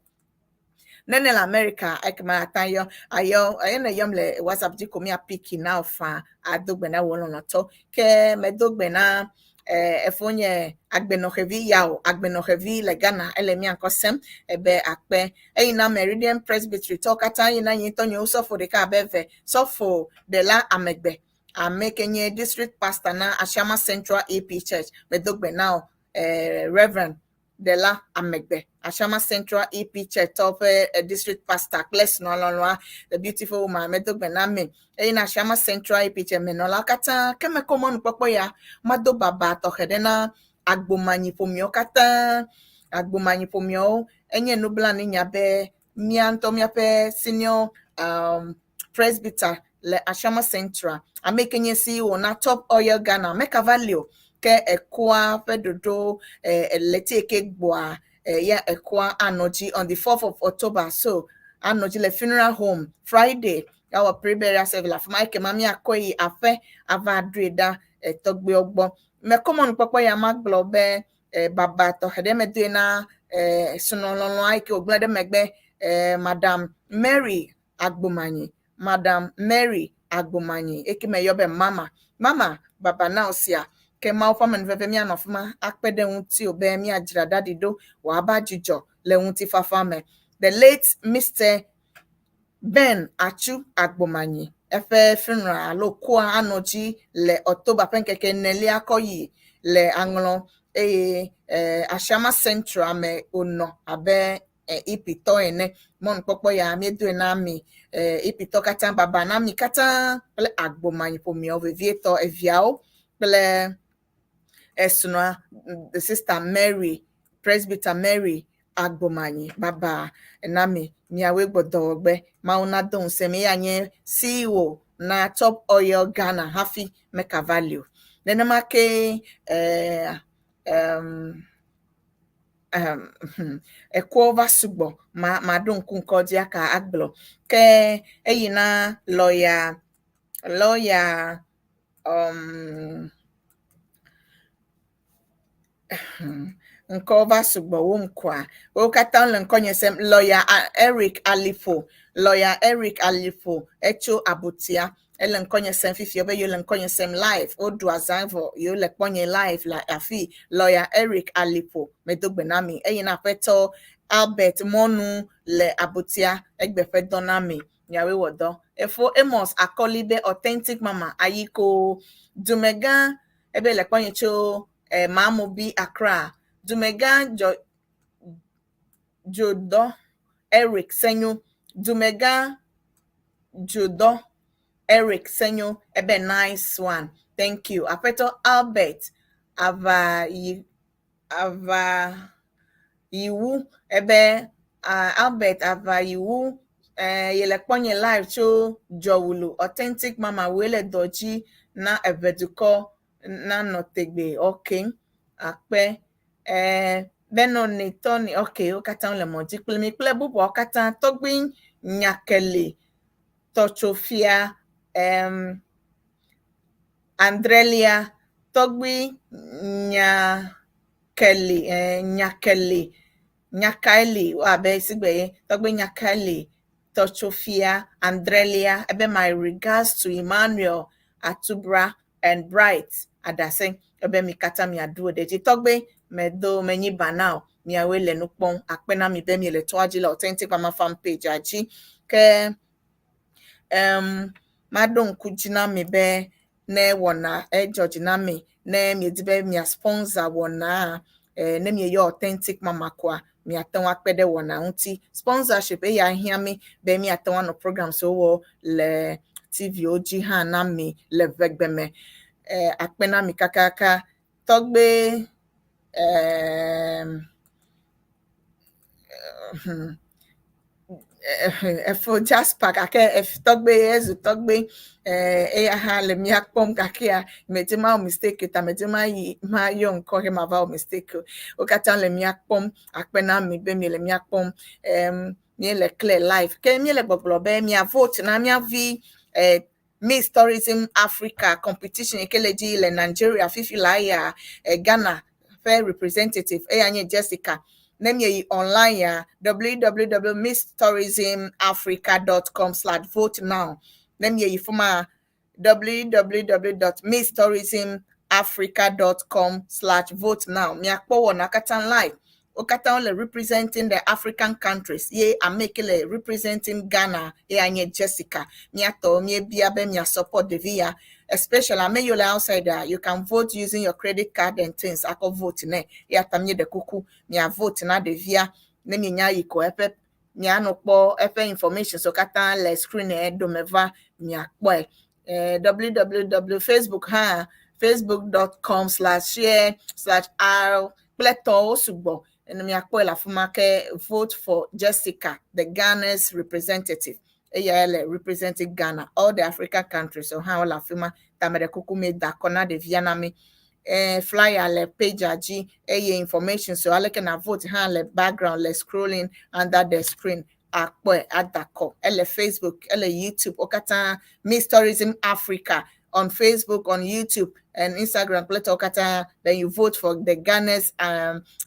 Nene le America, ekema ata yɔ ayɔ ene yɔm le WhatsApp dzi ko mia pick na wo fa ado gbe na wò lɔlɔ̃tɔ. Ke medo gbe na efonye agbenɔxevi yawo agbenɔxevi le Ghana ele mía ŋkɔ sem ebe akpe eyina Meridian Presbytery tɔwo katã yina nye ŋutɔ nye sɔfo ɖeka abe eve sɔfo ɖela amegbe ame ke nye district pastor na Ashama Central EP Church. Medo gbe na wo, Reverend Dela Amegbe, Ashama Central EP Church tɔwo ƒe district pastor kple srɔ̃lɔlɔa, the beautiful woman. Medo gbe na me eyina Ashama Central EP Church menɔlawo katã. Ke mekɔ mɔnukpɔkpɔ ya mado baba tɔxɛ ɖe na agbomanyi ƒomewo katã. Agbomanyi ƒomewo, enye nublanuinya be mía ŋutɔ míaƒe senior presbyter le Ashama Central, ame ke nye CEO na Top Oil Ghana, mekava li o. Ke ekua ƒe ɖoɖo leti ke gbɔa ya ekua anɔ dzi on the 4th of October, so anɔ dzi le funeral home Friday awɔ pre-burial service le afi ma. Ekema míakɔe yi aƒe ava ɖoe ɖa tɔgbuiwo gbɔ. Mekɔ mɔnukpɔkpɔ ya magblɔ be baba tɔxɛ ɖe medoe na srɔ̃lɔlɔa yi ke wògblẽ ɖe megbe, Madam Mary Agbomanyi, Madam Mary Agbomanyi eke me yɔ be Mama. Mama, baba na wo sia ke Mawu ƒe amenuveve míanɔ afi ma akpe ɖe ŋuti o be míadzra ɖaɖi ɖo wòaba dzidzɔ le ŋutifafa me. The late Mr. Ben Atsu Agbomanyi eƒe funeral alo kua anɔ dzi le October ƒe ŋkeke enelia kɔ yi le aŋlɔ eye Ashama Central me wònɔ abe EP tɔ ene. Mɔnukpɔkpɔ ya míedoe na mi EP tɔ katã, baba na mi katã kple agbomanyi ƒomeawo, vevietɔ eviawo kple esrɔ̃a, the Sister Mary, Presbyter Mary Agbomanyi. Baba na mi miawoe gbɔdɔwɔgbe. Mawu nado ŋusẽ mi. Eya nye CEO na Top Oil Ghana hafi mekava li o. Nenema ke ekuwo va sugbɔ ma maɖo ŋku ŋkɔ dzi aka agblɔ. Ke eyina lawyer ŋkɔ va sugbɔ wo ŋkɔa wo katã le ŋkɔnye sem. Lawyer Eric Alifo, Lawyer Eric Alifo etso Abutia ele ŋkɔnye sem fifia be yewo le ŋkɔnye sem live. Woɖu azã vɔ yewo le kpɔnye live le afi. Lawyer Eric Alifo, medo gbe na mi. Eyina aƒetɔ Albert Mɔnu le Abutia egbe ƒe dɔ na mi miawoe wɔ dɔ. Efo Amos Akɔli be, "Authentic Mama ayiko dumegã," ebe le kpɔnye tso Mamobi, Accra. Dumegã dzɔ Dzodɔ Eric Senyo, Dumegã Dzodɔ. Eric Senyo ebe nice one. Thank you. Aƒetɔ Albert Ava Ava Yiwu ebe Albert Ava Yiwu yele kpɔ nye live tso Dzɔwulu Authentic Mama woe le dɔ dzi na eʋedukɔ na nɔ tegbe. Okay. Akpe. Benɔ ne tɔni. Okay, wo katã wole mɔ dzi kple mi kple bubuawo katã. Tɔgbi Nyakele Tɔtsofia Andrelia Tɔgbi Nyakele Nyakele Nyakaeli abe sigbe ye Tɔgbi Nyakaeli Tɔtsofia Andrelia ebe my regards to Emmanuel Atubra and Bright Adase ebe mi katã miaɖu ɖe dzi. Tɔgbi medo menyi ba na o miawoe le nu kpɔm akpe na mi be miele toa dzi le Authentic Mama fan page a dzi ke maɖo ŋku dzi na mi be ne wɔna edzɔ dzi na mi ne miedi be mia sponsor wɔna ne mieyɔ Authentic Mama koa miate ŋu akpe ɖe wɔna ŋuti sponsorship eya hiã mi be miate ŋu anɔ programs wɔ le TV wo dzi hã na mi le ʋegbe me akpe na mi kakaka tɔgbe efo Jasper gake tɔgbe ezu tɔgbe eya hã le mía kpɔm gakea medi ma wɔ mistake ta medi ma yi ma yɔ ŋkɔ he ma va wɔ mistake o. Wo katã le mía kpɔm akpe na mi be miele mía kpɔm míele clear live ke míele gbɔgblɔ be mia vote na mía vi Miss Tourism Africa competition yi ke le dzi le Nigeria fifi la ya Ghana ƒe representative eya nye Jessica. Ne mieyi online ya www.misstourismafrica.com/vote now. Ne mieyi fuma www.misstourismafrica.com/vote now. Miakpɔ wɔna katã live. Wo katã wole representing the African countries. Ye ame ke le representing Ghana eya nye Jessica. Miatɔ miebia be mia support ɖevi ya. Especially ame yiwo le outside you can vote using your credit card and things. Akɔ vote nɛ. Eya ta míeɖe kuku mia vote na ɖevia ne mienya yi ko eƒe mianɔ kpɔ eƒe information so katã le screen dome va miakpɔe. Www Facebook hã facebook.com/share/r kple tɔwo sugbɔ ene miakpɔe le afi ma ke vote for Jessica, the Ghana's representative. Eya le representing Ghana, all the African countries so hã wole afi ma ta meɖe kuku mi da akɔ na ɖevia na mi. Flyer le page a dzi eye information so aleke na vote hã le background le scrolling under the screen akpɔe ada kɔ. Ele Facebook, ele YouTube, wo katã Miss Tourism Africa on Facebook, on YouTube and Instagram kple tɔwo katã. Then you vote for the Ghana's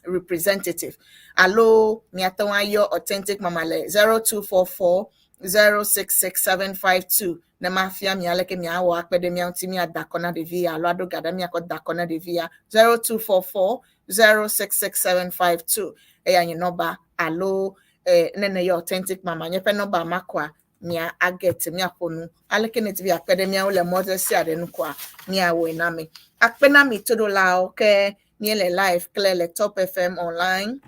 representative. Alo miate ŋu ayɔ Authentic Mama le 0244 066752 ne mafia mi aleke miawɔ akpe ɖe mia ŋuti miada akɔ na ɖevi ya alo aɖo ga ɖe miakɔ da akɔ na ɖevi ya 0244 066752 eya nye nɔba alo ne ne yɔ Authentic Mama nye ƒe nɔba ma koa mia aget miaƒo nu aleke ne ti bi akpe ɖe miawo le mɔ ɖe sia ɖe nu koa miawɔe na mi akpe na mi toɖolawo ke míele live kple le Top FM online,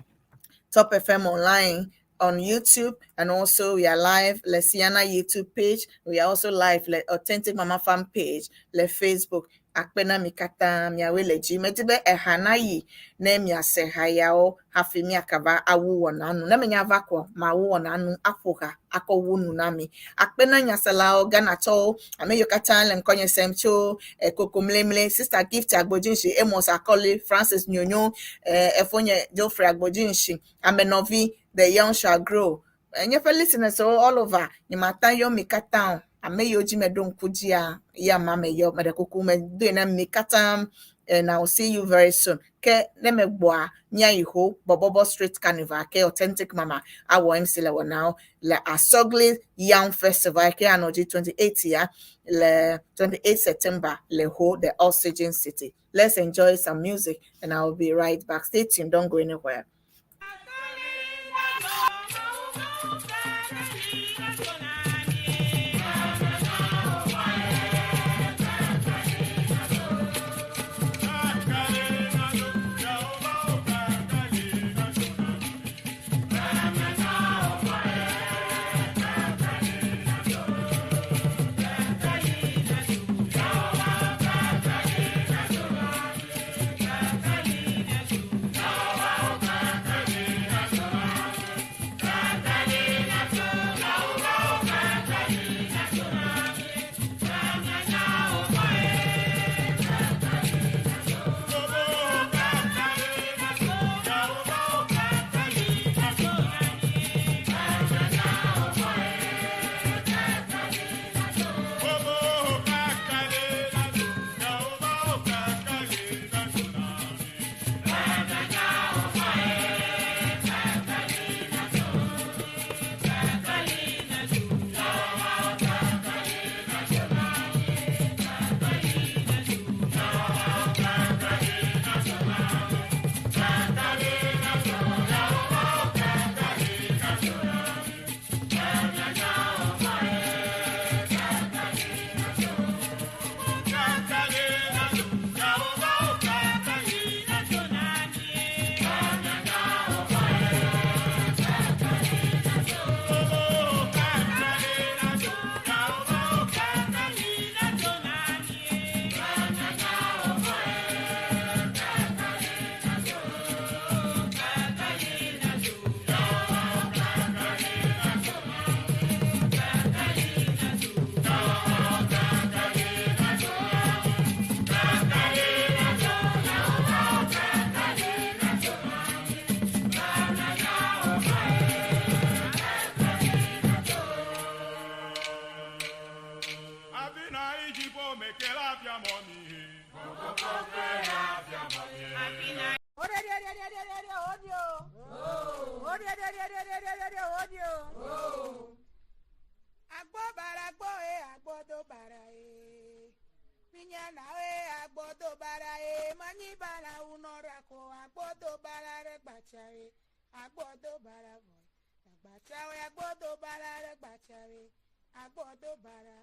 Top FM online on YouTube, and also we are live le Siana YouTube page. We are also live le Authentic Mama Fan page le Facebook. Akpe na mi katã miawoe le dzi. Medi be eha na yi ne miase ha yawo hafi miakava awu wɔna nu. Ne menya va kɔ mawu wɔna nu aƒo ha akɔ wu nu na mi. Akpe na nyaselawo Ghanatɔwo ame yiwo katã le ŋkɔnye sem tso Kokomlemle, Sister Gift Agbodzinsi, Amos Akɔli, Francis Nyonyo, Efonye Geoffrey Agbodzinsi, Amenɔvi, The Young Shall Grow. Nye ƒe listeners all over nyemata yɔ mi katã o. Ame yiwo dzi meɖo ŋku dzia ya ma meyɔ meɖe kuku medoe na mi katã and I will see you very soon. Ke ne megbɔa míayi ho Bɔbɔbɔ Street Carnival ke Authentic Mama awɔ MC le wɔnawo le Asogli Yam Festival ke anɔ dzi 28 ya le 28 September le ho the Oxygen City. Let's enjoy some music and I will be right back. Stay tuned, don't go anywhere. Agbobara e agbodobara e minyana e agbodobara e manyibara unorako agbodobara re gbacha e agbodobara voe gbacha e agbodobara re gbacha e agbodobara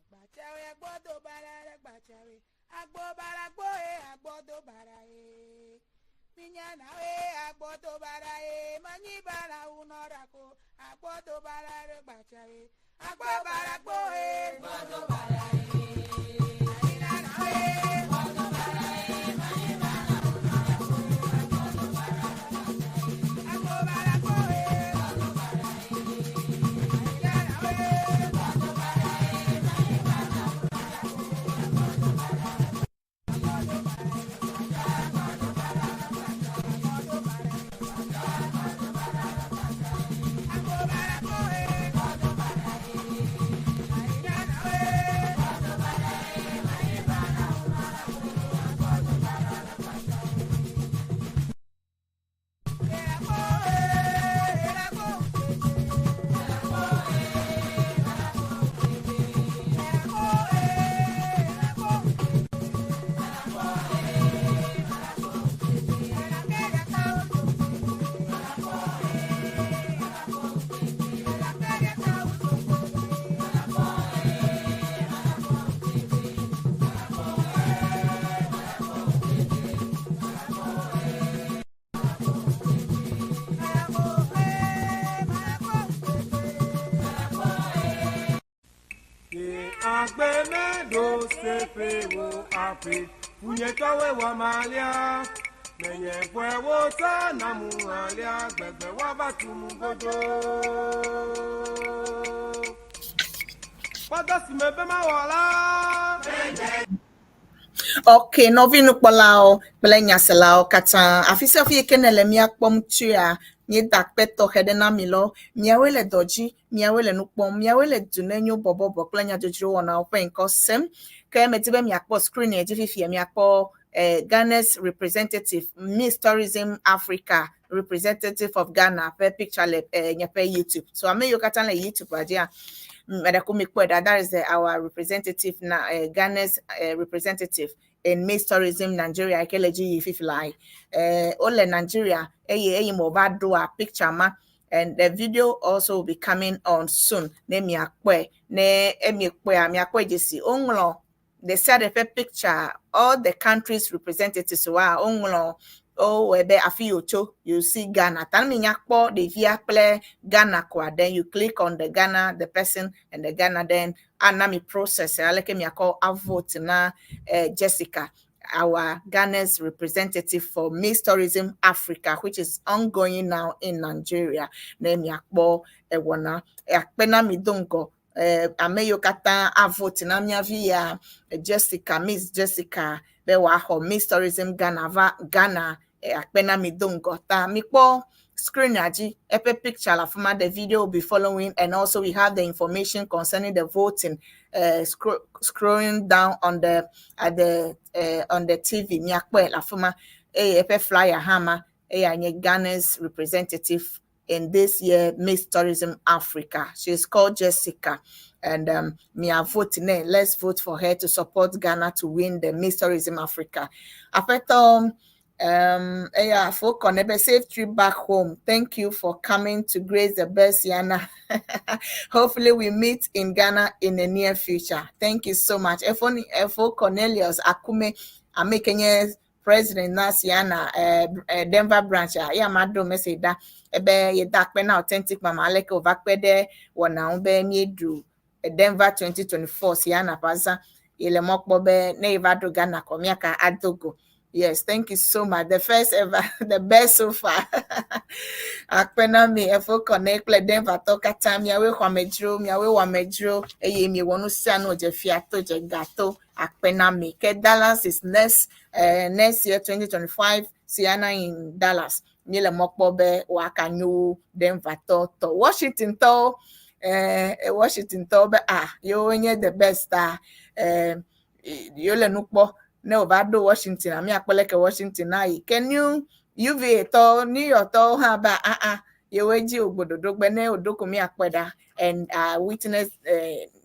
gbacha e agbodobara re gbacha e agbobara gbo e agbodobara e minyana e agbodobara e manyibara unorako agbodobara re gbacha e agbobara gbo e agbodobara e minyana e. Agbobara gbo e minyana e. Agbobara gbo e minyana e. Ye agbemɛdo sefe wo afe funyetɔwoe wɔ malia menyefɔe sanamu alia gbɛgbɛ woava tumu godo. Kpɔdɔ si me be mawɔ la. Ok, nɔvi nukpɔlawo kple nyaselawo katã, afi sia afi yi ke ne le mía kpɔm tsoa, míeda akpe tɔxɛ ɖe na mi lɔ. Miawoe le dɔ dzi, miawoe le nu kpɔm, miawoe le du ne nyo bɔbɔbɔ kple nyadzodzro wɔnawo ƒe ŋkɔ sem. Ke medi be miakpɔ screen dzi fifia, miakpɔ Ghana's representative, Miss Tourism Africa representative of Ghana ƒe picture le nye ƒe YouTube. So ame yiwo katã le YouTube dzia, ɖeko mikpɔe ɖa. That is our representative na Ghana's representative in Miss Tourism Nigeria ke le dzi yi fifi la. Wole Nigeria eye eyi me wòva ɖoa picture ma, and the video also will be coming on soon ne miakpɔe. Ne emiekpɔea, miakpɔe dzesi woŋlɔ ɖe sia ɖe ƒe picture, all the countries' representatives wa woŋlɔ wowɔe be afi yi wòtso. You see Ghana ta ne minya kpɔ ɖevia kple Ghana koa, then you click on the Ghana, the person and the Ghana, then ana mi process aleke miakɔ avote na Jessica, our Ghana's representative for Miss Tourism Africa, which is ongoing now in Nigeria. Ne miakpɔ ewɔna akpe na mi do ŋgɔ ame yiwo katã avote na mía vi ya Jessica, Miss Jessica, be wòaxɔ Miss Tourism Ghana va Ghana. Akpe na mi do ŋgɔ ta mikpɔ screen dzi eƒe picture le afi ma. The video will be following, and also we have the information concerning the voting scrolling down on the at the on the TV. Miakpɔe le afi ma eye eƒe flyer hã ma eya nye Ghana's representative in this year Miss Tourism Africa. She's called Jessica. And me are voting. Let's vote for her to support Ghana to win the Miss Tourism Africa. Afeto yeah, for Konebe, safe trip back home. Thank you for coming to grace the best Yana. Hopefully we meet in Ghana in the near future. Thank you so much. Efo Cornelius Akume Amekenye president na Siana Denver branch a ya ma do message da ebe yɛda akpɛ na Authentic Mama aleke wòva kpe ɖe wɔna ŋu be míeɖu Denver 2024 Siana ƒe azã yele mɔ kpɔ be ne yeva ɖo Ghana kɔ míaka ado go. Yes, thank you so much. The first ever, the best so far. Akpe na mi Efo Kɔne kple Denver tɔ katã, miawoe xɔ amedzro, miawoe wɔ amedzro eye miewɔ nu sia nu dze fia to dze gato. Akpe na mi. Ke Dallas is next year 2025 Siana in Dallas. Míele mɔ kpɔ be wòaka nyo Denver tɔ tɔ Washington tɔwo, Washington tɔwo be ah, yewo nye the best ta yewo le nu kpɔ ne wòva ɖo Washington a míakpɔ leke Washington ayi ke new UVA tɔwo, New York tɔwo hã ba aa yewoe dzi ogboɖoɖogbe ne woɖo ko miakpɔe ɖa. And I witnessed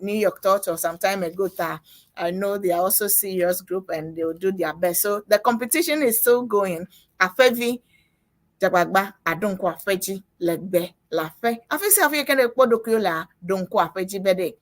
New York tɔ some time ago ta I know they are also serious group and they will do their best. So the competition is still going. Aƒevi dzagbagba aɖo ŋku aƒe dzi le gbe le aƒe. Afi sia afi yi ke ne kpɔ ɖokuiwo lea, ɖo ŋku aƒe dzi be ɖe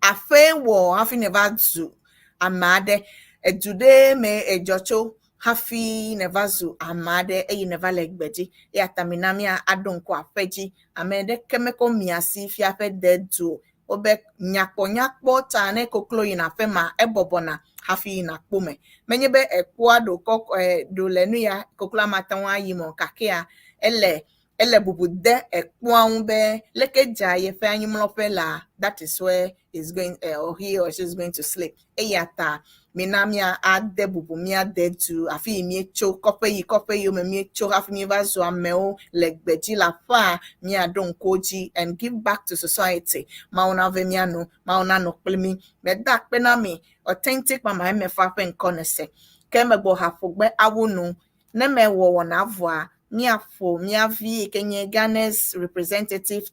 aƒe wɔ hafi ne va zu ame aɖe. Edu ɖe me edzɔ tso hafi ne va zu ame aɖe eye ne va le gbe dzi. Eya ta mina mía aɖo ŋku aƒe dzi. Ame ɖeke mekɔ mia si fia ƒe de du o. Wobe nyakpɔnyakpɔ ta ne koklo yina aƒe ma ebɔbɔna hafi yina kpo me. Menye be ekpoa ɖo kɔ ɖo le nu ya kokloa mate ŋu ayi me o gakea ele ele bubu de ekpoa ŋu be leke dza yeƒe anyimlɔƒe la, that is where is going or he or she is going to sleep. Eya ta mina mía ade bubu mía de du afi yi míetso kɔƒe yi kɔƒe yiwo me míetso hafi míeva zu amewo le gbedzi le aƒea míaɖo ŋku dzi and give back to society. Mawu nave mía nu, Mawu nanɔ kpli mí. Meda akpe na mi Authentic Mama Emefa ƒe ŋkɔ ne se. Ke megbɔ haƒogbe awu nu. Ne mewɔ wɔna vɔa, míaƒo mía vi yi ke nye Ghana's representative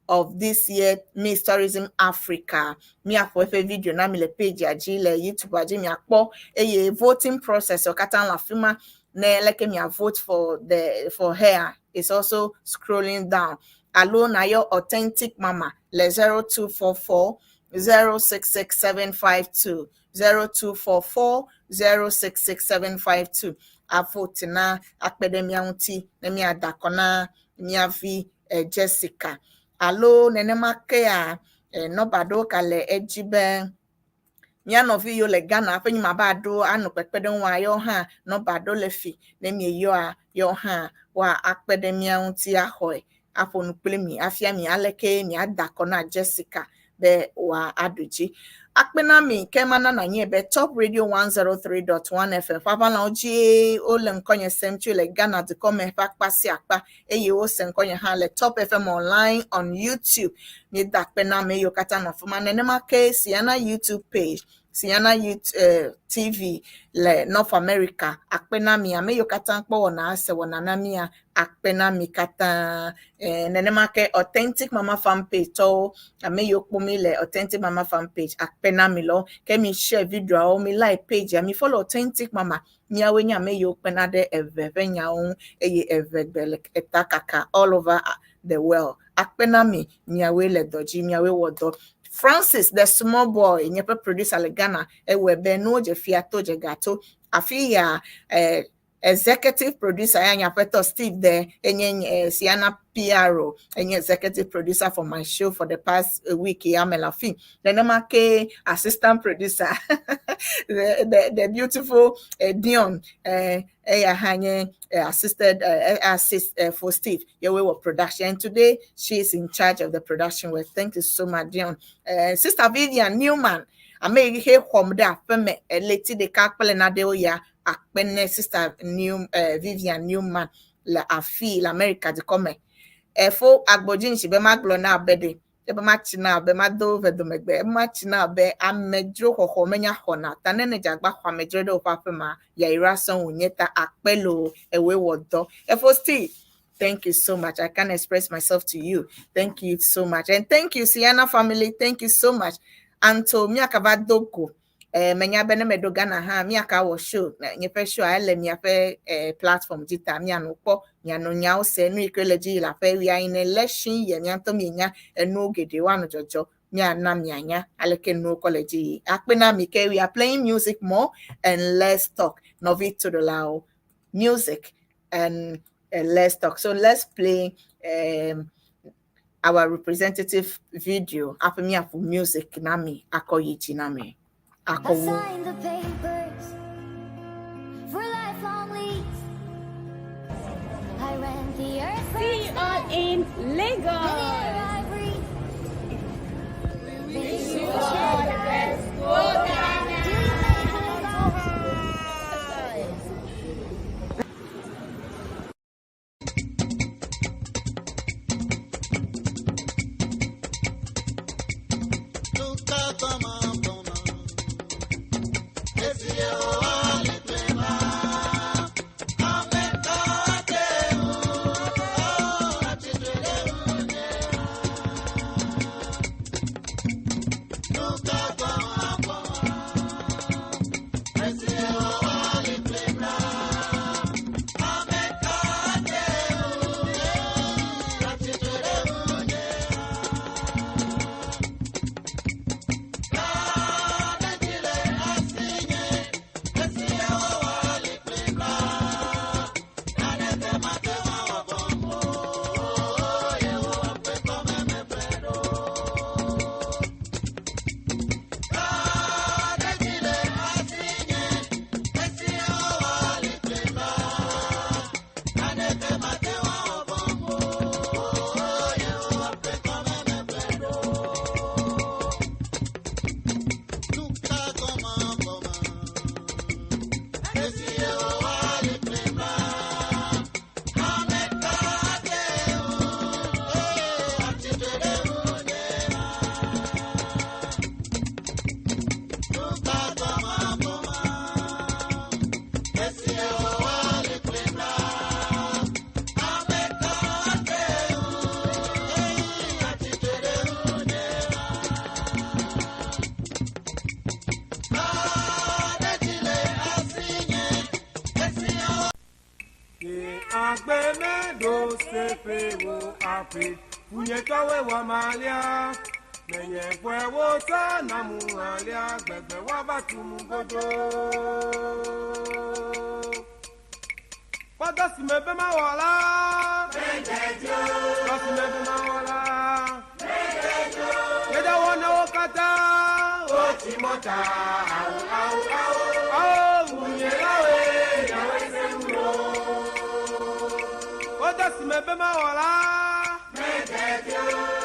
of this year Miss Tourism Africa. Míaƒo eƒe video na mi le page dzi le YouTube dzi miakpɔ eye voting process katã le afi ma ne leke mia vote for her is also scrolling down. Alo na yɔ Authentic Mama le 0244 066752, 0244 066752 avote na akpe ɖe mía ŋuti ne míada akɔ na mía vi Jessica. Alo nenema kea nɔba ɖewo ka le edzi be mía nɔvi yiwo le Ghana ƒe nyima ba ɖo anɔ kpekpeɖeŋua yewo hã nɔba ɖo le fi ne mieyɔa yewo hã woa akpe ɖe mía ŋuti axɔe aƒo nu kpli mi afia mi aleke miada akɔ na Jessica be wòa aɖu dzi. Akpe na mi ke mana na nye be Top Radio 103.1 FM ƒe aʋalawo dzie wole ŋkɔnye sem tso le Ghana dukɔme ƒe akpa sia akpa eye wose ŋkɔnye hã le Top FM online on YouTube. Míeda akpe na ame yiwo katã nɔ afi ma. Nenema ke Siana YouTube page, Siana YouTube TV le North America. Akpe na mi ame yiwo katã kpɔ wɔna se wɔna na mía. Akpe na mi katã. Nenema ke Authentic Mama fan page tɔwo ame yiwo kpɔ mi le Authentic Mama fan page akpe na mi lɔ. Ke mi share videoawo, mi like page mi follow Authentic Mama. Míawoe nye ame yiwo kpena ɖe eve ƒe nyawo ŋu eye eve gbe le eta kaka all over the world. Akpe na mi, miawoe le dɔ dzi, miawoe wɔ dɔ. Francis the small boy nye ƒe producer le Ghana ewɔe be nuwo dze fia to dze gato. Afi ya executive producer ya nye aƒetɔ Steve de enye Siana PRO enye executive producer for my show for the past week ya me le afi. Nenema ke assistant producer the beautiful Dion eya hã nye assisted assist for Steve yewoe wɔ production and today she is in charge of the production work. Thank you so much, Dion. Sister Vivian Newman ame yi xe xɔm ɖe aƒeme ɣleti ɖeka kple nanewo ya akpe ne Sister Vivian Newman le afi le America dukɔme. Efo agbodzi ŋuti be magblɔ na abe ɖe ebe matsi na abe mado vedomegbe ebe matsi na abe amedzro xɔxɔ menya xɔna ta ne ne dzagba xɔ amedzro ɖe woƒe aƒe ma yayra sɔŋ wònye ta akpe lo ewoe wɔ dɔ. Efo Steve, thank you so much. I can't express myself to you. Thank you so much. And thank you, Siana family. Thank you so much. Anto miakava dogo. Menya be ne meɖo Ghana hã miaka wɔ show nye ƒe show a ele miaƒe platform dzi ta mianɔ kpɔ mianɔ nyawo se nu yi ke le dzi yi le aƒe we are in election year mia ŋutɔ mienya enuwo geɖe woanɔ dzɔdzɔ miana mianya aleke nuwo kɔ le dzi yi. Akpe na mi ke we are playing music more and less talk. Nɔvi toɖolawo music and less talk. So let's play our representative video. Aƒe miaƒo music na mi akɔ yi dzi na mi. I Akɔ wo. Signed the papers for lifelong lease. I rent the earth. See you all in And the Lagos. Air I breathe. We wish you all the best. Go Ghana. Do you make me laugh? Agbeme ɖo seƒewo aƒe, funyetɔwoe wɔ malia. Nenye ƒoewo sɔ namu alia, gbegbe woava tu mu godo. Kpɔdɔ si me be mawɔ la. Dɔ si me be mawɔ la. Yeɖawɔ na wo katã. Wotsi mɔta. Awu, awu, awu. Awu, wunye la woe, yawoe se ŋu o. Kpɔdɔ si me be mawɔ la.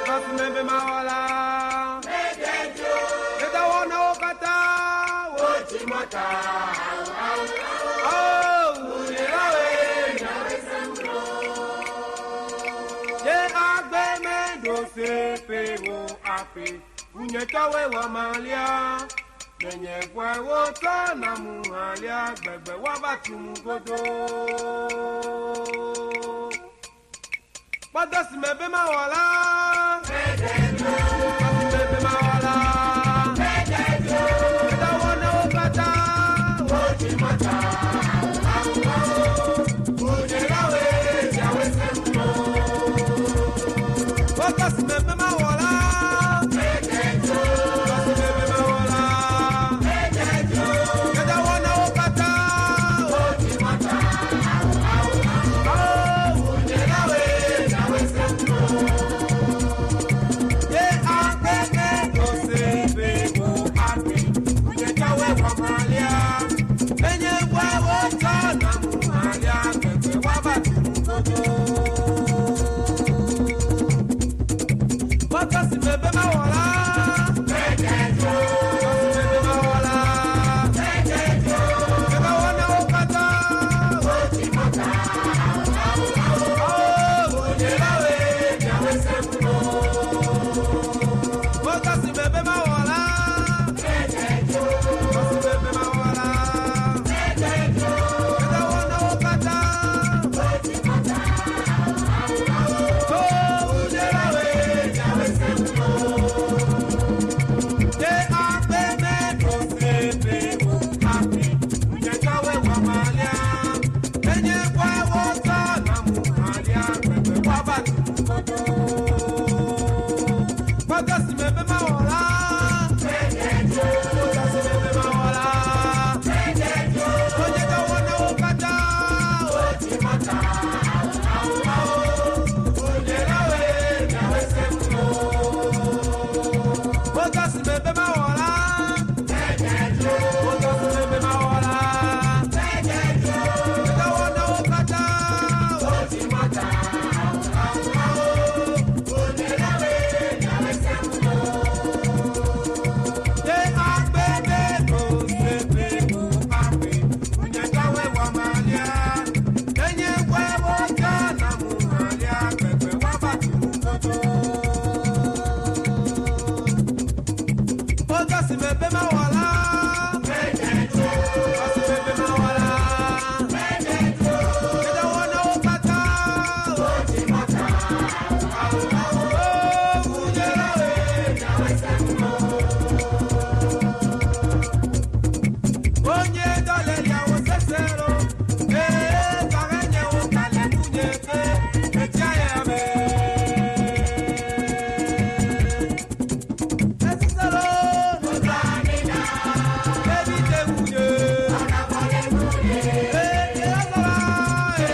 Dɔ si me be mawɔ la. Yeɖawɔ na wo katã. Wotsi mɔta. Awu, awu, awu. Awu, wunye la woe, yawoe se ŋu o. Ye agbeme ɖo seƒewo aƒe, funyetɔwoe wɔ malia. Nenye ƒoewo sɔ namu alia, gbegbe woava tu mu godo. Kpɔdɔ si me be mawɔ la. Dɔ si me be mawɔ la. Yeɖawɔ na wo katã. Wotsi mɔta. Awu, awu, wunye la woe, yawoe se ŋu o. Kpɔdɔ si me be mawɔ la. Dɔ si me be mawɔ la. Yeɖawɔ na wo katã. Wotsi mɔta. Awu, awu, wunye la woe, yawoe se ŋu o. Ye agbeme ɖo seƒewo aƒe, funyetɔwoe wɔ malia. Enye ƒoewo tsɔ namu alia, gbegbe woava tu mu godo. Kpɔdɔ si me be mawɔ la. Dɔ si me be mawɔ la. Yeɖawɔ na wo katã. Wotsi mɔta. Awu, wunye la woe, yawoe se ŋu o. Kpɔdɔ si me be mawɔ la. Dɔ si me be mawɔ la. Yeɖawɔ na wo katã. Oh, wunye la woe, yawoe se ŋu o. Ye agbeme ɖo seƒewo aƒe, funyetɔwoe wɔ malia. Enye ƒoewo sɔ namu alia, gbegbe woava tu mu godo. Kpɔdɔ si me be mawɔ la. Dɔ si me be mawɔ la. Onyetɔwo na wo katã. Wotsi mɔta. Awu, awu, wunye la woe, yawoe se ŋu o. Kpɔdɔ si me be mawɔ la. Kpɔdɔ si me be mawɔ la. Yeɖawɔ na wo katã. Wotsi mɔta. Awu, awu, wunye la woe, yawoe se ŋu o. Ye agbeme ɖo seƒewo aƒe, funyetɔwoe wɔ malia. Enye ƒoewo tsɔ namu alia, gbegbe woava tu mu godo. Kpɔdɔ si me be mawɔ la. Dɔ si me be mawɔ la. Yeɖawɔ na wo katã. Wotsi mɔta. Awu, awu, oh, wunye la woe, yawoe se ŋu o. Onye dɔlelia wo sese lo, ee tɔxɛ nye wo kalɛ nunye ke etsia ya me. Esese lo, ebi te wunye. Ee ezɔla ee.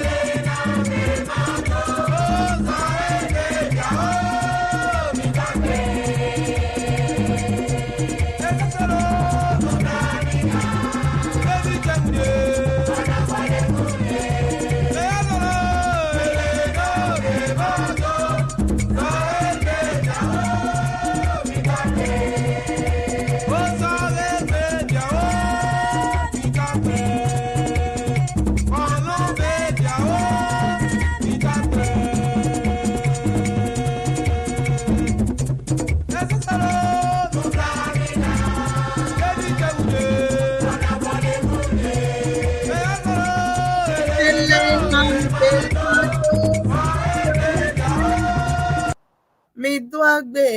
O zɔ eke bia o mi da gbe. Esese lo, ebi te wunye. Mi do agbe.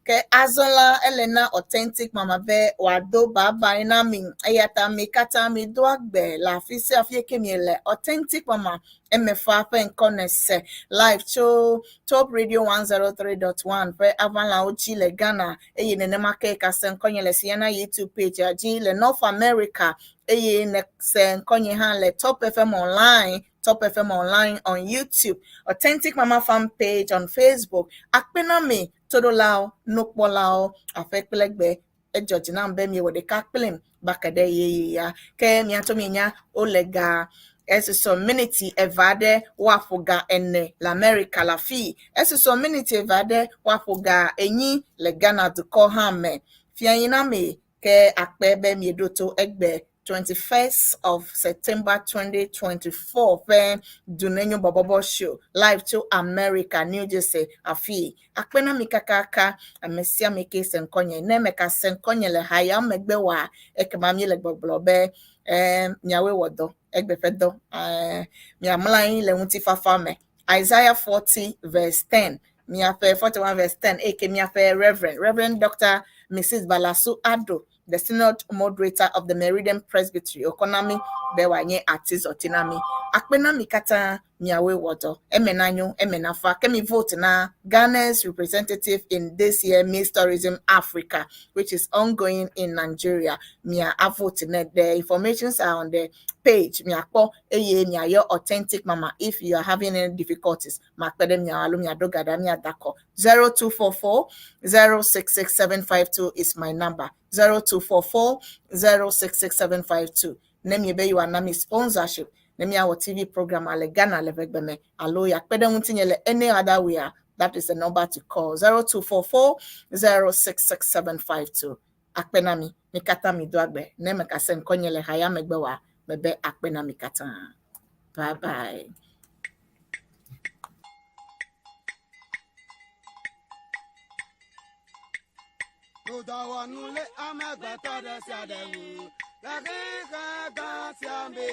Ke azɔ la ele na Authentic Mama be wòado bye-bye na mi. Eya ta mi katã mido agbe le afi sia afi ke miele. Authentic Mama emefa ƒe ŋkɔ nese live tso Top Radio 103.1 ƒe aʋalawo dzi le Ghana eye nenema ke kase ŋkɔnye le Sienna YouTube page dzi le North America eye nese ŋkɔnye hã le Top FM Online, Top FM Online on YouTube, Authentic Mama fan page on Facebook. Akpe na mi toɖolawo, nukpɔlawo, aƒe kple gbe edzɔ dzi nam be miewɔ ɖeka kplim bake ɖe yeye ya. Ke miatɔ mienya wole ga esusɔ miniti eve aɖe woaƒo ga 4 le America le afii. Esusɔ miniti eve aɖe woaƒo ga 8 le Ghana dukɔ hã me. Fiayi na mi ke akpe be mieɖo to egbe 21st of September 2024 ƒe Dunenyo Bɔbɔbɔ show live to America, New Jersey afii. Akpe na mi kakaka ame sia ame ke se ŋkɔnye. Ne meka se ŋkɔnye le ha ya megbe wa ekema míele gbɔgblɔ be miawoe wɔ dɔ egbe ƒe dɔ miamlɔ anyi le ŋutifafa me. Isaiah 40 verse 10 miaƒe 41 verse 10 eke miaƒe Reverend Dr. Mrs. Balasu Ado, the Synod Moderator of the Meridian Presbytery, Okonami be wòanye atizɔti na mi. Akpe na mi katã miawoe wɔ dɔ. Eme na nyo, eme na fa. Ke mi vote na Ghana's representative in this year Miss Tourism Africa, which is ongoing in Nigeria. Mia a vote na the informations are on the page. Miakpɔ eye miayɔ Authentic Mama if you are having any difficulties. Makpe ɖe miawo alo miaɖo ga ɖa miadakɔ. 0244 066752 is my number. 0244 066752. Ne miebe yewoana mi sponsorship ne miawɔ TV program ale Ghana le ʋegbe me alo yeakpe ɖe ŋutinye le any other way a, that is the number to call. 0244 066752. Akpe na mi. Mi katã mi do agbe. Ne mekase ŋkɔnye le ha ya megbe wa, mebe akpe na mi katã. Bye bye. Dɔwɔnu le amegbetɔ ɖe sia ɖe ŋu le xexe gã sia me.